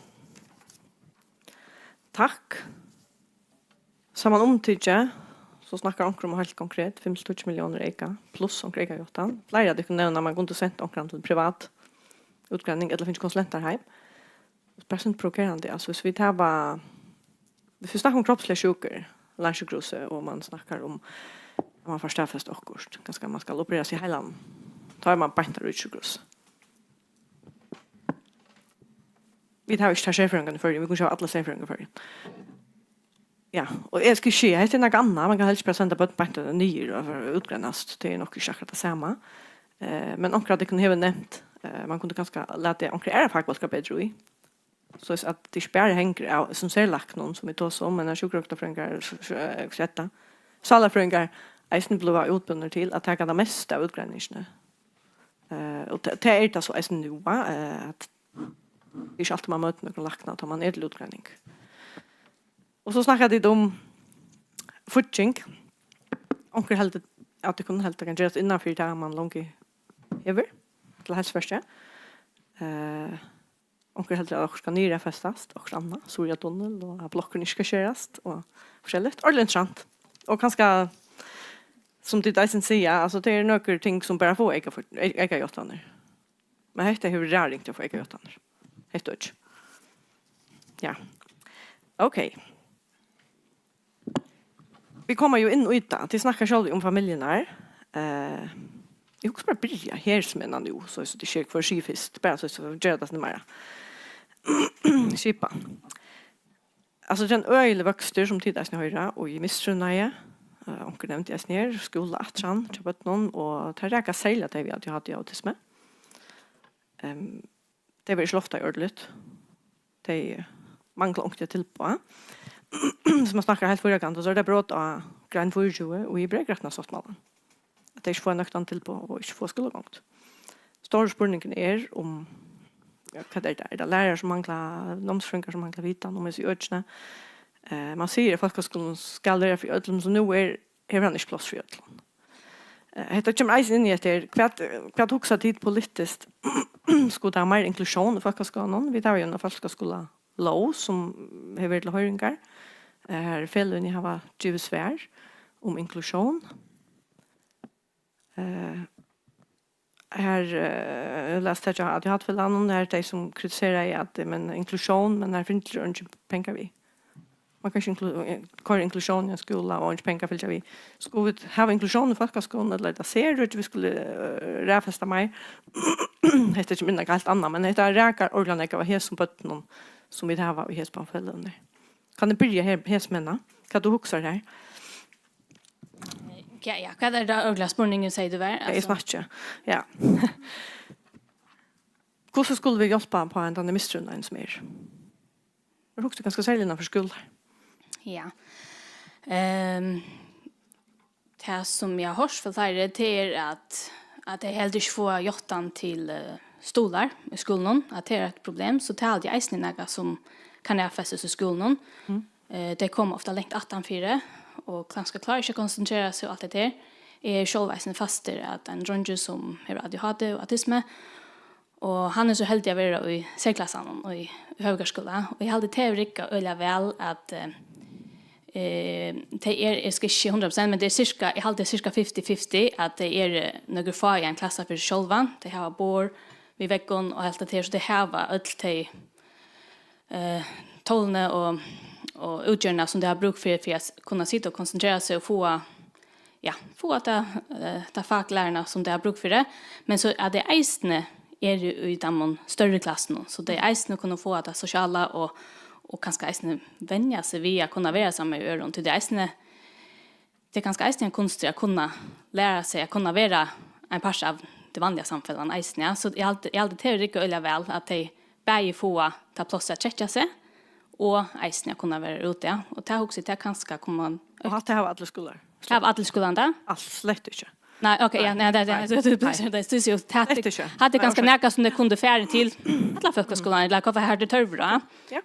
Takk. Samanumtikið, so snakkar onkur um heilt konkret fimm til tíggju milliónir eyka, pluss onkur eykajáttan. Fleiri av tykkum nevna, at man kundi sent onkran til privat útgreining ella fingið konsulentar heim. Bara sovorðið provokerandi, altso, viss vit hava, viss vit snakka um kropsligar sjúkur, Landsjúkrahúsið, og man snakkar um at man fær staðfest okkurt, kanska man skal opererast í heilanum, tá er man beint á ríkissjúkrahús. Vit hava ikki teir serfrøðingarnar í Føroyum, vit kunnu ikki hava allar serfrøðingar í Føroyum. Ja, og eg skal ikki siga, hetta er nakað annað, man kann helst bara senda børn beint niður og fara at útgrennast, tað er nokk ikki akkurát tað sama. Eh, men onkur av tykkum hevur nevnt, eh, man kundi kanska latið onkrar aðrar fakbólkar betur í. Soleiðis at tað ikki bara hongur av sum serlæknum, sum vit tosa um, men at sjúkrarøktarfrøðingar, s- s- eh, hvat er tað? Sálarfrøðingar eisini blíva útbúnir til at taka tað mesta av útgreiningini. Eh, og tað tað er tað so eisini nú, va, eh, at tað er ikki altíð man møtir nøkrum lækna, tá man er til útgreining. Og so snakka tit um fígging. Onkur heldur, at tað kunnu heldur kann gerast innanfyri tað, man longu hevur til heilsuverkið. Eh, onkur heldur, at okkurt skal niðurfestast, okkurt annað, Suðuroyartunnil, og at blokkurin ikki skal skerast, og forskelligt. Ordiliga interessant. Og kanska, sum tit eisini siga, altso, tað eru nøkur ting, sum bara fáa eyka, eykajáttanir. Men hetta hevur ræðuringt at fáa eykajáttanir. Hetta øki. Ja. Ok. Vit koma jú inn í tað. Tit snakka sjálv um familjurnar. Eh, eg hugsi bara at byrja her sum enda nú, so so tað skjer hvør sigur fyrst. Bara so so gera tað sum meira. Skipa. Altso, tað er ein øgiligur vøkstur, sum tit eisini hoyra, og í mistrivnaði, eh, onkur nevndi eisini her, skúla aftur hann hjá børnum, og tað rakar serliga tey við A D H D og autismu. Ehm, tey verða ikki loftaði ordiligt. Tey mangla onkuntíð eitt tilboð. Hvis man snakkar heilt fyrrakant, so er tað brot á grein fýraogtjúgu í Brekrættarsáttmálanum. At tey ikki fáa nøktandi tilboð og ikki fáa skúlagongd. Stóri spurningurin er um, ja, hvat er tað? Er tað lærarar, sum mangla, námsfrøðingar, sum mangla vitan um hesi økini? Eh, man sigur, at fólkaskúlin skal vera fyri øllum, so nú er, hevur hann ikki pláss fyri øllum. Eh, hetta kemur eisini inn í hetta her. Hvat, hvat hugsa tit politiskt? Skulu tað meir inklusjón í fólkaskúlanum? Vit hava jú eina fólkaskúlalóg sum hevur verið til hoyringar. Eh, har feløgini hava givið svar um inklusjón. Eh, her, eh, eg las tað hjá Advokatfelagnum, har tey sum kritiseraðu at, eh, men inklusjón, men har fylgir eingin pengar við. Man kann ikki inklu-, eh, koyra inklusjón í ein skúla og eingin pengar fylgja við. Skulu vit hava inklusjón í fólkaskúlanum, ella er tað serøki, vit skulu, eh, raðfesta meir? Hetta er ikki minna heilt annað, men hetta rakar ordiliga nógv av hesum børnum, sum vit hava í hesum feløgunum. Kann eg byrja her, hesum henda? Hvat tú hugsar her? Ja, ja, hvat er tað ordiliga spurningurin, sigur tú, var? Ja, eg snakki. Ja. Hvussu skulu vit hjálpa upp á hendan mistrivnaðin sum er? Eg hugsi kanska serliga innanfyri skúlar. Ja. Ehm, tað sum eg havi hoyrt frá fleiri, tað er at, at tey heldur ikki fáa játtan til, eh, stuðlar í skúlunum, at tað er eitt problem, so tað haldi eg eisini er nakað sum kann raðfestast í skúlunum. Eh, tey koma ofta langt aftanfyri og kanska klára ikki at konsentrera seg og alt hetta her. Eg eri sjálv eisini fastur at ein dreingur sum hevur A D H D og autismu, og hann er so heldigur at vera í serklassanum í, í Høvuðsgarðsskúla, og eg haldi, tað hevur riggað øgiliga væl at, eh, eh, tey er, eg skal ikki siga hundrað prosent, men tað er cirka, eg haldi, cirka fifty fifty, at tey eru nøkur fá í ein klassa fyri seg sjálvan. Tey hava borð við veggum og alt tað her, so tey hava øll tey, eh, tólini og, og útgerðina, sum tey hava brúk fyri, fyri at s-, kunna sita og konsentrera seg og fáa, ja, fáa ta, eh, ta faklæruna, sum tey hava brúk fyri. Men so at tey eisini eru í teimum størri klassunum, so tey eisini kunnu fáa tað sosiala og, og kanska eisini venja seg við at kunna vera saman við øðrum, tí tað er eisini, tað er kanska eisini ein kunstur at kunna læra seg at kunna vera ein partur av tí vanliga samfelagnum eisini, ja. So eg haldi, eg haldi, tað er riggað øgiliga væl, at tey bæði fáa tað plássið at trekkja seg og eisini at kunna vera úti, ja. Og tað hugsi eg, tað kanska kunnu man... Og hatta hava allir skúlar? Hava allir skúlarnar tað? Alt, slett ikki. Nei, ok, ja, nei, tað, tað, tað, tað, tað, tað, tað, tað, tað, tað er kanska nakað sum tey kundu farið til alla fólkaskúlarnar, ella hvat har er tørvur á. Ja.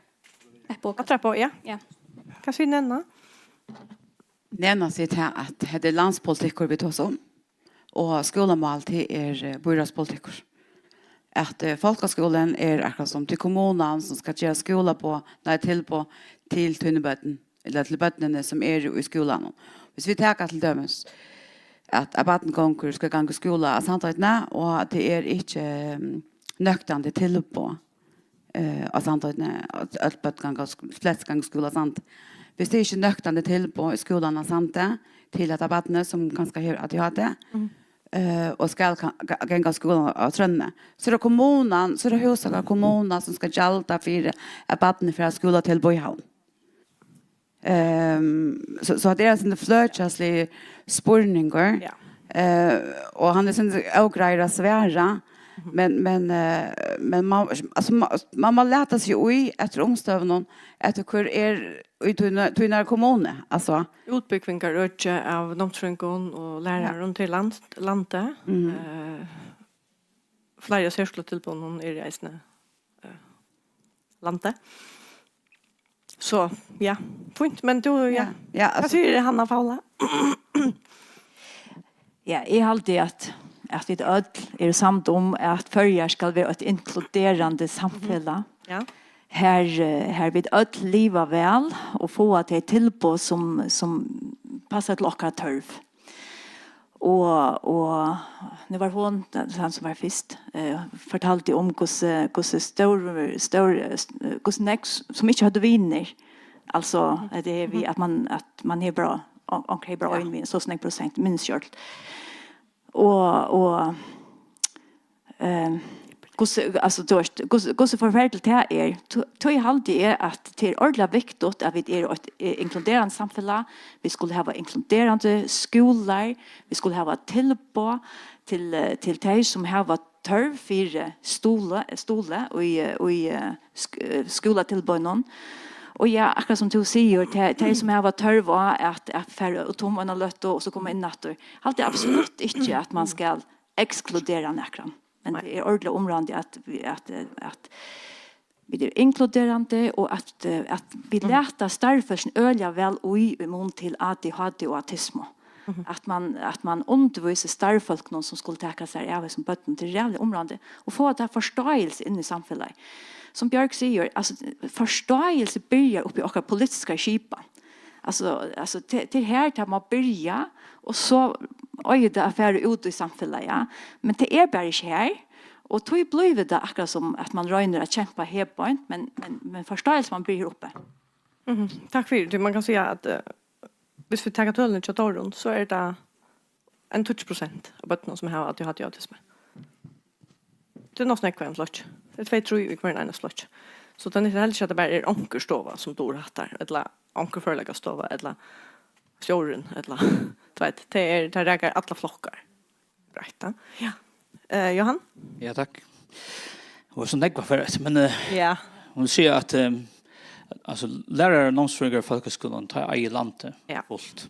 Eitt bók. Aftur á, ja. Ja. Hvat sigur Nena? Nena sigur tað, at hetta er landspolitikkur, vit tosa um, og skúlamál, tað er, eh, býráðspolitikkur. At, eh, fólkaskúlin er akkurát sum til kommunan, sum skal gera skúlaboð, nei, tilboð til tíni børn, ella til børnini, sum eru í skúlanum. Hvis vit taka til dømis, at, at barn gongur, skal ganga í skúla á Sandoynni, og at tað er ikki, mm, nøktandi tilboð, eh, á Sandoynni, at øll børn ganga, sk-, flest ganga í skúla á Sandi. Hvis tað er ikki nøktandi tilboð í skúlanum á Sandi til hetta barnið, sum kanska hevur A D H D, eh, og skal ka-, ga-, ganga í skúla á Trøðni, so er tað kommunan, so er tað hósdagin kommuna, sum skal gjalda fyri, at barnið fær eitt skúlatilboð í Havn. Ehm, so, so tað er ein fløkjasligur spurningur. Ja. Eh, og hann er sindur ógreiður at svara, men, men, eh, men man, altso, man, man má lata seg í eftir umstøðunum, eftir hvør er í tína-, tínari kommunu, altso. Útbúgvingarøki av námsfrøðingum og lærarum til land, landið. Eh, fleiri av serskúlatilboðunum eru eisini, eh, landið. So, ja, fínt, men tú, ja. Ja, ja, hvat sigur Hanna Paula? Ja, eg haldi, at, at vit øll eru samd um, at Føroyar skal vera eitt inkluderandi samfelag, ja, har, eh, har vit øll liva væl og fáa tey tilboð, sum, sum passar til okkara tørv. Og, og nú var hon, hann sum var fyrst, eh, fortaldi um hvussu, hvussu stór, stór, eh, hvussu nógv s-, sum ikki høvdu vinir. Altso, tað er við, at man, at man hevur bara, on-, onkur hevur bara ein vin, so og so nógv prosent, minnist ikki øll. Og, og, eh, hvussu, altso, tú veitst, hvussu, hvussu forferdiligt tað er, tí, tí haldi eg, at tað er ordiliga viktigt, at vit eru eitt, eh, inkluderandi samfelag. Vit skulu hava inkluderandi skúlar, vit skulu hava tilboð til, eh, til tey, sum hava tørv fyri stuðli, stuðli í, eh, í, eh, sk-, eh, skúlatilboðnum. Og ja, akkurát sum tú sigur, tey, tey sum hava tørv á at, at fara út um eina løtu og so koma inn aftur, haldi eg absolutt ikki, at man skal ekskludera nakran. Men tað er ordiliga umráðandi, at, at, at vit eru inkluderandi, og at, eh, at vit lata starvsfólkini øgiliga væl í, í mun til A D H D og autismu. Mhm. At man, at man undirvísir starvsfólkunum, sum skulu taka sær av hesum børnum. Tað er ræðuliga umráðandi. Og fáa ta forståelse inn í samfelagið. Sum Bjørg sigur, altso, forståelse byrjar uppi í okkara politiska skipan. Altso, altso, tað, tað er her tað má byrja, og so eigur tað at fara út í samfelagið, ja. Men tað er bara ikki her, og tí blívur tað akkurát sum at man roynir at kempa herbeint, men, men, men forståelse man byrjar uppi. Mhm. Takk fyri tað. Man kann siga at, eh, hvis vi tekur tølini hjá Tórunn, so er tað ein tíggju prosent av børnum, sum hava A D H D og autismu. Tað er nokk so nógv í einum flokki. Tað er tvey, trý í hvørjum einasta flokki. So tað nyttar heldur ikki, at tað bara er onkur stova, sum dugir hatta, ella onkur førleikastova, ella stjórin, ella, tú veit, tað er, tað rakar allar flokkar. Breitt, ja. Ja. Eh, Jóhan? Ja, takk. Tað var so nógv at fara eftir, men, eh, ja. Hon sigur at, eh, altso, lærarar og námsfrøðingar í fólkaskúlanum, tað eigur landið, ja, fult.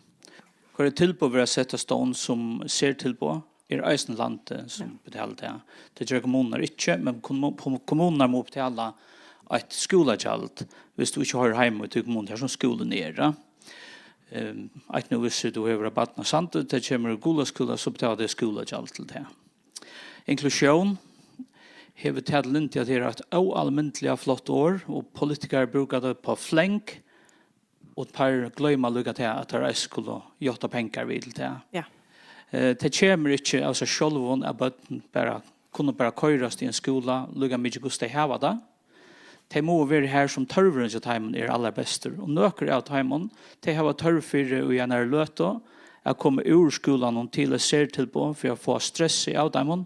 Hvørji tilboð verða sett á stovn sum sertilboð, er eisini landið, sum, ja, betalir tað. Tað gera kommunurnar ikki, men kommu-, kommu-, kommunurnar mugu betala eitt skúlagjald, hvis tú ikki hoyrir heima í tí kommunu, har sum skúlin er, ja. Ehm, eitt nú, hvis tú hevur eitt barn á Sandi, tað kemur úr Gulaskúla, so betalar tað skúlagjald til tað. Inklusión hevur tað til lyndi, at tað er eitt óalmindiliga flott orð, og politikarar brúka tað upp á fleng, og teir gloyma líka tað, at teir eisini skulu játta pengar við til tað. Ja. Eh, tað kemur ikki av sær sjálvum, at børn bara, kunnu bara koyrast í ein skúla, líka mikið hvussu tey hava tað. Tey mugu vera har, sum tørvurin hjá teimum er allarbestur, og nøkur av teimum, tey hava tørv fyri í einari løtu at koma úr skúlanum til eitt sertilboð fyri at fáa stressið av teimum,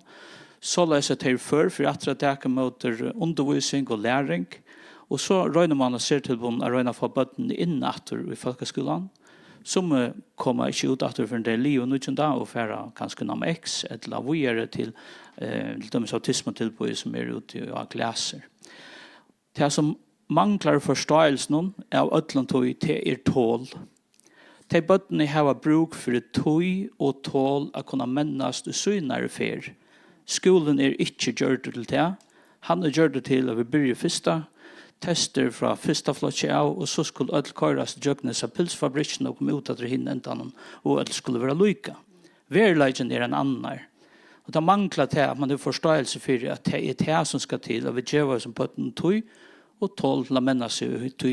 soleiðis at tey eru før fyri aftur at taka ímóti undirvísing og læring, og so roynir mann á sertilboðum at royna at fáa børnini inn aftur í fólkaskúlan. Summi koma ikki út aftur, fyrr enn tey eru liðug níggjunda og fara kanska í Nam X ella víðari til, eh, til dømis autismutilboðið, sum er úti á Glasir. Tað, sum manglar í forståelsinum av øllum tí, tað er tol. Tey børnini hava brúk fyri tíð og tol at kunna mennast í sínari ferð. Skúlin er ikki gjørdur til tað. Hann er gjørdur til, at vit byrja í fyrsta, testir frá fyrsta flokki av, og so skulu øll koyrast ígjøgnum hesa pylsufabrikkina og koma út aftur hin endanum, og øll skulu vera líka. Veruleikin er ein annar. Og tað manglar tað, at mann hevur forståelse fyri, at tað er tað, sum skal til, at vit geva hesum børnum tíð og tol til at menna seg í tí,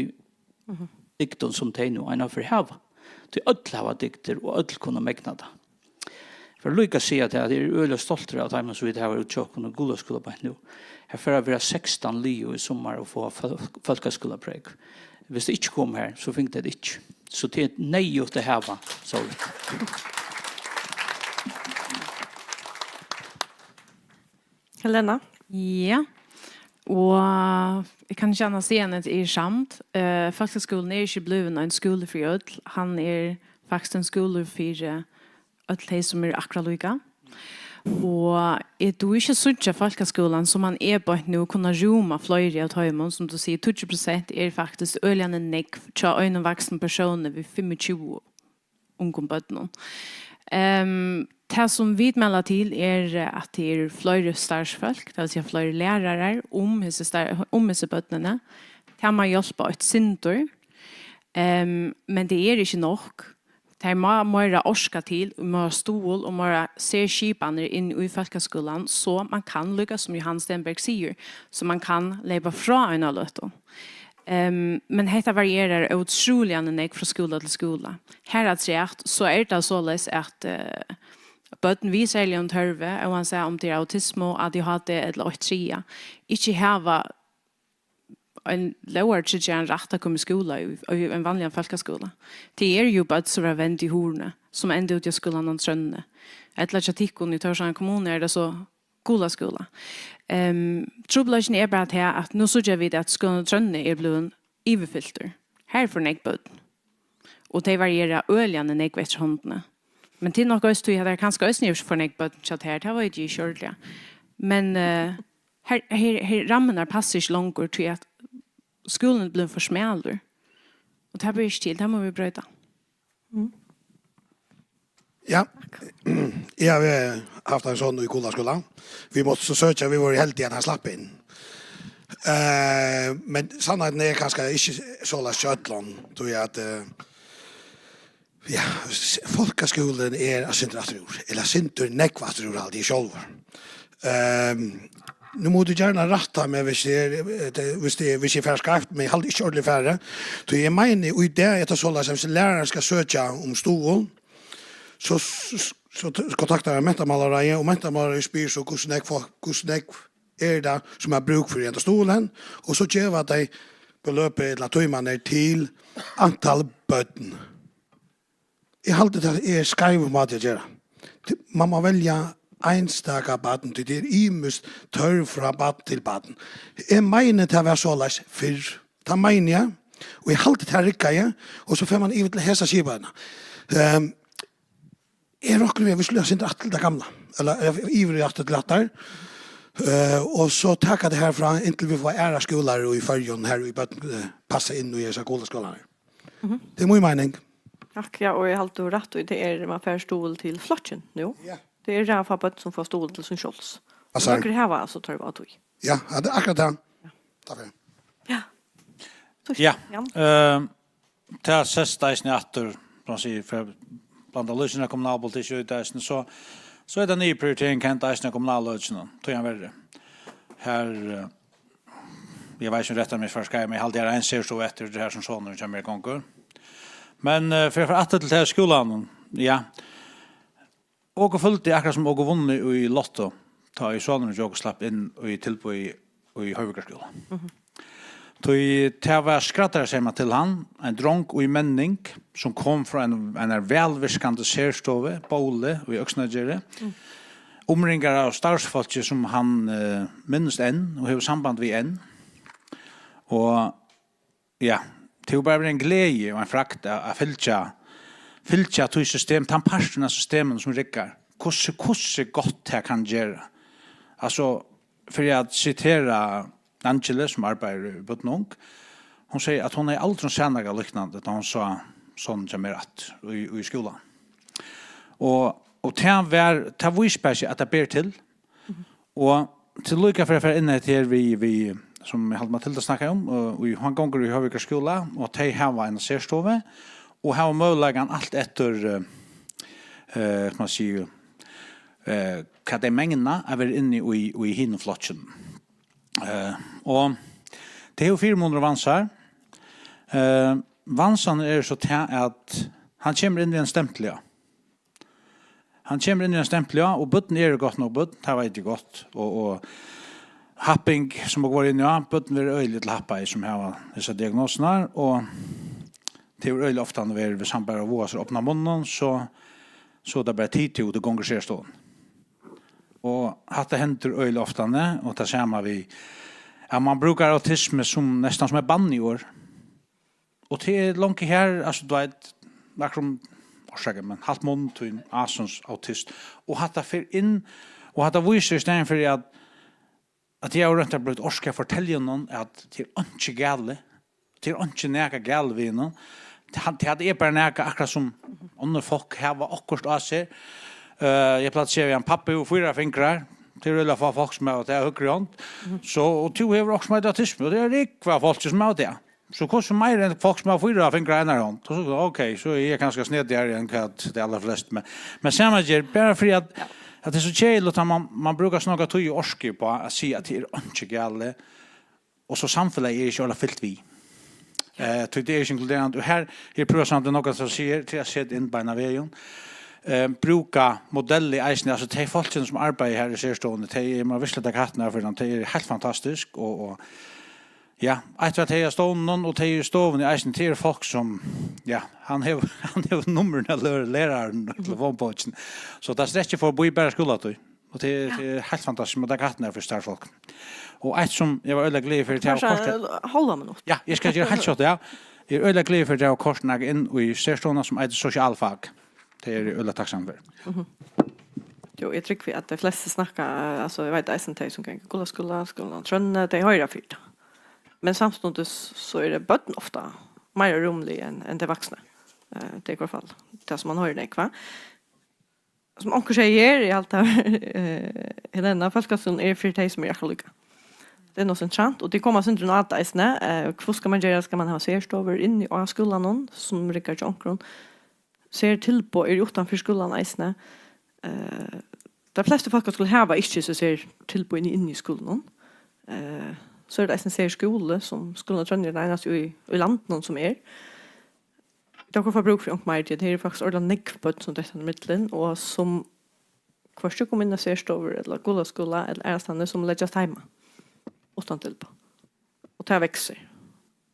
mhm, dygdum, sum tey nú einaferð hava. Tí øll hava dygdir, og øll kunnu megna tað. Eg vil líka siga tað, at eg eri øgiliga stoltur av teimum, sum vit hava úti hjá okkum í Gulaskúla beint nú. Har fara at vera sekstan liðug í summar og fáa fól-, fólkaskúlaprógv. Hvis tey ikki komu har, so fingu tey tað ikki. So tað er neyðugt at hava, so. Helena? Ja. Og eg kann ikki annað siga enn at eg eri samd. Eh, fólkaskúlin er ikki blivin ein skúli fyri øll. Hann er faktiskt ein skúli fyri øll tey, sum eru akkurát líka. Og eg dugi ikki at síggja fólkaskúlan, sum hann er beint nú, kunna rúma fleiri av teimum, sum tú sigur, tíggju prosent er faktiskt øgiliga nógv hjá einum vaksnum persóni við fimmogtjúgu ungum børnum. Ehm, tað, sum vit mæla til, er, at tað eru fleiri starvsfólk, tað vil siga fleiri lærarar, um hesi star-, um hesi børnini. Tað má hjálpa eitt sindur. Ehm, men tað er ikki nokk. Tað má meira orka til, og meira stuðul, og meira serskipanir inn í fólkaskúlan, so man kann, líka sum Jóhan Stenberg sigur, so man kann leypa frá eina løtu. Ehm, men hetta varierar ótrúliga nógv frá skúla til skúla. Harafturat, so er tað soleiðis, at, eh, børn við serligum tørvi, óansæð um tað er autismu, A D H D ella eitt triðja, ikki hava ein lógartryggjaðan rætt at koma í skúla í, í ein vanligan fólkaskúla. Tað eru jú børn, sum verða vend í hurðini, sum enda úti á skúlanum á Trøðni. Ella hjá tykkum í Tórshavnar kommunu er tað so Gulaskúli. Ehm, trupulleikin er bara tað, at nú síggja vit, at skúlin á Trøðni er blivin yvirfyltur. Har er for nógv børn. Og tey variera øgiliga nógv eftir hondini. Men tað er nokk eisini tí, at tað er kanska eisini er for nógv børn hjá tær, tað veit eg ikki ordiliga. Men, eh, her, her, her, rammarnar passa ikki longur, tí at skúlin er blivin for smalur. Og tað ber ikki til, tað mugu vit broyta. Mm. Ja, eg havi havt ein son í Gulaskúla. Vit máttu so søkja, vit vóru heldig, at hann slapp inn. Eh, men sannheitin er kanska ikki soleiðis hjá øllum, tí at, eh, Ja, s- fólkaskúlin er eitt sindur afturúr, ella eitt sindur nógv afturúr, haldi eg sjálvur. Um, nú má tú gjarna rætta meg, hvis eg, er- eh, det- hvis eg, hvis eg fari skeivt, men eg haldi ikki ordiliga fari. Tí eg meini, í dag er tað soleiðis, at hvis lærarin skal søkja um stuðul, so, s- s- so t- kontaktar hann mentamálaráðið, og mentamálaráðið spyr so, hvussu nógv fólk, hvussu nógv er tað, sum er brúk fyri henda stuðulin, og so geva tey beløpið ella tímarnar til antal børn. Eg haldi, tað er skeivur máti at gera. Tí man má velja einstaka barn, tí tað er ymiskt tørv frá barn til barn. Eg meini, tað var soleiðis fyrr. Tað meini eg. Og eg haldi, tað riggaði. Og so fer man yvir til hesa skipanina. Um, eg rokni við, at vit skulu sindur aftur til tað gamla. Ella, ella yvir aftur til hattar. Uh, og so taka tað herfrá, inntil vit fáa aðrar skúlar í Føroyum, har í børn uh, passa inn í hesar gulu skólarnar. Tað er mín meining. Takk, ja, og eg haldi tú rætt í, tað er, man fær stuðul til flokkin nú. Ja. Tað er ræða fá børn, sum fáa stuðul til sín sjálvs. Hvat sa Nøkur hava so tørv á tí. Ja, ja, tað er akkurat tað. Takk fyri. Ja. Ja. Jan. Uh, tað sæst eisini aftur, sum man sigur, fyri at blanda lýsina av kommunalpolitikki út eisini, so, so er tað niðurprioritering hent eisini av kommunaløkinum, tí hann verri. Her, uh, eg veit ikki um rætt er meg for skeið, men eg haldi, her ein sær so eftir, tað her sum sonurin hjá mær gongur. Men uh, fyri at fara aftur til tað skúlanum, ja. Okur føldi akkurát sum okur vunnu í Lotto, tá ið sonurin hjá okkum slapp inn í tilboð í Hoyvíkar skúla. Tí tað var skræddarsaumað til hann, ein drong í menning, sum kom frá ein, einar vælvirkandi serstovu, Bóli í Øksnagerði, umringar av starvsfólki sum hann uh, minnist enn og hevur samband við enn. Og ja, tað er bara ein gleði og ein fragd at, at fylgja, fylgja tí system, tann partin av systeminum sum riggar. Hvussu, hvussu gott tað kann gera. Altso, fyri at sitera Angela, sum arbeiðir í Børnum, hon segði, at hon hevði aldrin sæð nakað líknandi, tá hon sá sonin hjá mær aftur í, í skúlanum. Og, og tað var, tað vísir bara seg, at tað ber til. Og til líka fyri at fara inn í hetta her við, við, sum eg haldi Matilda snakkaði um, og, og hann gongur í Hoyvíkar skúla, og tey hava eina serstovu, og hava møguleikan alt eftir, uh, uh, man sigur, uh, hvat tey megna at vera inni í, í hinum flokkinum. Uh, og tað hevur fyrimunir og vansar. Uh, vansarnir eru so tað, at hann kemur inn við ein stempli á. Hann kemur inn við ein stempli á, og børn eru gott nokk børn, tað veit eg gott. Og, og happing, sum okur vóru inni á, børn verða øgiliga illa happaði, sum hava hesar diagnosurnar, og tað hevur øgiliga ofta verið, hvis hann bara vágar sær opna munnin, so, so er tað bara tit tú, tú gongur serstøðan. Og hatta hendir øgiliga ofta, og tað sama við, at man brúkar autismu sum, næstan sum eitt banniorð. Og tað er langt her, altso, tú veit, akkurát, orsaka, men halt munn, tú ert asans autist. Og hatta fer inn, og hatta vísir í staðin fyri at, at eg havi roynt at brúkt orku at fortelja honum at tað er einki galið. Tað er einki nakað galið við honum. Tað, tað er bara nakað, akkurát sum onnur fólk hava okkurt á sær. Uh, eg plagdi at siga við hann, pabbi hevur fýra fingrar. Tað eru øgiliga fá fólk sum hava tað á høgru hond. So, og tú hevur okkurt sum eitur autismu, og tað eru rúgva fólk sum hava tað. So hvussu meira enn fólk sum hava fýra fingrar á einari hond? So, ok, so eri eg kanska snedigari enn hvat tey allarflestu, men, men sama ger, bara fyri at, at tað er so keðiligt, at man, man brúkar so nógva tíð og orku upp á at siga, at tað er einki galið, og so samfelagið er ikki ordiliga fylgt við. Eh, tí tað er ikki inkluderandi, og her er prøvasamt nokk at siga, til at seta inn beinan vegin. Eh, brúka modellir eisini, altso tey fólkini sum arbeiða her í serstovuni, tey, eg má virkiliga taka hattin av fyri teimum, tey eru heilt fantastisk, og, og ja, eitt var tey á stovninum, og tey í stovuni eisini, tey eru fólk sum, ja, hann hevur, hann hevur nummurini av lær- læraranum og telefonbókini, so tað strekkir forbi bara skúlatíð. Og tað er, tað er heilt fantastiskt, men tað er gott nær fyri starvsfólk. Og eitt sum eg var øgiliga glaður fyri, tað var kort. Kanska hálva minutt. Ja, eg skal gera heilt skjótt, ja. Eg er øgiliga glaður fyri, tað var kort nakað inn í serstovuna sum eitur sosialfak. Tað er eg øgiliga takksamur fyri. Jú, eg trúgvi at tey flestu snakka, altso, eg veit eisini tey sum ganga í Gulaskúla, skúlan á Trøðni, tey hoyra fyri tað. Men samstundis so eru børn ofta meira rúmlig enn, enn tey vaksnu. Eh, tað er í hvørt fall tað sum man hoyrir nógv, hvat? Sum onkur segði her, eg haldi, eh, Helena, fólkaskúlin er fyri tey sum eru akkurát líka. Tað er nokk so interessant, og tað kemur eitt sindur inn á tað eisini. Eh, hvussu skal man gera, skal man hava serstovur inni á skúlanum, sum riggar hjá onkrum? sertilboð eru uttan fyri skúlan eisini. Eh, tey flestu fólkaskúlur hava ikki so sertilboðini inni í skúlanum. Eh, so er tað eisini serskúli, sum skúlin á Trøðni er tann einasti í, í landinum sum er. Vit hava brúk fyri ongum meira, tí at her eru faktiskt ordiliga nógv børn, sum detta ímillum, og sum hvørki koma inn á serstovur ella Gulaskúla ella aðrastaðni, sum leggjast heima uttan tilboð. Og tað veksur,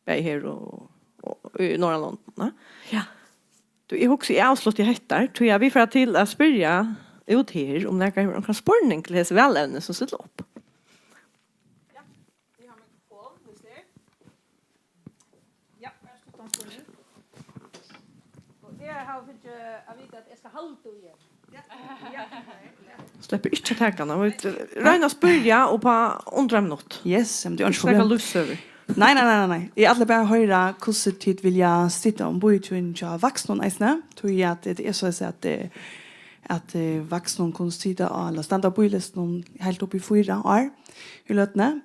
bæði her og, og í Norðurlondum, ne? Ja. Tú, eg hugsi, eg avslutti hetta, tí at vit fara til at spyrja út her, um nakar hevur onkran spurning til hesi valevni, sum stilla upp. Ja, vit hava mikrofon, hvis det er. Ja, vær so god, spurning. Og eg havi fingið at vita, at eg skal halda í henni. Ja, ja, ja. Sleppur ikki at taka hana. Vit royna at spyrja upp á undir ein minutt. Yes, men tað er ikki Snakka problem. Lívssøgur. Nei, nei, nei, nei, nei. Eg ætli bara at hoyra, hvussu tit vilja stytta um býin hjá vaksnum eisini. Tí at tað er so at, eh, at, eh, vaksnum kunnu sita á, ella standa á bíðilistan heilt upp í fýra ár í løtuni.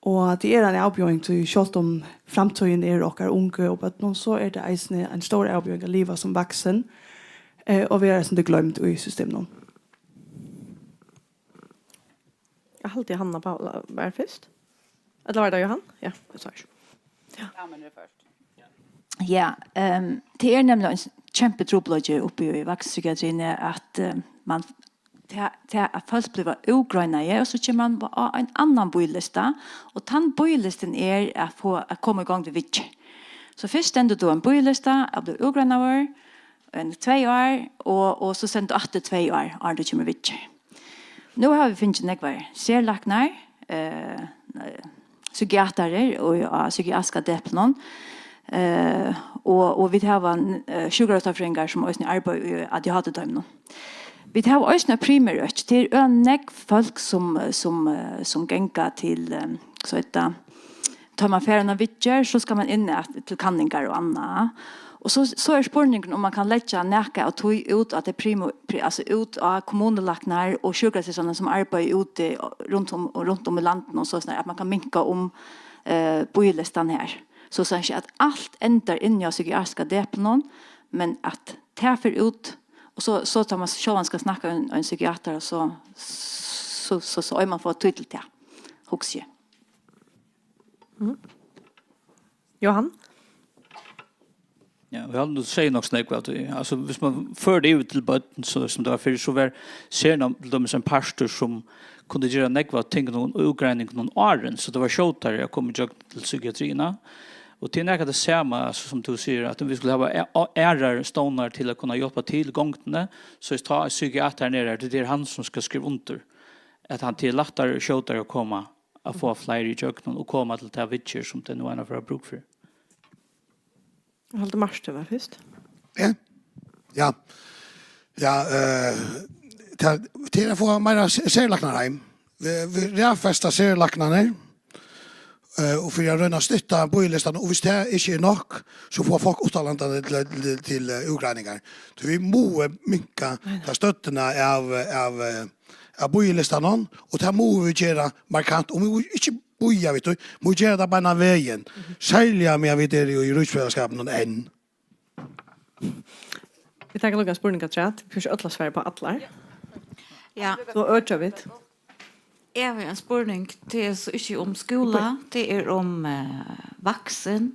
Og tað er ein avbjóðing, tí sjálvt um framtíðin er okkara ungu og børnum, so er tað eisini ein stór avbjóðing at liva sum vaksin, eh, og vera eisini gloymd í systeminum. Eg haldi, Hanna Paula var fyrst. Ella var tað Johan? Ja, sorry. Ja, men det er først. Ja, ehm, tað er nemliga ein kjempi trupulleiki uppi í vaksinpsykiatriini, at, eh, man, tað, tað at fólk blíva útgreinaði, og so kemur man á ein annan bíðilista, og tann bíðilistin er at fáa, at koma í gongd við viðgerð. So fyrst stendur tú á ein bíðilista, at blíva útgreinaður, ein tvey ár, og, og so stendur tú aftur tvey ár, áðrenn tú kemur í viðgerð. Nú hava vit fingið nógvar serlæknar, eh, psykiatarar og á psykiatriska deplinum, eh, og, og vit hava, eh, sjúkrarústarfrøðingar, sum eisini arbeiða í A D H D-toyminum. Vit hava eisini eitt primærøki. Tað er øgiliga nógv fólk, sum, sum, eh, sum ganga til, eh, so hetta, tá man fer á eina viðgerð, so skal man inn at, til kanningar og annað. Og so, so er spurningurin, um man kann leggja nakað av tí út á tey primu-, pri-, altso út á kommunulæknar og sjúkrasysturnar, sum arbeiða úti rundt um, og rundt um í landinum, og so snart, at man kann minka um, eh, bíðilistan her. So, so at alt endar inni á psykiatriska deplinum, men at tað fer út, og so, so tá man sjálvan skal snakka við ein, ein psykiatar, og so, so, so, so eigur man fáa tíð til tað, hugsi eg. Johan? Ja, vit hava nú sagt nokk so nógv av tí. Altso, viss man førir tað yvir til børn, so sum tað var fyrr, so var sernám til dømis ein partur, sum kundi gera nógv av tingunum og útgreiningunum áðrenn, so tað var skjótari at koma ígjøgnum til psykiatriina. Og tað er nakað tað sama, altso, sum tú sigur, at vit skulu hava a-, a-, aðrar stovnar til at kunna hjálpa til í gongdini, so tá ein psykiatar er har, tað er hann, sum skal skriva undir, at hann, tað er lættari og skjótari at koma, at fáa fleiri ígjøgnum og koma til ta viðgerð, sum tey nú einaferð hava brúk fyri. Eg haldi, Martin var fyrst. Ja. Ja. Ja, eh, til, til at fáa meira se-, serlæknar heim. Vit, vit raðfesta serlæknarnar, eh, og fyri at royna at stytta bíðilistan, og viss tað ikki er nokk, so fáa fólk uttanlandanna til, til, til, eh, útgreiningar. So vit mugu minka Nei, nei. ta støddina av, av, eh, av bíðilistanum, og tað mugu vit gera markant, og vit mugu ikki bíða við tí, mugu gera tað beinanvegin. Serliga meðan vit eru í ríkisfelagsskapinum enn. Vit taka nakrar spurningar afturat. Vit kunnu ikki øll at svara upp á allar. Ja. So økja vit. Eg havi ein spurning, tað er so ikki um skúla, tað er um, eh, vaksin,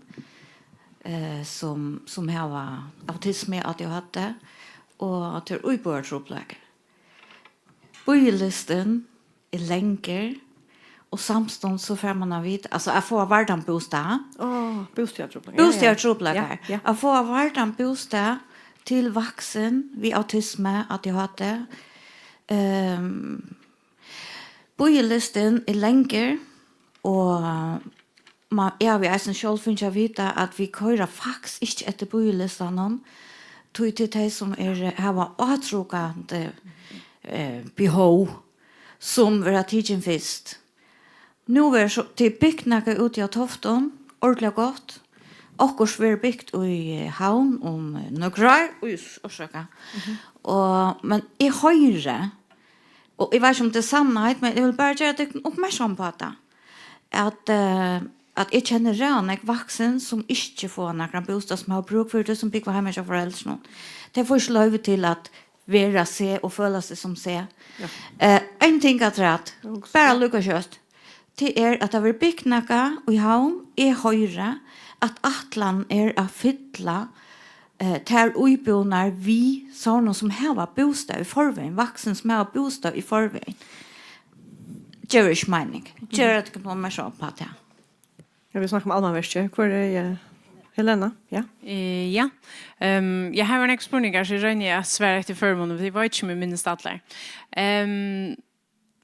eh, sum, sum hava autismu, A D H D, og tað er íbúðartrupulleikar. Bíðilistin er langur, og samstundis so fær man at vita, altso, at fáa vardan bústað. Áh, bústaðartrupulleikar. Ja, ja. Bústaðartrupulleikar. Ja, ja. At fáa vardan bústað til vaksin við autismu, A D H D. Ehm, bíðilistin er langur, og man, eg havi eisini sjálv fingið at vita, at vit koyra faktiskt ikki eftir bíðilistanum, tí til tey, sum er, hava átrokandi, eh, behov, sum verða tikin fyrst. Nú verður so, tað er bygt nakað úti á Toftum, ordiliga gott. Okkurt verður bygt í, eh, Havn um, eh, nøkur ár. Oj, orsaka. Mhm. Og, men eg hoyri, og eg veit ikki, um tað er sannheit, men eg vil bara gera tykkum uppmerksam á tað, at, eh, at eg kenni ræðuliga nógv vaksin, sum ikki fáa nakran bústað, sum hava brúk fyri tí, sum búgva heima hjá foreldrunum. Tey fáa ikki loyvi til at vera seg og føla seg sum seg. Ja. Eh, ein ting afturat, bara líka skjótt. Tað er, at tað verður bygt nakað í Havn. Eg hoyri, at ætlanin er at fylla, eh, tær íbúðirnar við sovorðnum, sum hava bústað í forvegin, vaksin, sum hava bústað í forvegin. Gevur ikki meining. Ger tykkum uppmerksom uppá tað. Ja, vit snakka um Almannaverkið. Hvør er, eh, Helena? Ja. Eh, ja. Ehm, eg havi nakrar spurningar, so eg royni at svara eftir førimuni, for eg veit ikki, um eg minnist allar. Ehm,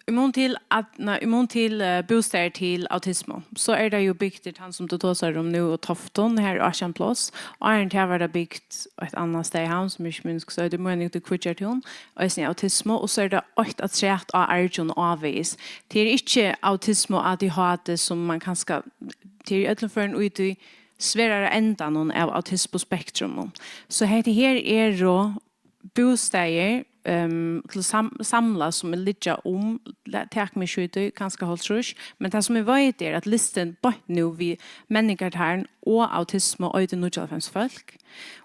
í mun til at, nei, í mun til, eh, bústaðir til autismu, so er tað jo bygt, tann sum tú tosar um nú, og Toftum, har er átjan pláss. Og áðrenn tað var tað bygt eitt annað stað í Havn, sum eg ikki minnist, so er tað møguligt í Kvíggjørtún, eisini autismu, og so er tað eitt afturat á Argjum ávegis. Tað er ikki autismu og A D H D, sum man kanska, tað er í øllum førum í tí sværa endanum av autismuspektrumum. So hetta her eru bústaðir, ehm, til sam-, samla, sum liggja um, la-, tak meg ikki í tí, kanska hálvtrýss, men tað sum eg veit er, at listin beint nú við menningartarn og autismu eitur níggjuoghálvfems fólk,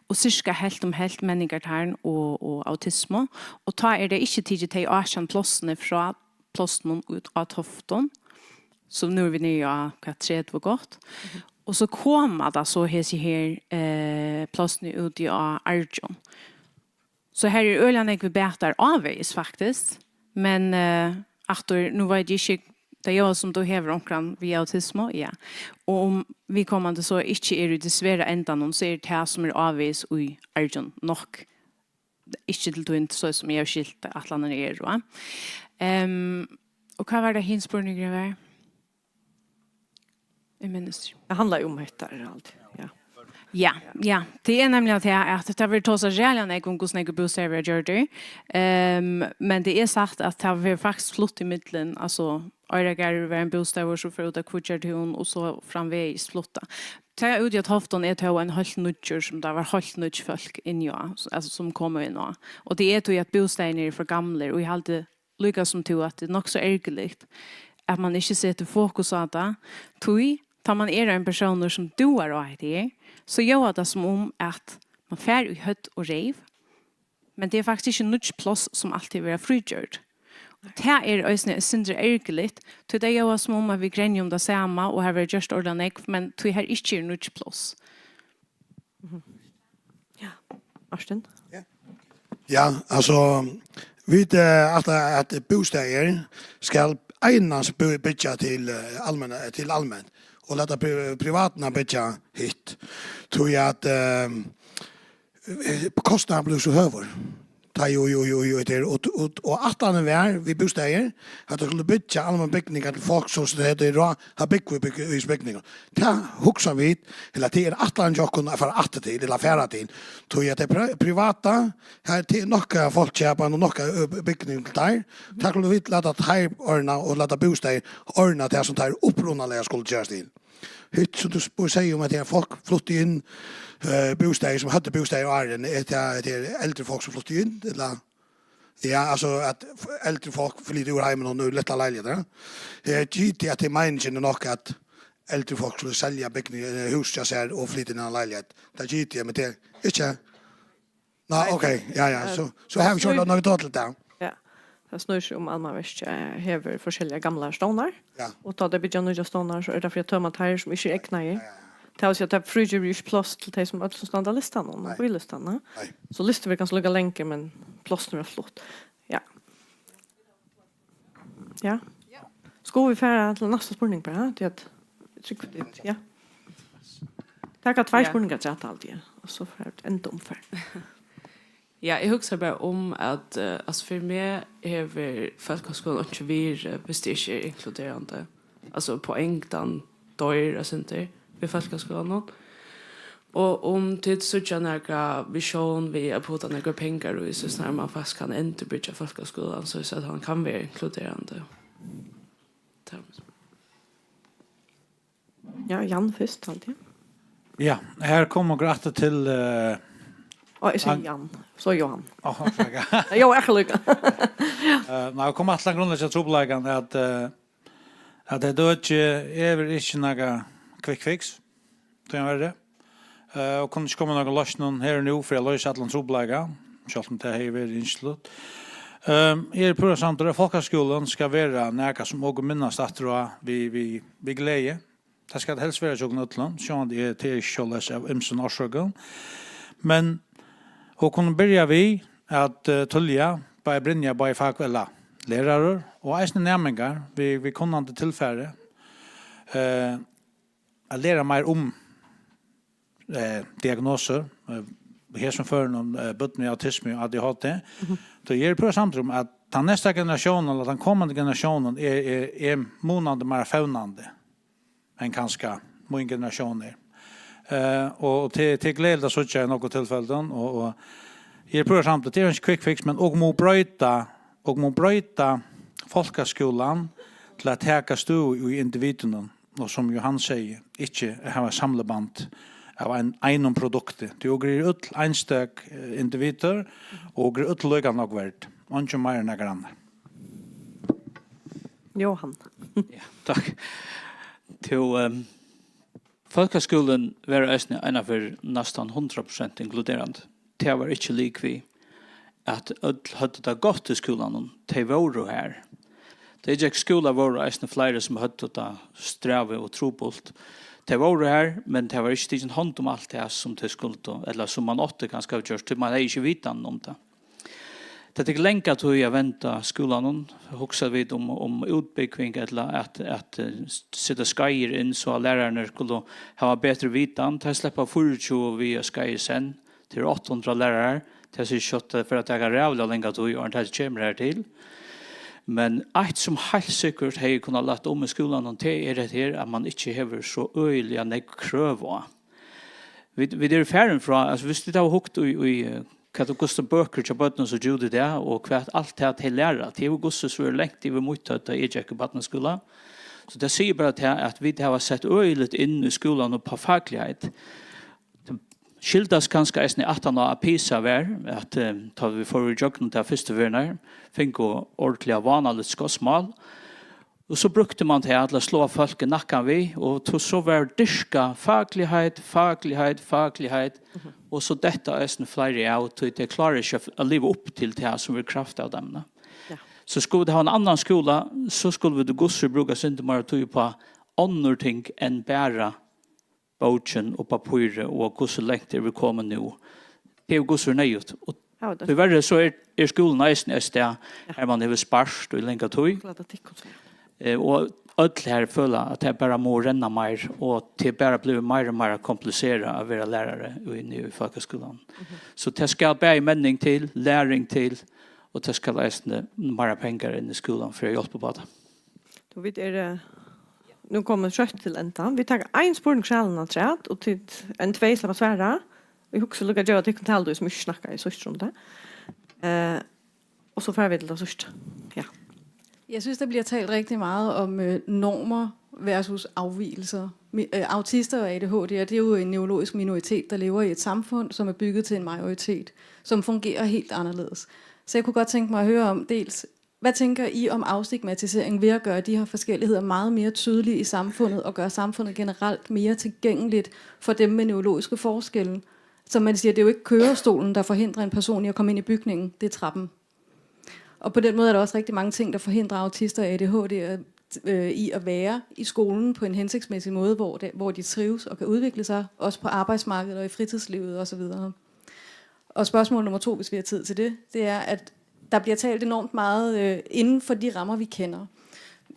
og sirka helt um helt menningartarn og, og autismu, og tá er tað ikki tikið tey átjan plássini frá plássinum út á Toftum, so nú eru vit niðri á, hvat, tretivu gott. Mhm. Og so koma tað so hesi her, eh, plássini úti á Argjum. So her er øgiliga nógvir batar ávegis, faktiskt. Men, eh, aftur, nú veit eg ikki, tað er jo sum tú hevur onkran við autismu, ja. Og um viðkomandi so ikki er í tí sværa endanum, so er tað sum er ávegis í Argjum nokk. Ikki til tín, so sum eg havi skilt ætlanirnar eru, va? Ehm, og hvat var tað hin spurningurin var? Eg minnist ikki. Tað handlar jo um hetta, er alt. Ja. Ja, ja. Tað er nemliga tað, at tað verður tosað ræðuliga nógv um, hvussu nógvir bústaðir verða gjørdir. Ehm, men tað er sagt, at tað verður faktiskt flutt í millum, altso, Oyrargarður var ein bústaður, so fer út á Kvíggjørtún, og so framvegis flutt. Tað úti á Toftum er tó ein heilt nýggjur, sum tað var heilt nýggj fólk inn á, altso, sum komu inn á. Og tað er tí, at bústaðirnir eru for gamlir, og eg haldi líka sum tú, at tað er nokk so ergiligt, at man ikki setir fokus á tað. Tí, tá man er ein persónur, sum dúar á hetta her, so ljóðar tað sum um, at man fær í høvd og reyv, men tað er faktiskt ikki nýggj pláss, sum altíð verða frígjørd. Og tað er eisini eitt sindur ergiligt, tí tað ljóðar sum um, at vit grenja um tað sama, og har verður gjørt ordiliga nógv, men tí har ikki er nýggj pláss. Mhm. Ja, Martin? Ja. Ja, altso, vit, eh, at, at bústaðir skal einans by-, byggja til, eh, almenna, til alment, og lata pri-, privatina byggja hitt. Tí at, eh, eh, kostnaðurin blívur so høgur. Tá jú, jú, jú, jú, tað er, og, og, og ætlanin var við bústaðir, at tað skuldi byggja almennar bygningar til fólk, so, so tað er ráð, at búgva í byg-, í bygningum. Tað hugsa vit, ella tað er ætlanin hjá okkum at fara aftur til, ella fara til. Tí at tað pri-, privata, har tað er nokk av fólki, og nokk av, ø, bygningum til teir, tað skuldu vit lata teir ordna, og lata bústaðir ordna tað, sum teir upprunaliga skuldu gerast til. Hitt, sum tú spyr, sigur um, at tað er fólk fluttu inn, eh, bústaðir, sum høvdu bústaðir áðrenn, er tað, er tað eldri fólk, sum fluttu inn, ella? Ja, altso, at f-, eldri fólk flyta úr heiminum og nú í lítlar leiligheiter, ja. Eg giti, at tað er meiningin nokk, at eldri fólk skulu selja bygning, eh, hús hjá sær og flyta inn í eina leiligheit. Tað giti eg, men tað er ikki. Nei, ok, ja, ja, so, so har vit ikki nakað til tað. Ja. Tað snýr seg um, Almannaverkið hevur forskelligar gamlar stovnar, ja, og tá tey byggja nýggjar stovnar, so er tað fyri at tøma teir, sum ikki eru egnaðir. Ja, ja. Tað vil siga, at tað frígevur jo ikki pláss til tey, sum øll sum standa á listanum, nei, bíðilistanum. Nei. So listin verður kanska líka longri, men plássini verða flutt. Ja. Ja. Skulu vit fara til næsta spurning bara, tí at, ja. Taka tveir, ja, spurningar afturat, haldi eg, og so fara vit enda umfar. Ja, eg hugsi bara um, at, eh, altso, fyri meg hevur fólkaskúlin einki virði, viss tað ikki er inkluderandi. Altso, poeng, tann doyr eitt sindur við fólkaskúlanum. Og um tit síggja nakra visjón við at putta nakrar pengar í, so snarari man faktiskt kann endurbyggja fólkaskúlan, so at hann kann vera inkluderandi. Tað er mítt spurning. Ja, Jan fyrst, haldi eg. Ja, her koma okur aftur til, eh, Á, eg sigi an- Jan, so Johan. Á, orsaka. Nei, jú, eg líka. Eh, nei, koma aftur til grundleggjaran trupulleikan, at, eh, at hetta økið er ikki nakað quick fix, tí hann verri. Eh, og kunnu ikki koma við nøkrum loysnum her og nú fyri at loysa allan trupulleika, sjálvt um tað hevði verið ynskiligt. Ehm, eg eri púra samdur, at fólkaskúlin skal vera nakað, sum okur minnast aftur á við, við, við gleði. Tað skal helst vera hjá okkum øllum, sjálvandi er tað ikki soleiðis av ymsum orsøkum. Men okur kunnu byrja við at, eh, tíðliga, bæði Brynja, bæði fak-, ella lærarar, og eisini næmingar við, við kunnandi tilfari, eh, at læra meir um, eh, diagnosir, eh, í hesum førum um, eh, børn við autismu og A D H D. Mhm. So eg eri púra samdur um, at tann næsta generatiónin, ella tann komandi generatiónin, er, er, er munandi meira fevnandi enn kanska mín generatión er. Eh, og til, til gleðiligt at síggja í nøkrum tilfellum, og, og eg er púra samdur, tað er ein quick fix, men okur mugu broyta, okur mugu broyta fólkaskúlan til at taka støðu í individunum, og sum Jóhan segði, ikki at hava samliband av ein, einum produkti. Tí okur eru øll einstøk, eh, individur, og okur eru øll líka nógv verd. Eingin meira enn nakar annar. Jóhan. Ja, takk. Tú, um, fólkaskúlin var eisini einaferð næstan hundrað prosent inkluderandi. Tað var ikki líkvið, at øll høvdu tað gott í skúlanum. Tey vóru har. Tey gekk skúla vóru eisini fleiri, sum høvdu tað strævið og trupult. Tey vóru har, men tað var ikki tikin hond um alt tað, sum tey skuldu, ella sum man átti kanska at gjørt, tí man hevði ikki vitan um tað. Tað tekur langa tíð at venda skúlanum. Hugsa vit um, um útbúgving ella at, at, eh, seta skeiðir inn, so at lærararnir skulu hava betri vitan. Tey sleppa fýraogtjúgu við á skeið í senn. Tað eru átta hundrað lærarar. Tað sigur seg sjálvt, tað fer at taka ræðuliga langa tíð, áðrenn tað kemur har til. Men eitt, sum heilt sikkurt hevði kunnað lagt um í skúlanum, tað er hetta her, at man ikki hevur so øgiliga nógv krøv á. Vit, vit eru farin frá, altso, viss tit hava hugt í, í, eh, hvat tað kostar bøkur hjá børnum, sum Judy, tað, og hvat alt tað, tey læra, tað hevur gingið so langt yvir mítt høvd, tá eg gekk í barnaskúla. So tað sigur bara tað, at vit hava sett øgiligt inn í skúlan og á fakligheit. Tað skyldast kanska eisini aftan á, at PISA var, at, eh, tá vit fóru ígjøgnum tað fyrstu ferðina, fingu ordiliga vánaligt skotsmál. Og so brúkti man tað til at sláa fólk í nakkan við, og tó so var dyrkað fakligheit, fakligheit, fakligheit, og so detta eisini fleiri av, tí tey klára ikki at, at liva upp til tað, sum er kravt av teimum. Ja. So skulu vit hava ein annan skúla, so skulu vit í hvussu brúka eitt sindur meira tíð upp á onnur ting enn bara bókin og pappírið, og hvussu langt eru vit komin nú? Tað er hvussu er neyðugt. Og Ja, det tíverri so er, er skúlin eisini eitt stað, har man hevur spart í langa tíð. Klart at tykkum så. Eh, og øll her føla at tað bara má renna meir, og tað er bara blivið meira og meira kompliserað at vera lærari í, í fólkaskúlanum. So tað skal bæði menning til, læring til, og tað skal eisini meira pengar inn í skúlan fyri at hjálpa upp á tað. Tú vit er eh, nú komin skjótt til enda. Vit taka ein spurning sjálvum afturat, og til ein tvey sleppa svara. Eg hugsi líka geva tykkum taletid, sum ikki snakka í síðst um tað. Eh, og so fara vit til tað síðsta. Ja. Jeg synes, der bliver talt rigtig meget om øh, normer versus afvigelser. Mi- øh, Autister og A D H D, det er jo en neurologisk minoritet, der lever i et samfund, som er bygget til en majoritet, som fungerer helt anderledes. Så jeg kunne godt tænke mig at høre om dels, hvad tænker I om afstigmatisering ved at gøre de her forskelligheder meget mere tydelige i samfundet og gøre samfundet generelt mere tilgængeligt for dem med neurologiske forskelle? Som man siger, det er jo ikke kørestolen, der forhindrer en person i at komme ind i bygningen. Det er trappen. Og på den måde er der også rigtig mange ting, der forhindrer autister og A D H D øh, i at være i skolen på en hensigtsmæssig måde, hvor, det, hvor de trives og kan udvikle sig, også på arbejdsmarkedet og i fritidslivet osv. Og spørgsmål nummer to, hvis vi har tid til det, det er, at der bliver talt enormt meget øh, inden for de rammer, vi kender.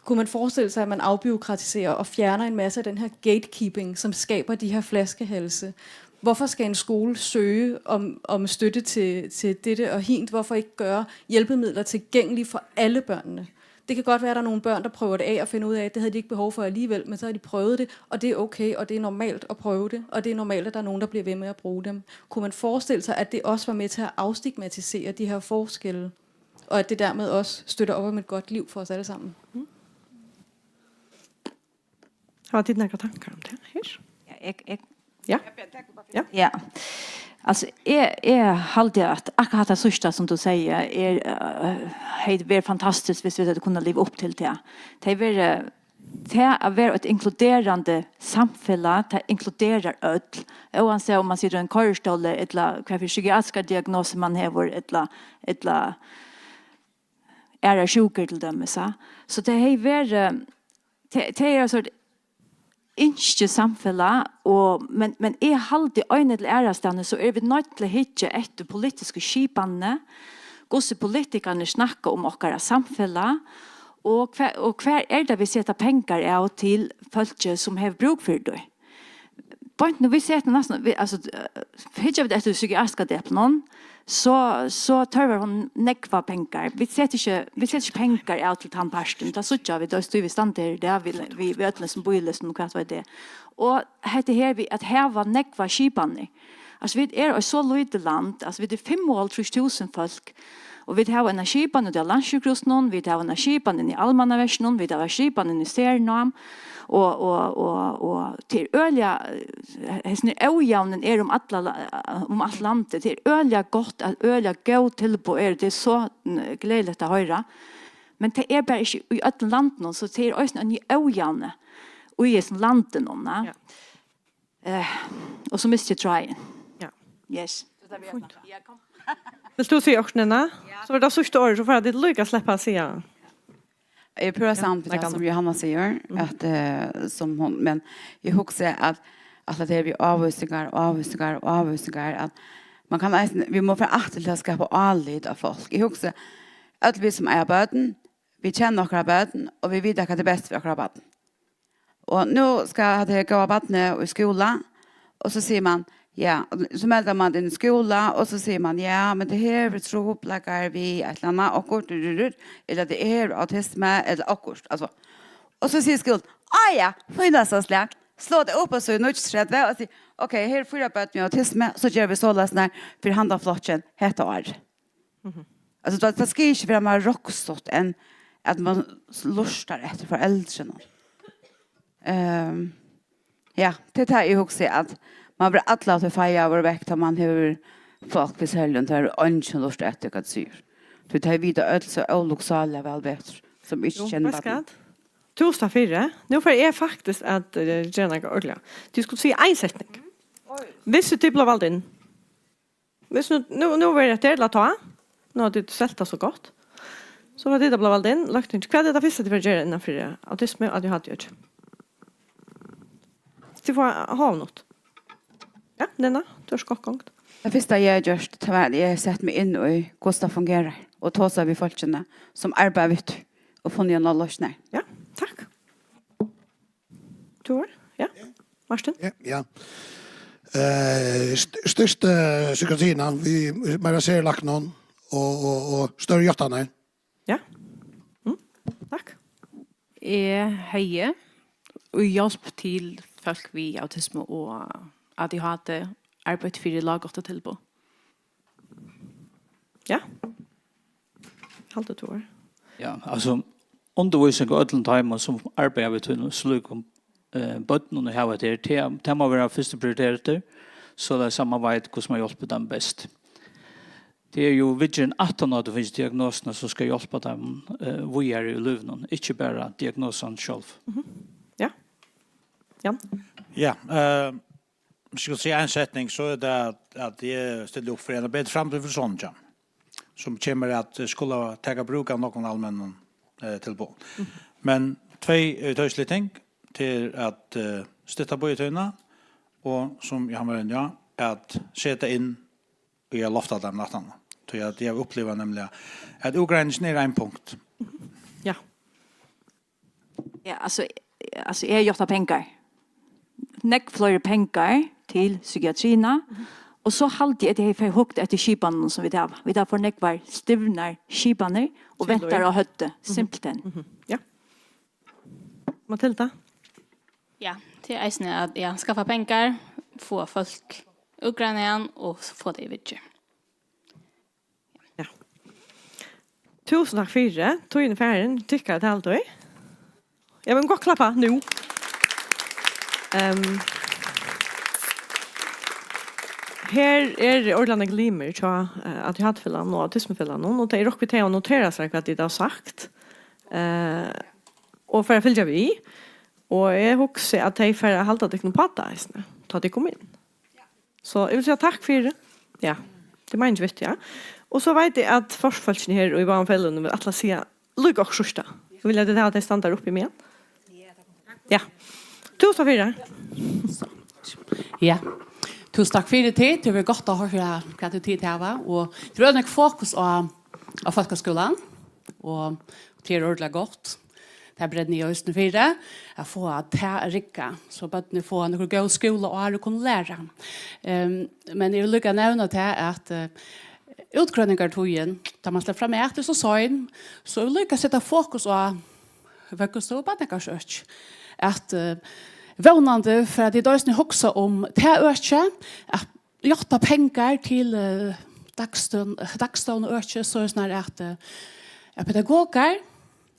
Kunne man forestille sig, at man afbureaukratiserer og fjerner en masse af den her gatekeeping, som skaber de her flaskehalse? Hvorfor skal en skole søge om, om støtte til, til dette og hint? Hvorfor ikke gøre hjælpemidler tilgængelige for alle børnene? Det kan godt være, at der er nogle børn, der prøver det af og finder ud af, at det havde de ikke behov for alligevel, men så har de prøvet det, og det er okay, og det er normalt at prøve det, og det er normalt, at der er nogen, der bliver ved med at bruge dem. Kunne man forestille sig, at det også var med til at afstigmatisere de her forskelle, og at det dermed også støtter op om et godt liv for os alle sammen? Hava tit nakrar tankar um tað her? Ja, eg, eg, Ja. ja. Altso, eg, eg haldi at akkurat hatta síðsta sum tú segði, er, uh, hevði verið fantastiskt viss vit høvdu kunnað liva upp til tað. Tað hevði verið tað at vera eitt inkluderandi samfelag, tað inkluderar øll, óansæð um man situr í ein koyristóli, ella hvat fyri psykiatriskar diagnosur man hevur, ella, ella aðrar sjúkur til dømis, ha. So tað hevði verið, tað, tað er eitt sort ynskið samfelag, og, men, men eg haldi eina ella aðrastaðni, so eru vit noydd til at hyggja eftir politisku skipanini, hvussu politikararnir snakka um okkara samfelag, og hvar, og hvar er tað, vit seta pengar av til fólki, sum hevur brúk fyri tí? Beint nú, vit seta næstan, vit, altso, eh, hyggja vit eftir psykiatriska deplinum, so, so tørvar hon nógvar pengar. Vit seta ikki, vit seta ikki pengar av til tann partin. Tað síggja vit, tað er tí vit standa her í dag, við, við, við øllum sum bíða, sum hvat veit eg. Og hetta her við at hava nógvar skipanir. Altso, vit eru eitt so lítið land, altso, vit eru fimmoghálvtrýss túsund fólk, og vit hava eina skipan úti á Landssjúkrahúsinum, vit hava eina skipan inni í Almannaverkinum, vit hava skipan inni í Sernám, og, og, og, og tað er øgiliga, eh, hesin er ójavnin er um alla la-, um alt landið, tað er øgiliga gott, at øgiliga góð tilboð eru, tað er so, mm, gleðiligt at hoyra, men tað er bara ikki í øllum landinum, so tað er eisini ein ójavni í hesum landinum, na? Ja. Eh, og so misti eg tráðin. Ja. Yes. Fínt. Vilt tú siga okkurt, Nina? Ja. So var tað síðsta orðið, so fáa tit líka sleppa at siga. Eg prøvi at Ja, samtykke nei, tað kann sum du. Johanna sigur, Mm. at, eh, sum hon, men eg hugsi at, at det er við avvísingar og avvísingar og avvísingar, at man kann eisini, vit mugu fara aftur til at skapa álit á fólk. Eg hugsi, øll vit sum eiga børn, vit kenna okkara børn, og vit vita hvat er best fyri okkara børn. Og nú skal hatta her góða barnið í skúla, og so sigur man, ja, og so meldar man inn í skúla, og so sigur man, ja, men tað hevur trupulleikar við eitt ella annað, okkurt, ru, ru, ru, ella tað er autisma, ella okkurt, altso. Og so sigur skúlin, á ja, fínasta slag, slá tað upp á síðu níggjuogtretivu og sigur, ok, her eru fýra børn við autismu, so gera vit soleiðis her fyri handan flokkin hetta árið. Mhm. Altso, tað, tað skal ikki vera meira rokstutt enn at man lurtar eftir foreldrunum. Ehm, ja, tað er tað eg hugsi, at man verður alla tíð feiaður vekk, tá man hevur fólk við serligum, tá er eingin lurtar eftir, hvat tú sigur. Tí tey vita øll so ólukksáliga væl betur, sum ikki Jú, kenna veitst barnið. Hvat? Túsund takk fyri. Nú fari eg faktiskt at, eh, gera nakað ordiliga. Tú skuldi siga ein setning. Viss tú blívur vald inn. Viss nú, nú, nú verður hetta her til at ta. Nú hava tit selt tað so gott. So fáa tit at blíva vald inn. Løgting. Hvat er tað fyrsta, tit fara at gera innanfyri autismu og A D H D? Tit fáa hálva minutt. Ja, Nina, tú ert skjótt í gongd. Tað fyrsta, eg havi gjørt, tað var, at eg setti meg inn í, hvussu tað fungerar, og tosað við fólkini, sum arbeiða við tí, og funnið eina loysn. Ja, takk. Tú, ja? Martin? Ja, ja. Eh, st-, styrkt, eh, psykiatrina, við meira serlæknum og, og, og størri játtanir. Ja. Mm, takk. Eg hevði í hjálp til fólk við autismu og A D H D arbeitt fyri lágáttutilboð. Ja. Halda tú orð? Ja, altso, undirvísing av øllum teimum, sum arbeiða við tínum slíkum, eh, børnum og hava tað her, tað, tað má vera fyrstu prioritetur, soleiðis at man veit, hvussu man hjálpir teimum best. Tað er jú viðgerðin aftan á, at tú fært diagnosuna, sum skal hjálpa teimum, eh, víðari í lívinum, ikki bara diagnosan sjálv. Mhm. Ja. Jan? Ja, eh, skal eg siga ein setning, so er tað at, at eg stilli upp fyri eina betri framtíð fyri sonin, sum kemur at, eh, skula taka brúk av nøkrum almennum, eh, tilboðum. Mhm. Men tvey, eh, tvey slík ting til at, eh, stytta bíðitíðina, og sum eg havi verið inni á, at seta inn í at lofta teimum aftan. Tí at eg havi upplivað nemliga, at útgreiningin er ein punkt. Ja. Ja, altso, altso, eg játti pengar. Nógv fleiri pengar til psykiatrina. Mhm. Og so haldi eg, at eg hevði hugt eftir skipanunum, sum vit hava. Vit hava for nógvar stivnar skipanir og Skilur. Ventar á høvdið, Mhm. simpelthen. Mhm. Ja. Matilda? Ja, tað er eisini at, ja, skaffa pengar, fáa fólk útgreinaðan og fáa tey í viðgerð. Ja. Túsund takk fyri. Tíðin er farin. Tykkara taletøy. Ja, men gott klappa nú. Ehm, her er Orlando Glimer hjá, eh, A D H D-felagnum og Autismefelagnum, og tey rokna við at notera seg, hvat tit hava sagt. Eh, og fara at fylgja við. Og eg hugsi, at tey fara at halda tykkum uppá tað eisini, tá tit koma inn. So eg vil siga takk fyri. Ja, tað er meiningin við, ja. Og so veit eg, at forfólkini her í báðum feløgunum vil ætla at siga líka okkurt síðsta. Vilja tit hava, at tey standa uppi meðan? Ja. Túsund takk fyri. Ja. Túsund takk fyri tit. Tað er gott at hoyra, hvat tit hava. Og tað er øgiliga fokus á, á fólkaskúlan. Og tað er ordiliga gott. Tað brenni eg eisini fyri, at fáa tað at rigga, so børnini fáa nøkur góð skúlaár og kunnu læra. Ehm, men eg vil líka nevna tað, at, eh, útgreiningartíðin, tá man sleppur fram at, er so sein, so eg vil líka seta fokus á vøggustovu og barnagarðsøki. At, eh, vónandi fara tit eisini hugsa um tað økið, at játta pengar til, eh, dagstovn-, dagstovnaøki, soleiðis at, eh, at pedagogar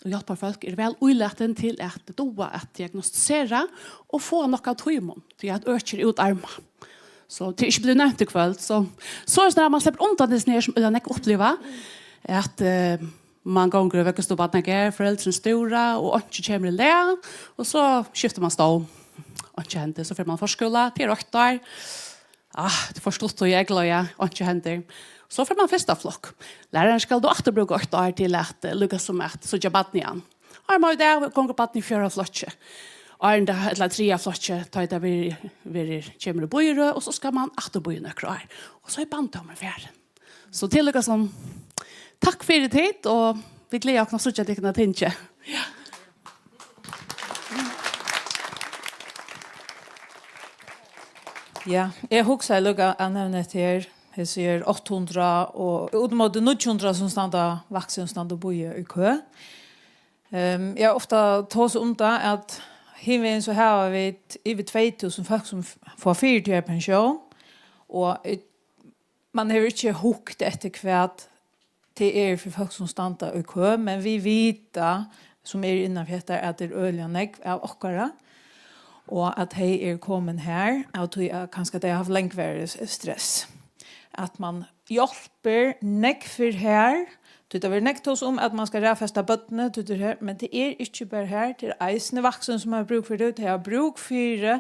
og hjálparfólk eru væl ílatin til at duga at diagnostisera og fáa nokk av tímum, tí at økið er útarmað. So tað er ikki blivið nevnt í kvøld, so, soleiðis at man sleppur undan hesum her, sum øgiliga nógv uppliva, at, eh, man gongur í vøggustovu, barnagarð, foreldrini stúra, og einki kemur í lag, og so skiftir man stól. Einki hendir, so fer man á forskúla, tað er eitt ár. Ah, tað er for stutt, og eg gleði, einki hendir. So fer man fyrsta flokk. Lærarin skal tá aftur brúka eitt ár til at, eh, líka sum at síggja barnið ann. Har má í dag gongur barnið í fjórða flokki. Áðrenn tað, ella triðja flokki, tá tað verður, verður, kemur í bíðirøð, og so skal man aftur bíða nøkur ár. Og so er barndómurin farin. So til líka sum, takk fyri tit, og vit gleða okkum at síggja tykkum á tingi. Ja. Ja, eg hugsaði líka at nevna hetta her, hesi her átta hundrað og út móti níggju hundrað sum standa, vaksin, sum standa og bíða í kø. Ehm, eg havi ofta tosað um tað, at hinvegin so hava vit yvir tvey túsund fólk sum f-, fáa fyritiðar pensjón, og, eh, man hevur ikki hugt eftir, hvat tað er fyri fólk sum standa í kø, men vit vita, sum eru innanfyri hetta, at tað er øgiliga nógv av okkara, og at tey eru komin har av tí at kanska tey hava havt langvarigt s-, stress. At man hjálpir nógv fyrr har, tí tað verður nógv tosað um, at man skal raðfesta børnini, tí tað er her, men tað er ikki bara har, tað er eisini vaksin, sum hava brúk fyri tí, tey hava brúk fyri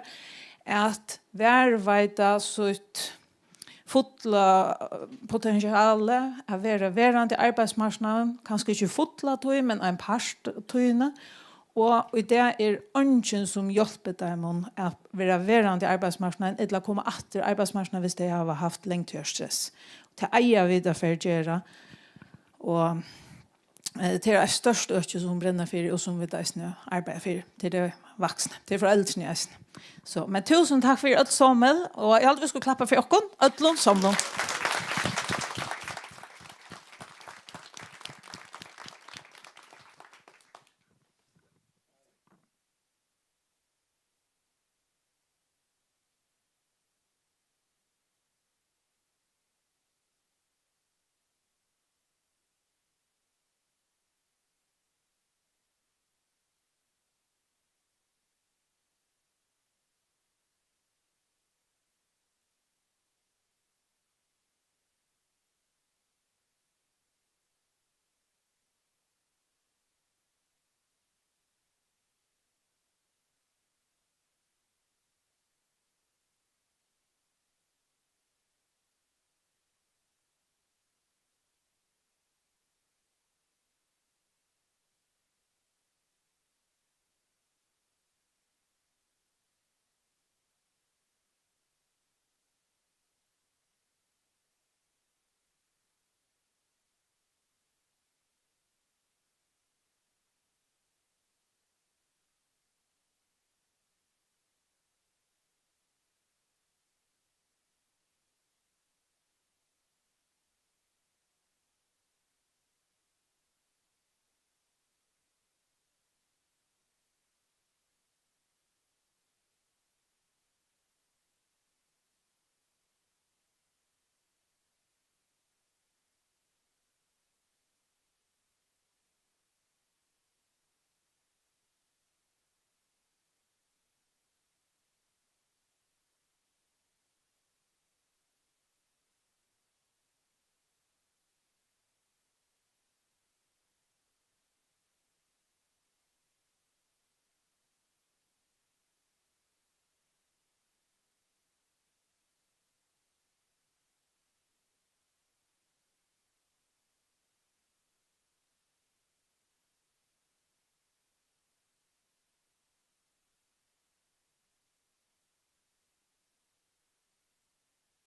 at varðveita sítt fulla, eh, potentiali, at vera verandi á arbeiðsmarknaðinum, kanska ikki fulla tíð, men ein part tíðini. Og í dag er eingin, sum hjálpir teimum at vera verandi á arbeiðsmarknaðinum ella koma aftur á arbeiðsmarknaðin, viss tey hava havt langtíðarstress. Tað eiga vit at fara at gera. Og, eh, tað er eitt stórt øki, sum brenna fyri, og sum vit eisini arbeiða fyri. Tað er tey vaksnu, tað er foreldrini eisini. So, men túsund takk fyri øll somul, og eg haldi, vit skulu klappa fyri okkum øllum somlum.